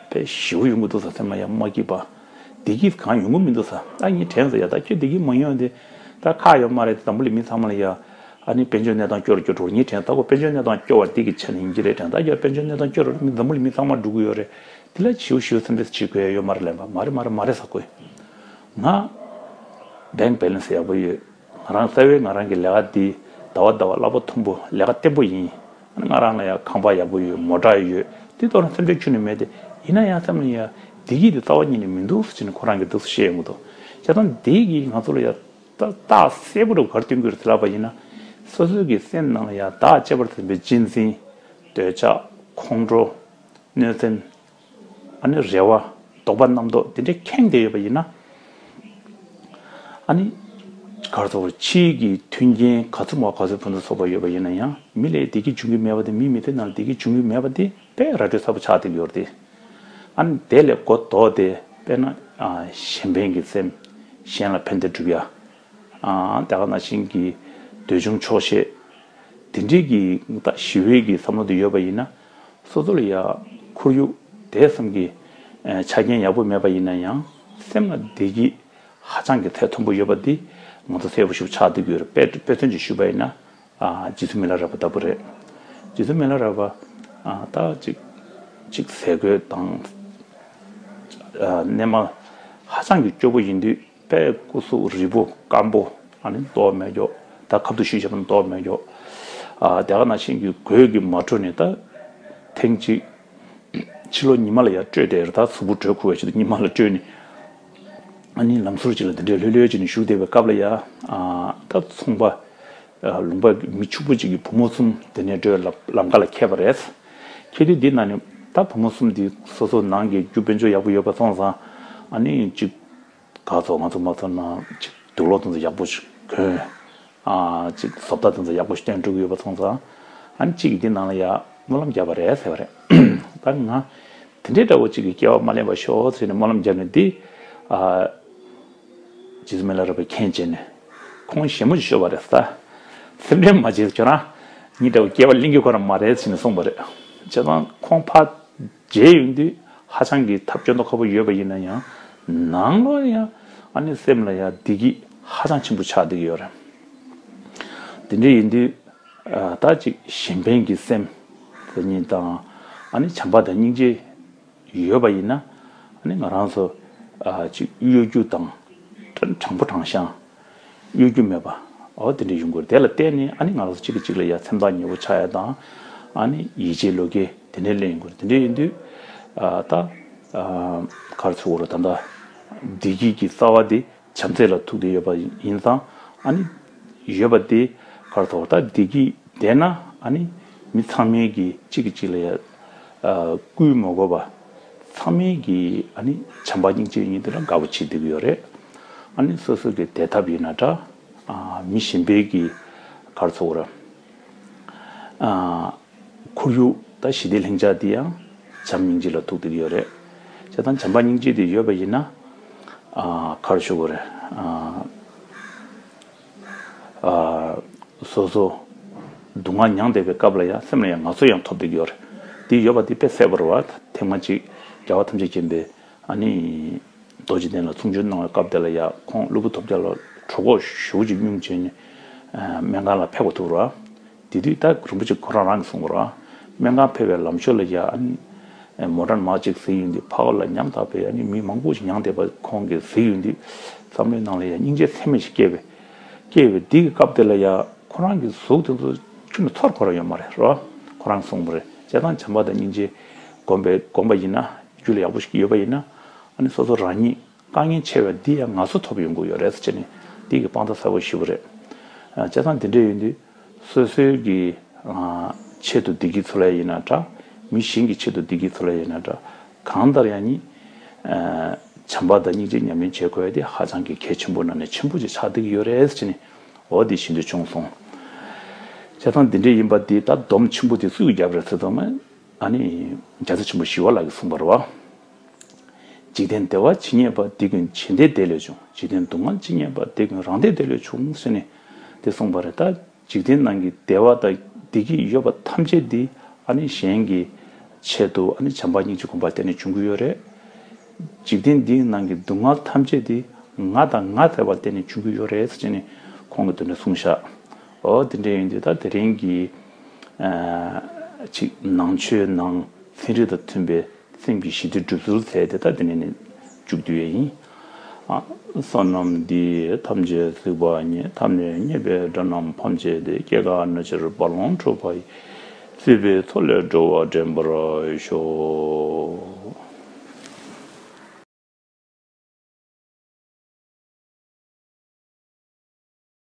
དཔེ་ཞེ་པོ་ཡོང་གི་འདུག་ཟེར། སེམས་ལ་ཡ་མ་སྐྱིད་པ། བདེ་སྐྱིད་གང་ཡོང་གི་མི་འདུག་ཟེར། ད་ངས་དྲན་སོང་། ཡ་ད་ཁྱོད་བདེ་སྐྱིད་མ་ཡོང་དེ་ད་ཁག་ཡོད་མ་རེད། འཛམ་བུ་གླིང་མི་ཚང་མ་ལ་ཡ་ཨ་ནི་དཔལ་འབྱོར་གནས་སྟངས་སྐྱོ་རུ་སྐྱོ་འགྲོ། ངས་དྲན་ད་ཁོ་དཔལ་འབྱོར་གནས་སྟངས་སྐྱོ་བ་དེ་གི་ཆ་ནས་ཡིན་གྱི་རེད་དྲན། ད་ཡ་དཔལ་འབྱོར་གནས་སྟངས་སྐྱོ་རུ་མི་འཛམ་བུ་གླིང་མི་ཚང་མ་འགྲོ་གི་ཡོད་རེད། དེ་ལ་ཞེ་པོ་ཞེ་པོ་སེམས་ཁྲལ་བྱེད་དགོས་ཡ་ཡོད་མ་རེད་ལབ་པ། མ་རེད་མ་རེད་མ་རེད་ཟེར་གོ། ང་བེང་ཀི་བེ་ལན་སི་ཡག་པོ་ཡོད། ང་རང་རྩ་བའི་ང་རང་གི་ལས་ཀ་འདི་ཟླ་བ་ཟླ་བ་གླ་ཕོགས་མཐོན་པོ། ལས་ཀ་བརྟན་པོ་ཡིན། ང་རང་ལ་ཡང་ཁང་པ་ཡག་པོ་ཡོད། མོ་ཊ་ཡོད། དེ་ཐོག་ནས་སེམས་ཁྲལ་ཁྱོན་ནས་མེད་དེ། ཡིན་ན་ཡང་སེམས་ལ་ཡང་བདེ་སྐྱིད་དེ་རྩ་བ་ཉིད་ནས་མི་འདུག་ཟེར་ནས་ཁོ་རང་གིས་འདུག་སེ་བཤད་ཡོང་གི་འདུག་བྱས་ཙང་དེ་གིས་ང་ཚོ་ལ་ཡང་ད་རྟགས་གསལ་པོ་རུ་ག་རེ་སྟོན་གྱི་རེད་ལབ་པ་ཡིན་ན། སོ་སོའི་གི་སེམས་ནང་ལ་ཡང་བདག་གཅེས་པར་འཛིན་པའི་གཅེས་འཛིན། འདོད་ཆགས། ཁོང་ཁྲོ། གནོད་སེམས། ཨ་ནི་རེ་བ། དོགས་པ་རྣམ་རྟོག་དེ་འདྲ་ཁེངས་བསྡད་ཡོད་པ་ཡིན་ན། ཨ་ནི་ག་རེ་ཟེར། ཕྱིའི་གི་མཐུན་རྐྱེན་ག་ཚོད་མང་ག་ཚོད་ཕུན་སུམ་ཚོགས་པ་ཡོད་པ་ཡིན་ན་ཡང་། མི་ལ་བདེ་སྐྱིད་འབྱུང་གི་མེད་པ་དེ། མིའི་མི་ཚེ་ནང་ལ་བདེ་སྐྱིད་འབྱུང་གི་མེད་པ་དེ་དཔེ་ར་སྤྲོད་ཚ་པོ་ཆགས་བསྡད་ཀྱི་ཡོད་རེད་དེ། ཨ་ནི་དེ་ལས་གོ་ལྡོག་སྟེ། དཔེར་ན་ཨ་གཞན་ཕན་གྱི་སེམས། གཞན་ལ་ཕན་བདེ་སྒྲུབ་ཡ། ཨ་དེ་ག་ནང་བཞིན་གྱི་འདོད་ཆུང་ཆོག་ཤེས། དེ་འདྲའི་གི་ད་ཞི་བའི་གི་བསམ་བློ་དེ་ཡོད་པ་ཡིན་ན། སོ་སོ་ལ་ཡ་ཁོར་ཡུག་དེ་ཙམ་གྱི་ཨ་ཆ་རྐྱེན་ཡག་པོ་མེད་པ་ཡིན་ན་ཡང་། སེམས་ལ་བདེ་སྐྱིད་ཧ་ཅང་གི་ཚད་མཐོན་པོ་ཡོད་པ་འདི་ ང་ཚོ་གསལ་པོ་ཞིག་ཆགས་བསྡད་ཀྱི་ཡོད་རེད། དཔེ་དཔེ་མཚོན་ཅིག་ཞུས་པ་ཡིན་ན། ཨ། རྗེ་བཙུན་མི་ལ་རས་པ་ལྟ་བུ་རེད། རྗེ་བཙུན་མི་ལ་རས་པ། ཨ། ད་ཅིག་ཅིག་ཟས་གོས་དང་། ཨ། གནས་མལ་ཧ་ཅང་གི་སྐྱོ་པོ་ཡིན་དུས། དཔེ་སྐུ་གཟུགས་རིལ་པོ་སྐམ་པོ། ཨ་ནི་ལྟོ་མེད་ཀྱོག་ད་ཁ་ཐུག་ཞུས་བྱས་པ་ལྟོ་མེད་ཀྱོག་ཨ། དེ་ག་ནང་བཞིན་གྱི་གོས་ཀྱིས་མ་བཀྲུས་ནས། ད་ཐེངས་གཅིག་ཕྱི་ལོགས་ཉི་མ་ལ་ཡར་བཀྲོས་ཏེ། ད་གཟུགས་པོ་བཀྲུས་ཁུག་པའི་ཆེད་དུ་ཉི་མ་ལ་བཀྲོས་ནས། ཨ་ནི་ལམ་ཟུར་ཅིག་ལ་དེ་འདྲའི་ལྷོད་ལྷོད་བྱས་ནས་བཞུགས་བསྡད་པའི་སྐབས་ལ་ཡ། ཨ། ད་ཚོང་པ། ཨ། ལུང་པ་མི་ཕྱུག་པོ་ཅིག་གིས་བུ་མོ་གསུམ་དེ་ནས་བྲོས་ལ་ལམ་ཁ་ལ་འཁེལ་བ་རེད། འཁེལ་དུས་འདི་ན་ནི་ད་བུ་མོ་གསུམ་འདི་སོ་སོ་ནང་གི་རྒྱུ་དཔལ་འབྱོར་ཡག་པོ་ཡོད་པ་སོང་ཙང་། ཨ་ནི་ཅིག་ག་ཚོད་ང་ཚོ་མ་ཚོར་ན་ཅིག་དུག་ལོག་དེ་ཚོ་ཡག་པོ་ཞིག་གོན། ཨ། ཅིག་བཟོ་ལྟ་དེ་ཚོ་ཡག་པོ་ཞིག་སྟོན་འགྲོ་གི་ཡོད་པ་སོང་ཙང་། ཨ་ནི་གཅིག་གིས་འདི་ནང་ལ་ཡ་སྨོན་ལམ་བརྒྱབ་པ་རེད་ཟེར་བ་རེད། ད་ང་དེ་འདྲའི་འདྲ་བོ་ཅིག་གི་སྐྱེ་བ་མ་ལེན་པར་ཤོག་ཟེར་ནས་སྨོན་ལམ་བརྒྱབ་ནས། འདི། ཨ། རྗེ་བཙུན་མི་ལ་རས་པས་མཁྱེན་བྱས་ནས། ཁོང་ཞལ་མོ་ཅིག་ཤོར་བ་རེད། ད་སེམས་ཁྲལ་མ་བྱེད། ཁྱོད་རང་ངའི་འདྲ་བོ་སྐྱེ་བ་ལེན་རྒྱུ་ཁོ་རང་མ་རེད་ཟེར་ནས་གསུངས་པ་རེད། བྱས་ཙང་ཁོང་ཕར་མཇལ་ཡོང་དུས་ཧ་ཅང་གི་ཐབས་སྐྱོ་མདོག་ཁ་པོ་ཡོད་པ་ཡིན་ན་ཡང་། ནང་ལོགས་ཡང་ཨ་ནི་སེམས་ལ་ཡང་བདེ་སྐྱིད་ཧ་ཅང་ཆེན་པོ་ཆགས་བསྡད་ཀྱི་ཡོད་རེད། དེ་འདྲ་ཡིན་དུས། ཨ། ད་ཅིག་གཞན་ཕན་གྱི་སེམས་དེ་ཉིད་དང་། ཨ་ནི་བྱམས་པ་དང་སྙིང་རྗེ་ཡོད་པ་ཡིན་ན། ཨ་ནི་ང་རང་ཚོ། ཨ། ཅིག་གཡོ་སྒྱུ་དང་དྲང་པོ་དྲང་བཞག་གཡོ་སྒྱུ་མེད་པ། འོ་དེ་འདྲ་ཡོང་གི་རེད། དེ་ལ་བརྟེན་ནས་ཨ་ནི་ང་རང་ཚོ་གཅིག་གིས་གཅིག་ལ་ཡ་སེམས་ཐག་ཉེ་པོ་ཆགས་ཡ་དང་། ཨ་ནི་ཡིད་ཆེས་བློ་སྐྱེད་དེ་འདྲ་སླེབས་ཡོང་གི་རེད། དེ་འདྲ་ཡིན་དུས། ཨ། ད། ཨ། ག་རེ་ཟེར་དགོས་རེད། ད་ལྟ་བདེ་སྐྱིད་ཀྱི་རྩ་བ་དེ་བྱམས་བརྩེ་ལ་ཐུག་བསྡད་ཡོད་པ་ཡིན་ཙང་། ཨ་ནི་ཡོད་པ་དེ་ག་རེ་ཟེར་དགོས་རེད། ད་བདེ་སྐྱིད་ལྡན་ན་ཨ་ནི་མི་ཚང་མས་ཀྱིས་གཅིག་གིས་གཅིག་ལ་ཡ། ཨ། བསྐུལ་མ་དགོས་པ། ཚང་མས་ཀྱིས་ཨ་ནི་བྱམས་པ་སྙིང་རྗེ་གཉིས་དེ་ལ་དགའ་པོ་བྱེད་བསྡད་ཀྱི་ཡོད་རེད། ཨ་ནི་སོ་སོ་གི་བདེ་ཐབས་ཡིན་ན་འདྲ། ཨ། མི་གཞན་པའི་གི་ག་རེ་ཟེར་དགོས་རེད། ཨ། ཁོར་ཡུག་དང་ཞི་བདེ་ལྷིང་འཇགས་འདི་ཡང་བྱམས་སྙིང་རྗེ་ལ་ཐུག་བསྡད་ཀྱི་ཡོད་རེད། བྱས་ཙང་བྱམས་པ་སྙིང་རྗེ་འདི་ཡོད་པ་ཡིན་ན། ཨ། ག་རེ་ཞུ་དགོས་རེད། ཨ། ཨ། སོ་སོ་སྡུག་བསྔལ་མྱངས་བསྡད་པའི་སྐབས་ལ་ཡང་སེམས་ལ་ཡང་ངལ་གསོ་ཡང་ཐོབ་བསྡད་ཀྱི་ཡོད་རེད། འདི་ཡོད་པ་འདི་དཔེ་གསལ་པོ་རེད་བ། ཐེངས་མ་གཅིག་རྒྱལ་བ་ཐམས་ཅད་མཁྱེན་པའི་ཨ་ནི་རྡོ་རྗེ་གདན་ལ་ཚོགས་མཆོད་གནང་བའི་སྐབས་དེ་ལ་ཡ། ཁོང་ཀླུ་བུ་ཐོབ་རྒྱལ་ལ་གྲོད་ཁོག་ཞེ་པོ་ཅིག་སྙུང་བྱས་ནས། ཨ། སྨན་ཁང་ལ་ཕེབས་དགོས་ཐུག་རེད་བ། དེ་དུས་ད་རིན་པོ་ཆེ་ཁོ་རང་རང་གིས་གསུངས་པ་རེད་བ། སྨན་ཁང་ཕེབས་པའི་ལམ་ཞོར་ལ་ཡ། ཨ་ནི་མོ་ཊ་མར་ཅིག་ཟིག་ཡོང་དུས་ཕར་ལ་ཉམ་ཐག་པའི་ཨ་ནི་མི་མང་པོ་ཞིག་མྱངས་བསྡད་པ་ཁོང་གིས་གཟིགས་ཡོང་དུས། བསམ་བློའི་ནང་ལ་ཡ་སྙིང་རྗེ་ཚད་མེད་ཞིག་སྐྱེས་པས། སྐྱེས་པའི་དེ་གི་སྐབས་དེ་ལ་ཡ་ཁོ་རང་གི་གཟུགས་དེ་ཚོ་ཁྱོན་ནས་ཚོར་ཁོ་རང་ཡོད་མ་རེད། རེད་བ། ཁོ་རང་གསུངས་པ་རེད། བྱས་ཙང་བྱམས་པ་དང་སྙིང་རྗེ་བསྒོམས་པའི་བསྒོམས་པ་ཡིན་ན། རྒྱུད་ལ་ཡག་པོ་ཞིག་ཡོད་པ་ཡིན་ན། ཨ་ནི་སོ་སོ་རང་ཉིད་དཀའ་ངལ་ཆེ་བས་འདི་ཡང་ངལ་གསོ་ཐོབ་ཡོང་གི་ཡོད་རེད་ཟེར་བྱས་ནས། འདི་གི་དཔང་རྟགས་གསལ་པོ་ཞེ་པོ་རེད། ཨ། བྱས་ཙང་འདི་འདྲ་ཡིན་དུས། སོ་སོའི་གི། ཨ། ཆེད་དུ་བདེ་སྐྱིད་འཚོལ་ཡ་ཡིན་ན་འདྲ། མི་གཞན་གྱི་ཆེད་དུ་བདེ་སྐྱིད་འཚོལ་ཡ་ཡིན་ན་འདྲ། གང་ལྟར་ཡང་ནི། ཨ། བྱམས་པ་དང་སྙིང་རྗེ་ཉམས་ལེན་བྱེད་དགོས་ཡ་དེ་ཧ་ཅང་གི་གལ་ཆེན་པོ་ནང་ནས་ཆེན་པོ་ཅིག་ཆགས་བསྡད་ཀྱི་ཡོད་རེད་ཟེར་བྱས་ནས། འོ་དེ་ཤིན་ཏུ་བྱུང་སོང་། བྱས་ཙང་འདི་འདྲ་ཡིན་པ་འདི་ད་སྡོམ་ཆེན་པོ་དེ་སུས་བརྒྱབ་རེད་ཟེར་དུས། ཨ་ནི་རྒྱལ་སྲས་ཆེན་པོ་ཞི་བ་ལྷ་གིས་གསུངས་པ་རེད་བ། འཇིག་རྟེན་བདེ་བ་ཇི་སྙེད་པ། དེ་ཀུན་ཇི་འདྲའི་བདེ་ལས་བྱུང་། འཇིག་རྟེན་སྡུག་བསྔལ་ཇི་སྙེད་པ། དེ་ཀུན་རང་བདེ་བདེ་ལས་བྱུང་ཟེར་ནས་དེ་གསུངས་པ་རེད། ད་འཇིག་རྟེན་ནང་གི་བདེ་བ་དང་བདེ་སྐྱིད་ཡོད་པ་ཐམས་ཅད་འདི་ཨ་ནི་གཞན་གྱི་ཆེད་དུ། ཨ་ནི་བྱམས་པ་སྙིང་རྗེ་སྒོམ་པ་བརྟེན་ནས་བྱུང་གི་ཡོད་རེད། འཇིག་རྟེན་འདིའི་ནང་གི་སྡུག་བསྔལ་ཐམས་ཅད་འདི་ང་དང་ང་ཟེར་བ་བརྟེན་ནས་བྱུང་གི་ཡོད་རེད་ཟེར་ནས་ཁོང་གིས་དེ་འདྲ་གསུངས་ཤག་འོ་དེ་འདྲ་ཡིན་དུས་ད་དེ་རིང་གི། ཨ། ཅིག་ནང་ཆོས་ནང་ཚན་རིག་དང་མཐུན་པའི་སེམས་ཀྱི་ཞི་བདེ་སྒྲུབ་ཚུལ་ཟེར་དེ་ད་དེ་ནས་ནས་མཇུག་བསྡུ་ཡས་ཡིན། ཨ། བསོད་ནམས་འདི་ཡིས་ཐམས་ཅད་གཟིགས་པ་ཉིད། ཐ་མལ་ཉེས་པའི་དགྲ་རྣམས་ཕམ་བྱས་ཏེ། སྐྱེ་རྒ་ན་འཆིར་རྦ་ཀློང་འཁྲུགས་པ་ཡི། སྲིད་པའི་མཚོ་ལས་འགྲོ་བ་འདྲེན་པར་ཤོག